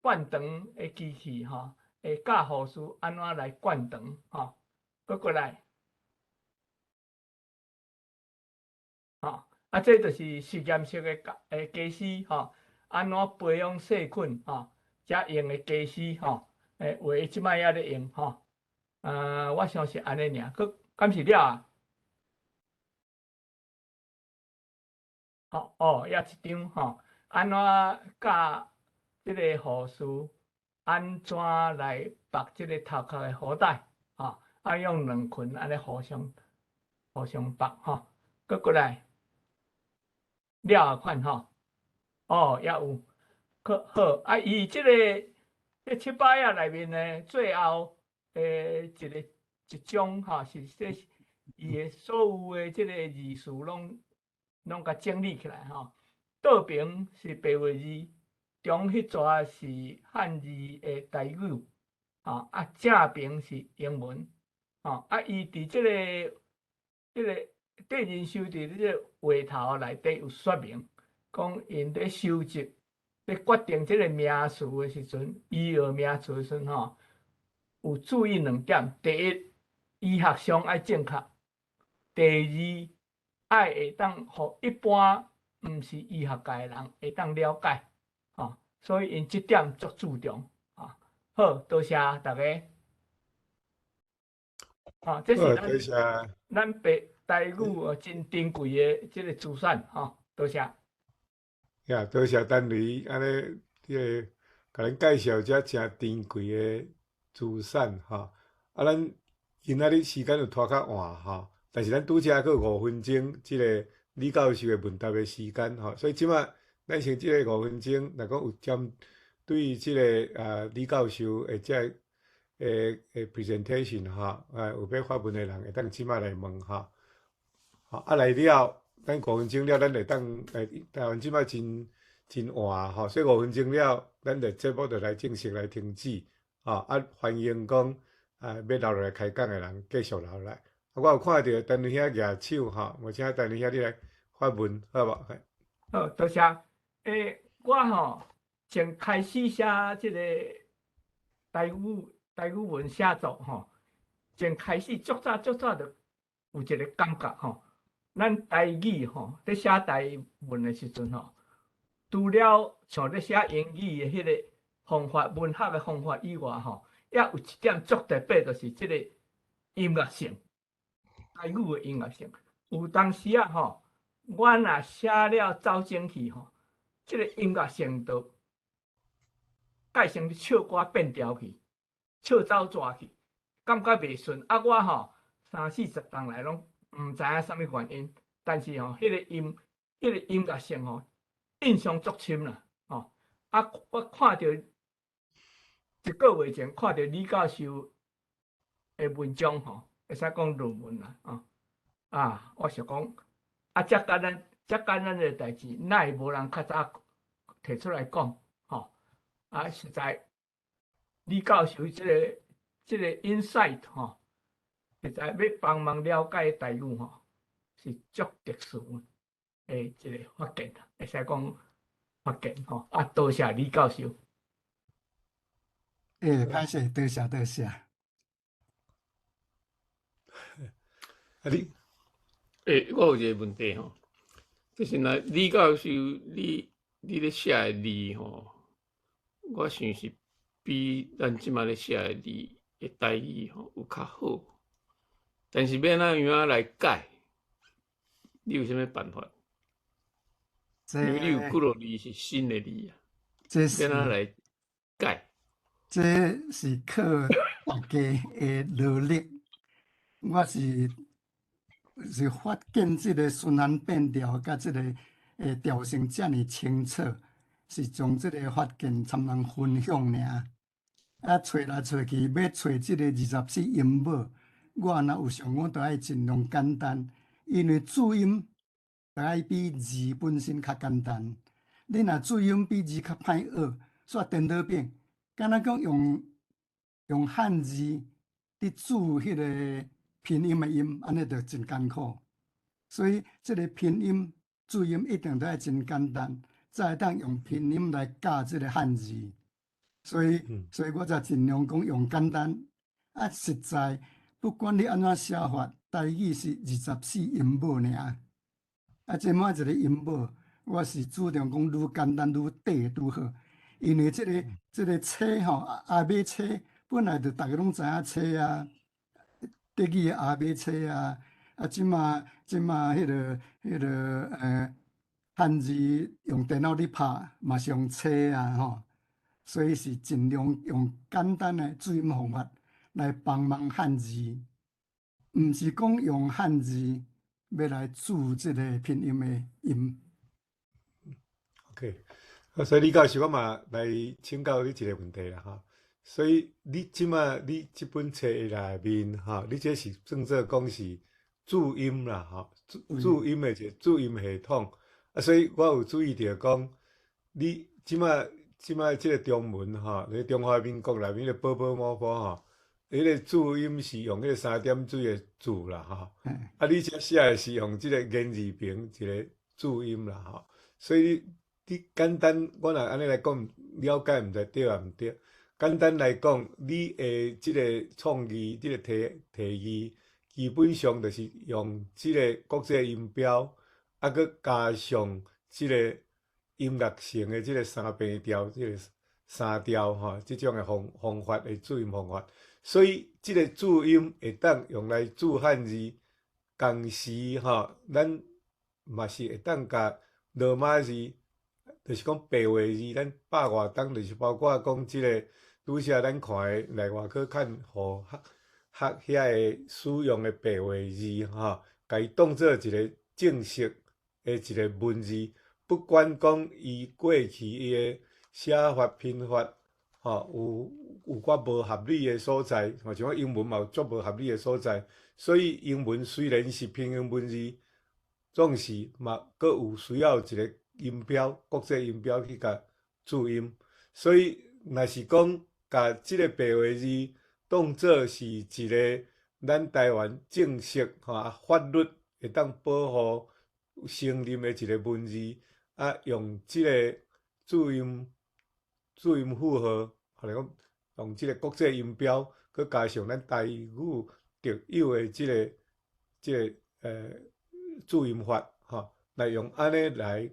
灌腸的機器吼，會教護士按怎來灌腸吼，閣過來，吼，啊，這就是實驗室的家私吼，按怎培養細菌吼，才用的家私吼，畫這擺猶咧用吼，我想是按呢爾，閣敢是了啊？哦，猶一張吼。按怎教這個護士按怎來縛這個頭殼的雨帶，吼，啊用兩群按呢互相縛，吼，閣過來了款吼，哦，猶有，閣好，啊，伊這個這700頁內面呢，最後一個一章吼，是這伊的所有的這個字詞攏共整理起來吼。倒爿是白話字，中彼逝是漢字的台語，吼，啊正爿是英文，吼，啊伊佇這個戴仁壽佇這個畫頭內底有說明，講𪜶佇收集、佇決定這個名詞的時陣，醫藥名詞的時陣吼，有注意兩點：第一，醫學上愛正確；第二，愛會當予一般毋是醫學界的人會當了解，吼，所以𪜶這點足注重，吼。好，多謝大家。吼，這是咱白台語真珍貴的這個資產，吼，多謝。呀，多謝陳雷按呢，這个共咱介紹這誠珍貴的資產吼。啊，咱今仔日時間有拖較晚吼，但是咱拄才閣有5分鐘，這个李教授的問答的時間吼，所以這馬咱先這个五分鐘，若講有針對這个李教授的這个的 presentation 吼，有欲發問的人會當這馬來問吼。好，啊來了，咱五分鐘了，咱會當台灣這馬真真晏吼，所以五分鐘了，咱就節目就來正式來停止，吼啊歡迎講欲留落來開講的人繼續留落來。啊，我有看著陳雷兄舉手吼，我請陳雷兄你來發問，好無？好，多謝。我吼從開始寫這个台語文寫作吼，從開始足早足早就有一个感覺吼。咱台語吼，佇寫台文的時陣吼，除了像咧寫英語的彼个方法、文學的方法以外吼，也有一點足特別，就是這个音樂性，台語的音樂性。有當時啊吼，我若寫了走精去吼，這个音樂性就改成唱歌變調去，唱走蛇去，感覺袂順。啊，我吼三四十冬來攏毋知影啥物原因，但是吼，彼个音樂性吼，印象足深啦，吼。啊，我看著一個月前看著李教授的文章吼，會使講論文啦，吼。啊，我想講，啊，遮簡單，遮簡單的代誌，哪會無人較早提出來講，吼？啊，實在李教授這個 insight 吼，實在欲幫忙了解台語吼，是足特殊的一個發現，會使講發現吼。啊，多謝李教授。欸，歹勢，多謝多謝。啊你，欸，我有一個問題吼，就是若李教授，你咧寫的字吼，我想是比咱這馬咧寫的字的台語吼有較好，但是欲按怎樣來改？你有啥物辦法？因為你有幾落字是新的字啊，這是欲按怎來改？這是靠大家的努力。我是發現這個順安變調佮這個調性遮爾清楚，是從這個發現參人分享爾。啊，揣來揣去，欲揣這個24音母，我若有想講，著愛盡量簡單，因為注音著愛比字本身較簡單。你若注音比字較歹學，煞顛倒變，敢若講用漢字佇注彼個拼音的音，按呢就真艱苦。所以這個拼音注音一定都愛真簡單，才會當用拼音來教這個漢字。所以我才盡量講用簡單。啊，實在不管你按怎寫法，台語是24音母爾。啊，這每一個音母，我是主張講愈簡單愈短愈好，因為這個車吼，阿尾車本來就逐家攏知影車啊，德語的阿尾車啊，啊，這馬彼個漢字用電腦咧拍嘛是用車啊吼，所以是盡量用簡單的注音方法來幫忙漢字，毋是講用漢字欲來注這個拼音的音。 OK，啊，所以李教授，我嘛來請教你一個問題啦，吼。所以你這馬你這本冊內面，吼，你這是算做講是注音啦，吼，注音的一個注音系統。啊，所以我有注意著講，你這馬這個中文，吼，佇中華民國內面的寶寶某寶吼，彼個注音是用彼個三點水的注啦，吼。啊，你這寫的是用這個言字旁一個注音啦，吼。所以你簡單，我若按呢來講，了解毋知對抑毋對。簡單來講，你的這個創意、這個提議，基本上就是用這個國際音標，啊，閣加上這個音樂性的這個三平調、這個三調吼，這種的方法的注音方法。所以，這個注音會當用來注漢字，同時吼，咱嘛是會當共羅馬字就是讲白话字，咱百外冬，就是包括讲这个拄则咱看的内外科看护学学遐个使用的白话字，吼，共伊当做一个正式的一个文字，不管讲伊过去伊的写法拼法，吼，有寡无合理的所在，吼，像讲英文嘛有足无合理的所在，所以英文虽然是拼音文字，总是嘛阁有需要一个音标，国际音标去共注音。所以，若是讲共这个白话字当做是一个咱台湾正式吼法律会当保护承认的一个文字，啊，用这个注音符号，或者讲用这个国际音标，阁加上咱台语特有的这个注音法，吼，来用按呢来，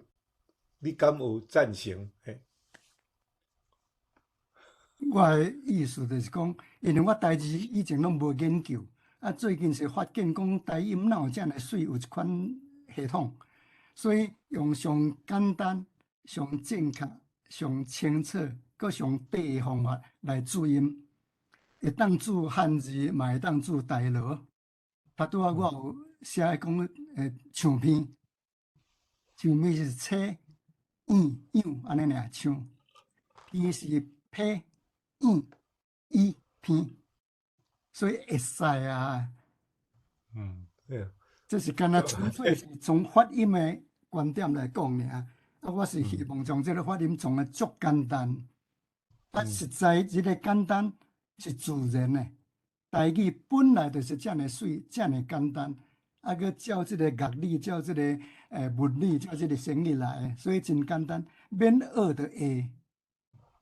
你敢有赞成？嘿。我的意思就是讲，因为我台字以前攏無研究，啊，最近是發現講台音哪有遮爾媠，有這款系統，所以用上簡單、上正確、上清楚、閣上短的方法來注音，會當注漢字，嘛會當注台羅。頭拄仔我有寫講，唱片，唱片是車、影、樣按呢爾，唱片是批、影、伊片，所以會使啊。對啊。這是敢若純粹是從發音的觀點來講爾。啊，我是希望將這个發音創得足簡單。啊，實在這个簡單是自然的。台語本來就是遮爾媠，遮爾簡單。啊，閣照這个樂理，照這个物理，照這个生理來，所以真簡單，免學就會。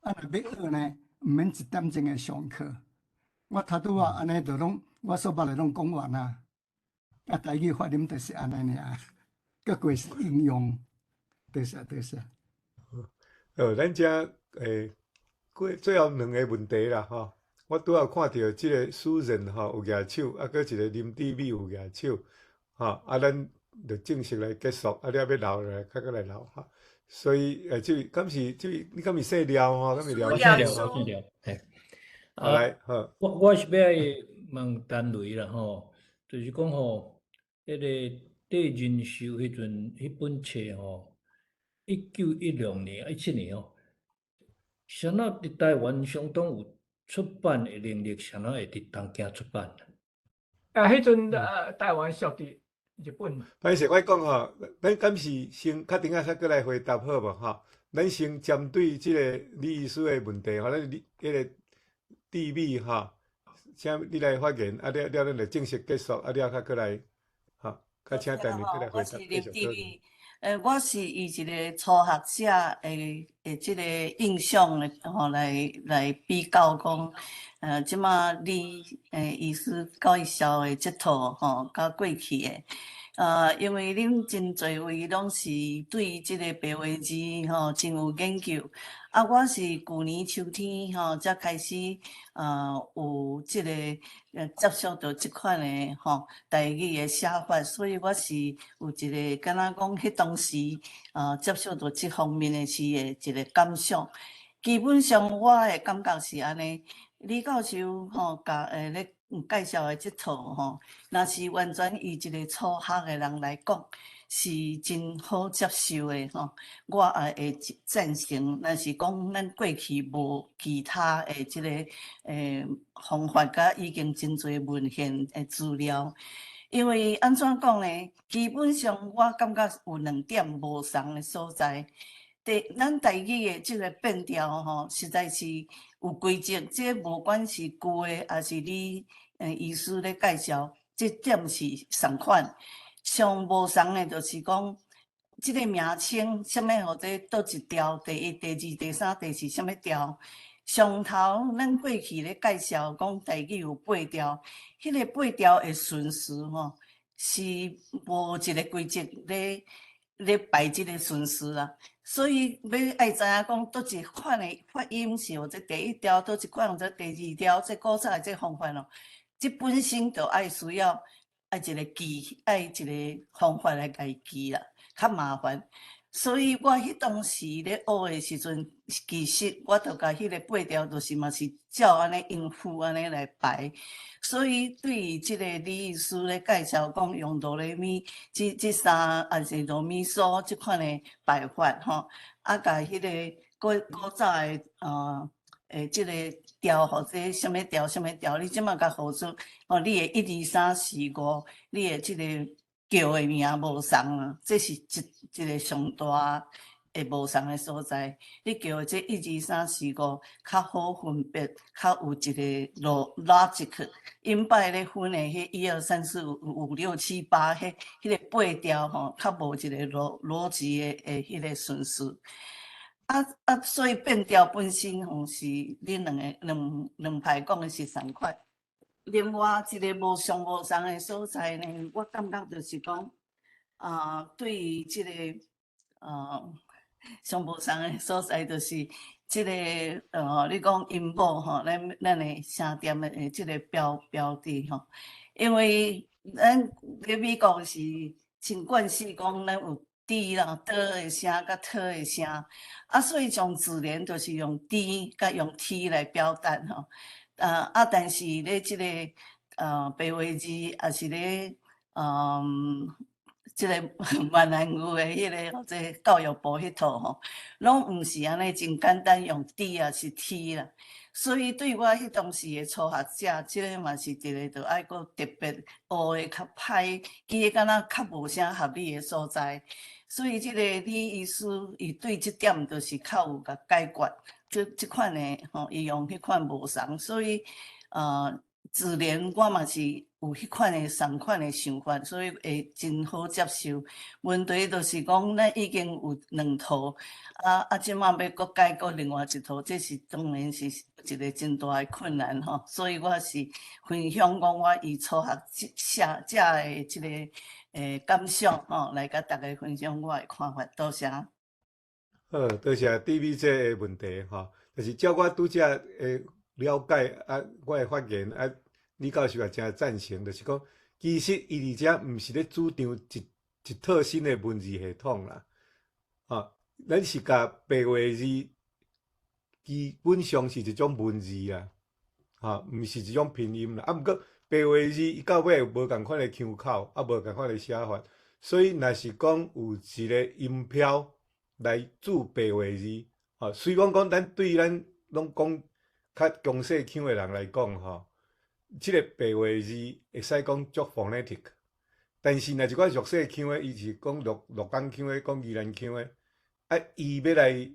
啊，若欲學呢，毋免一點鐘的上課。我頭拄仔按呢就攏，我所捌的攏講完啊。啊，台語發音就是按呢爾，閣過是應用，多謝多謝。咱遮過最後兩個問題啦，吼。我拄仔看著這个 Susan 吼有舉手，啊，閣一个林志美有舉手，吼，啊，咱就正式來結束，啊，你猶欲留落來，較閣來留吼。所以，這位敢是這位，你敢是姓廖吼？敢是廖？我姓廖，我姓廖，嘿。啊，來，好。我是欲愛問陳雷啦，吼，就是講吼，彼个對人壽彼陣，彼本冊吼，1916年、17年吼，啥物佇台灣相當有出版的能力，啥物會佇東京出版？啊，彼陣台灣屬佇日本嘛。歹勢，我講吼，咱敢是先較頂下才閣來回答好無吼？咱先針對這个李醫師的問題吼，咱彼个地位吼，請你來發言，啊了了，咱就正式結束，啊了較閣來，吼，較請陳雷閣來回答。我是林志美，我是以一个初學者的這个印象的吼來比較講，這馬李醫師介紹的這套吼，佮過去的，因為恁真濟位攏是對這个白話字吼真有研究，啊，我是舊年秋天吼才開始，有這个接觸著這款的吼台語的寫法，所以我是有一个敢若講彼當時接觸著這方面的時的一个感想。基本上我的感覺是按呢，李教授吼共咧介紹的這套吼，若是完全以一个初學的人來講，是真好接受的吼。我也會贊成，若是講咱過去無其他的這个方法，佮已經真濟文獻的資料。因為按怎講呢？基本上我感覺有兩點無仝的所在。第，咱台語的這个變調吼，實在是有規則，這無管是舊的，抑是你醫師咧介紹，這點是仝款。上無仝的，就是講這个名稱，啥物號做佗一調，第一、第二、第三、第四，啥物調？上頭咱過去咧介紹講台語有八調，彼个八調的順序吼，是無一个規則咧排這个順序啦。所以欲愛知影講佗一款的發音是號做第一調，佗一款號做第二調，這古早的這方法哦，這本身就愛需要愛一个記，愛一个方法來共伊記啦，較麻煩。所以我彼當時咧學的時陣，其實我就共彼個八調，就是嘛是照按呢音符按呢來排。所以對於這个李醫師咧介紹講用哆來咪這三，抑是羅咪嗦這款的排法吼，啊，共彼个古早的這个調或者啥物調啥物調，你這馬共呼出，吼，你的一二三四五，你的這个叫的名無仝啊，這是一個上大的無仝的所在。你叫的這一二三四五較好分別，較有一個 logic。𪜶擺咧分的彼一二三四五五六七八，彼個八調吼，較無一個邏輯的彼個順序。啊，所以變調本身吼是恁兩个兩派講的是仝款。另外一个無相無仝的所在呢，我感覺就是講，啊，對於這個上無仝的所在，就是這個你講音母吼，咱的聲調的這个標誌吼，因為咱佇美國是真慣勢講咱有 D 啦、D 的聲佮 T 的聲，啊，所以從自然就是用 D 佮用 T 來表達吼。啊，但是咧，這个白話字，抑是咧，這个閩南語的彼个或者教育部彼套吼，攏毋是按呢真簡單用 D 抑是 T 啦。所以對我彼當時的初學者，這个嘛是一个著愛閣特別學的較歹，記得敢若較無啥合理的所在。所以這个李醫師伊對這點就是較有共解決。這款的吼，伊用彼款無仝，所以自然我嘛是有彼款的仝款的想法，所以會真好接受。問題就是講，咱已經有兩套，啊，這馬欲閣改閣另外一套，這是當然是一個真大的困難吼。所以我是分享講，我以初學者的這个感想吼，來共大家分享我的看法。多謝。好，多謝對美這个問題吼，就是照我拄才的了解啊，我的發言啊，李教授也誠贊成，就是講，其實伊佇遮毋是咧主張一套新的文字系統啦，吼，咱是共白話字基本上是一種文字啊，吼，毋是一種拼音啦。啊，毋過白話字伊到尾無仝款的腔口，啊，無仝款的寫法，所以若是講有一个音標來注白話字，吼，雖然講咱對咱攏講較強勢腔的人來講，吼，這个白話字會使講足 phonetic，但是若一寡弱勢腔的，伊是講鹿港腔的，講宜蘭腔的，啊，伊欲來欲，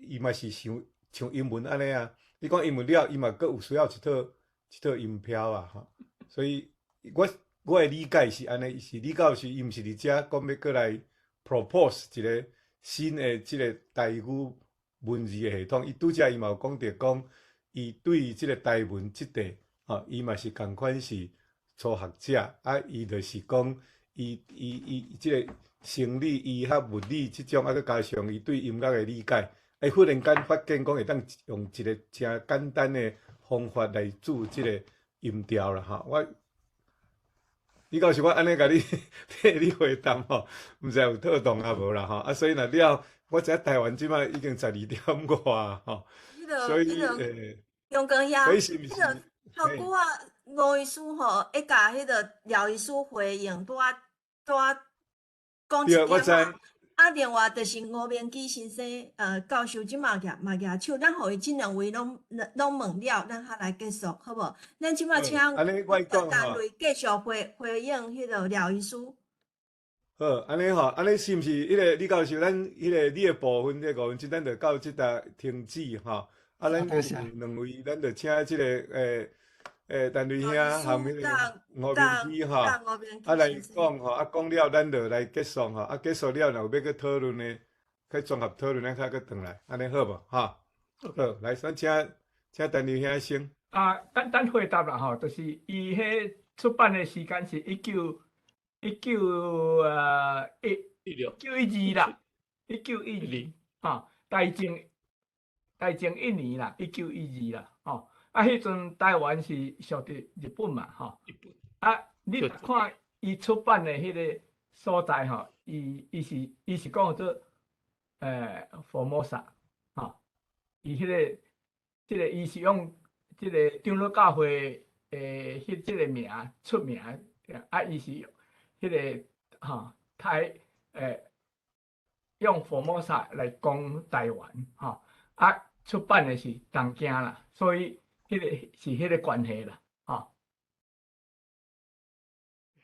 伊嘛是像英文按呢啊，你講英文了，伊嘛閣有需要一套音標啊，吼，所以我的理解是按呢，是李教授伊毋是佇遮講欲閣來 propose 一个新的這个台語文字的系統，伊拄才伊嘛有講著講，伊對於這个台文這塊，吼，伊嘛是仝款是初學者，啊，伊就是講，伊這个生理醫學、物理這種，啊，閣加上伊對音樂的理解，欸，忽然間發現講會當用一个誠簡單的方法來注這个音調啦，吼，我。李教授，我按呢共你替你回答吼，毋知有妥當抑無啦吼。啊，所以若了，我知影台灣這擺已經12點外吼，所以楊光兄，所以是毋是？彼个頭拄仔吳醫師吼，會共彼个廖醫師回應，拄仔拄仔講一點嘛。啊，另外就是吳明基先生，教授這馬舉嘛舉手，咱予伊這兩位攏問了，咱才來結束，好無？咱這馬請單位繼續回應彼个廖醫師。好，按呢吼，按呢是毋是彼个李教授？咱彼个你的部分，這5分鐘，咱就到這搭停止吼。啊，咱有兩位，咱就請這个陳瑞兄含彼个吳明基吼，啊來講吼，啊講了，咱就來結束吼，啊結束了，若有欲閣討論的，去綜合討論，咱較閣轉來，按呢好無？吼，好，來，咱請陳瑞兄先。啊，簡單回答啦吼，就是伊彼出版的時間是一九啊一九一二啦，1912，吼，大正一年啦，1912啦，吼。啊，彼陣台灣是屬佇日本嘛，吼。啊，你看伊出版的彼个所在吼，伊是講做 Formosa，吼，伊彼个，這个伊是用這个長老教會的彼這个名出名，啊，伊是彼个吼台用 Formosa 來講台灣，吼，啊，出版的是東京啦，所以彼个是彼个關係啦，吼。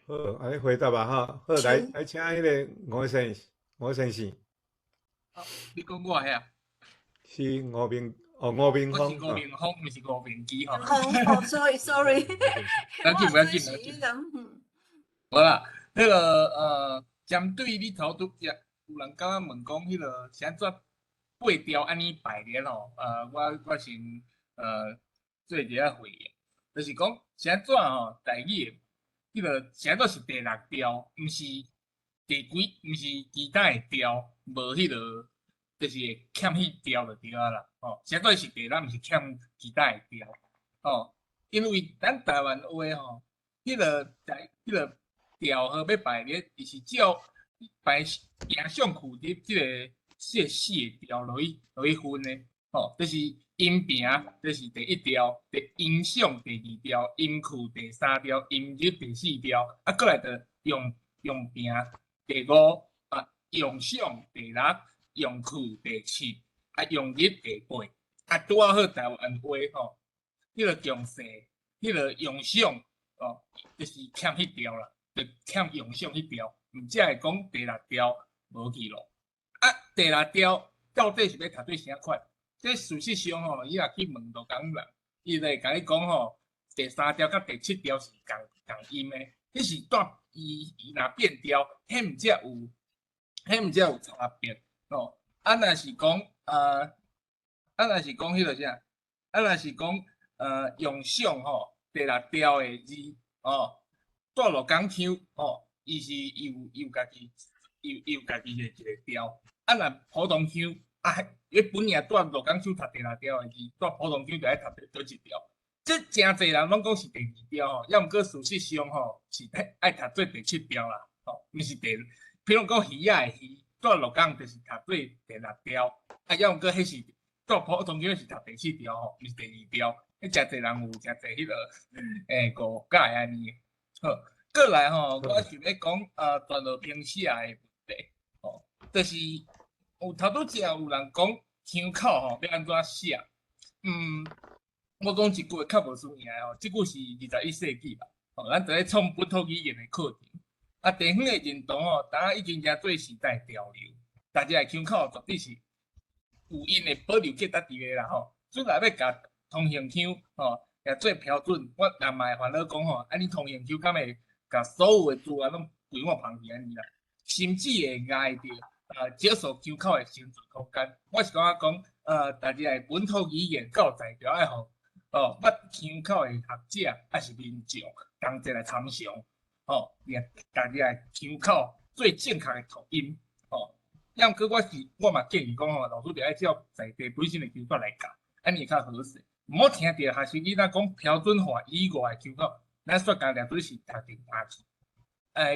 好，按呢回答吧，哈，好，來來請彼个吳先吳先生。你講我遐？是吳明，哦，吳明峰。我是吳明峰，毋是吳明基吼。哦，sorry，sorry。不要緊，不要緊，不要緊。無啦，彼个針對你頭拄則有人剛剛問講，彼个是按怎八調按呢排列吼？我先做一下回應，就是講是按怎吼？台語的彼个是按怎是第六調，毋是第幾，毋是其他的調，無彼个就是會欠彼調就對啊啦。吼，是按怎是第六，毋是欠其他的調。吼，因為咱台灣話吼，彼个台彼个調號欲排列，伊是照排平上去佇這个這四个調落去落去分的。吼，就是陰平，這是第一調；第陰上第二調，陰去第三調，陰入第四調。啊，過來就陽陽平第五，啊，陽上第六，陽去第七，啊，陽入第八。啊，拄仔好台灣話吼，彼个強勢，彼个陽上哦，就是欠彼調啦，就欠陽上彼調，毋才會講第六調無去咯。啊，第六調到底是欲讀做啥款？這事實上吼，伊若去問鹿港人，伊就會共你講吼，第三調佮第七調是仝仝音的，彼是蹛伊伊若變調，彼毋才有，彼毋才有差別吼。啊，若是講啊，若是講彼个啥？啊，若是講陽上吼，第六調的字吼，蹛鹿港腔吼，伊是伊有伊有家己，伊有家己的一个調。啊，若普通腔啊，伊本來蹛鹿港腔讀第六調的字，蹛普通腔就愛讀佗一調。這誠濟人攏講是第二調吼，抑毋過事實上吼是愛讀做第七調啦，吼，毋是第，比如講魚仔的魚，蹛鹿港就是讀做第六調，啊，抑毋過彼是蹛普通腔是讀第七調吼，毋是第二調。彼誠濟人有誠濟彼个誤解按呢。好，過來吼，我想欲講段落拼寫的問題，吼，就是有頭拄則有人講腔口吼欲按怎寫，我講一句較無輸贏的吼，這句是21世紀吧，吼，咱佇咧創本土語言的課程，啊，地方的認同吼，當已經成做時代潮流，大家的腔口絕對是有𪜶的保留價值佇咧啦吼，本來欲共通行腔吼，也做標準，我也嘛會煩惱講吼，啊，你通行腔敢會共所有的資源攏規碗捧去按呢啦，甚至會礙著少數腔口的生存空間。我是感覺講，大家的本土語言教材著愛予哦，捌腔口的學者抑是民眾同齊來參詳，吼，家己的腔口最正確的讀音，吼。抑毋過我是我嘛建議講吼，老師著愛照在地本身的腔口來教，按呢會較好勢。毋好聽著學生囡仔講標準化以外的腔口，咱煞共掠做是讀定讀去。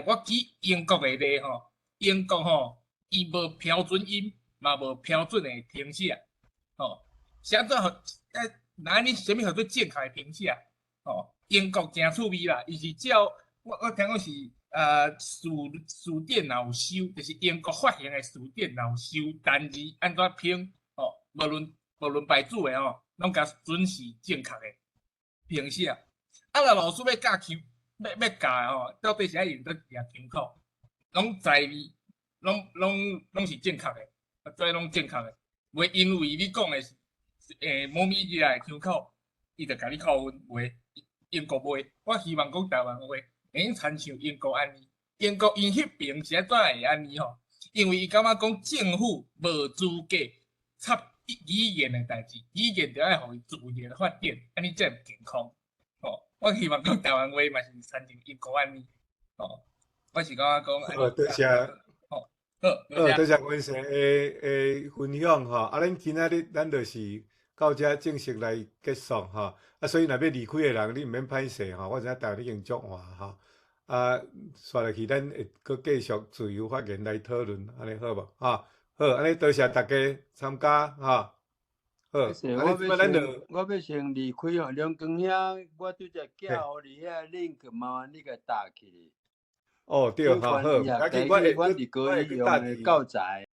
我舉英國的例吼，英國吼，伊無標準音，嘛無標準的拼寫，吼，是按怎予？那按呢啥物號做正確的拼寫？吼，英國誠趣味啦，伊是照我聽講是詞典若有收，就是英國發行的詞典若有收單字按怎拼，吼，無論牌子的吼，攏共準是正確的拼寫。啊，若老師欲教腔，欲教的吼，到底是愛用佗一个腔口？攏在字，攏是正確的，這攏正確的，袂因為你講的是某物字的腔口，伊就共你扣分，袂，英國袂。我希望講台灣話會用親像英國按呢，英國𪜶彼爿是按怎會按呢吼？因為伊感覺講政府無資格插語言的代誌，語言著愛予伊自然發展，按呢才會健康。吼，我希望講台灣話嘛是親像英國按呢，吼，我是感覺講。好，多謝。好，好，多謝溫生的分享吼。啊，咱今仔日咱就是到遮正式來結束吼。啊，所以若欲離開的人，你毋免歹勢吼。我知影台灣已經足晏吼。啊，紲落去咱會閣繼續自由發言來討論，按呢好無？吼，好，按呢多谢大家参加哈。好，我欲先，我欲先离开吼，梁光兄，我拄才寄予你遐 link，麻烦你共打去。哦，对，好，好，我我伫高雄的教材。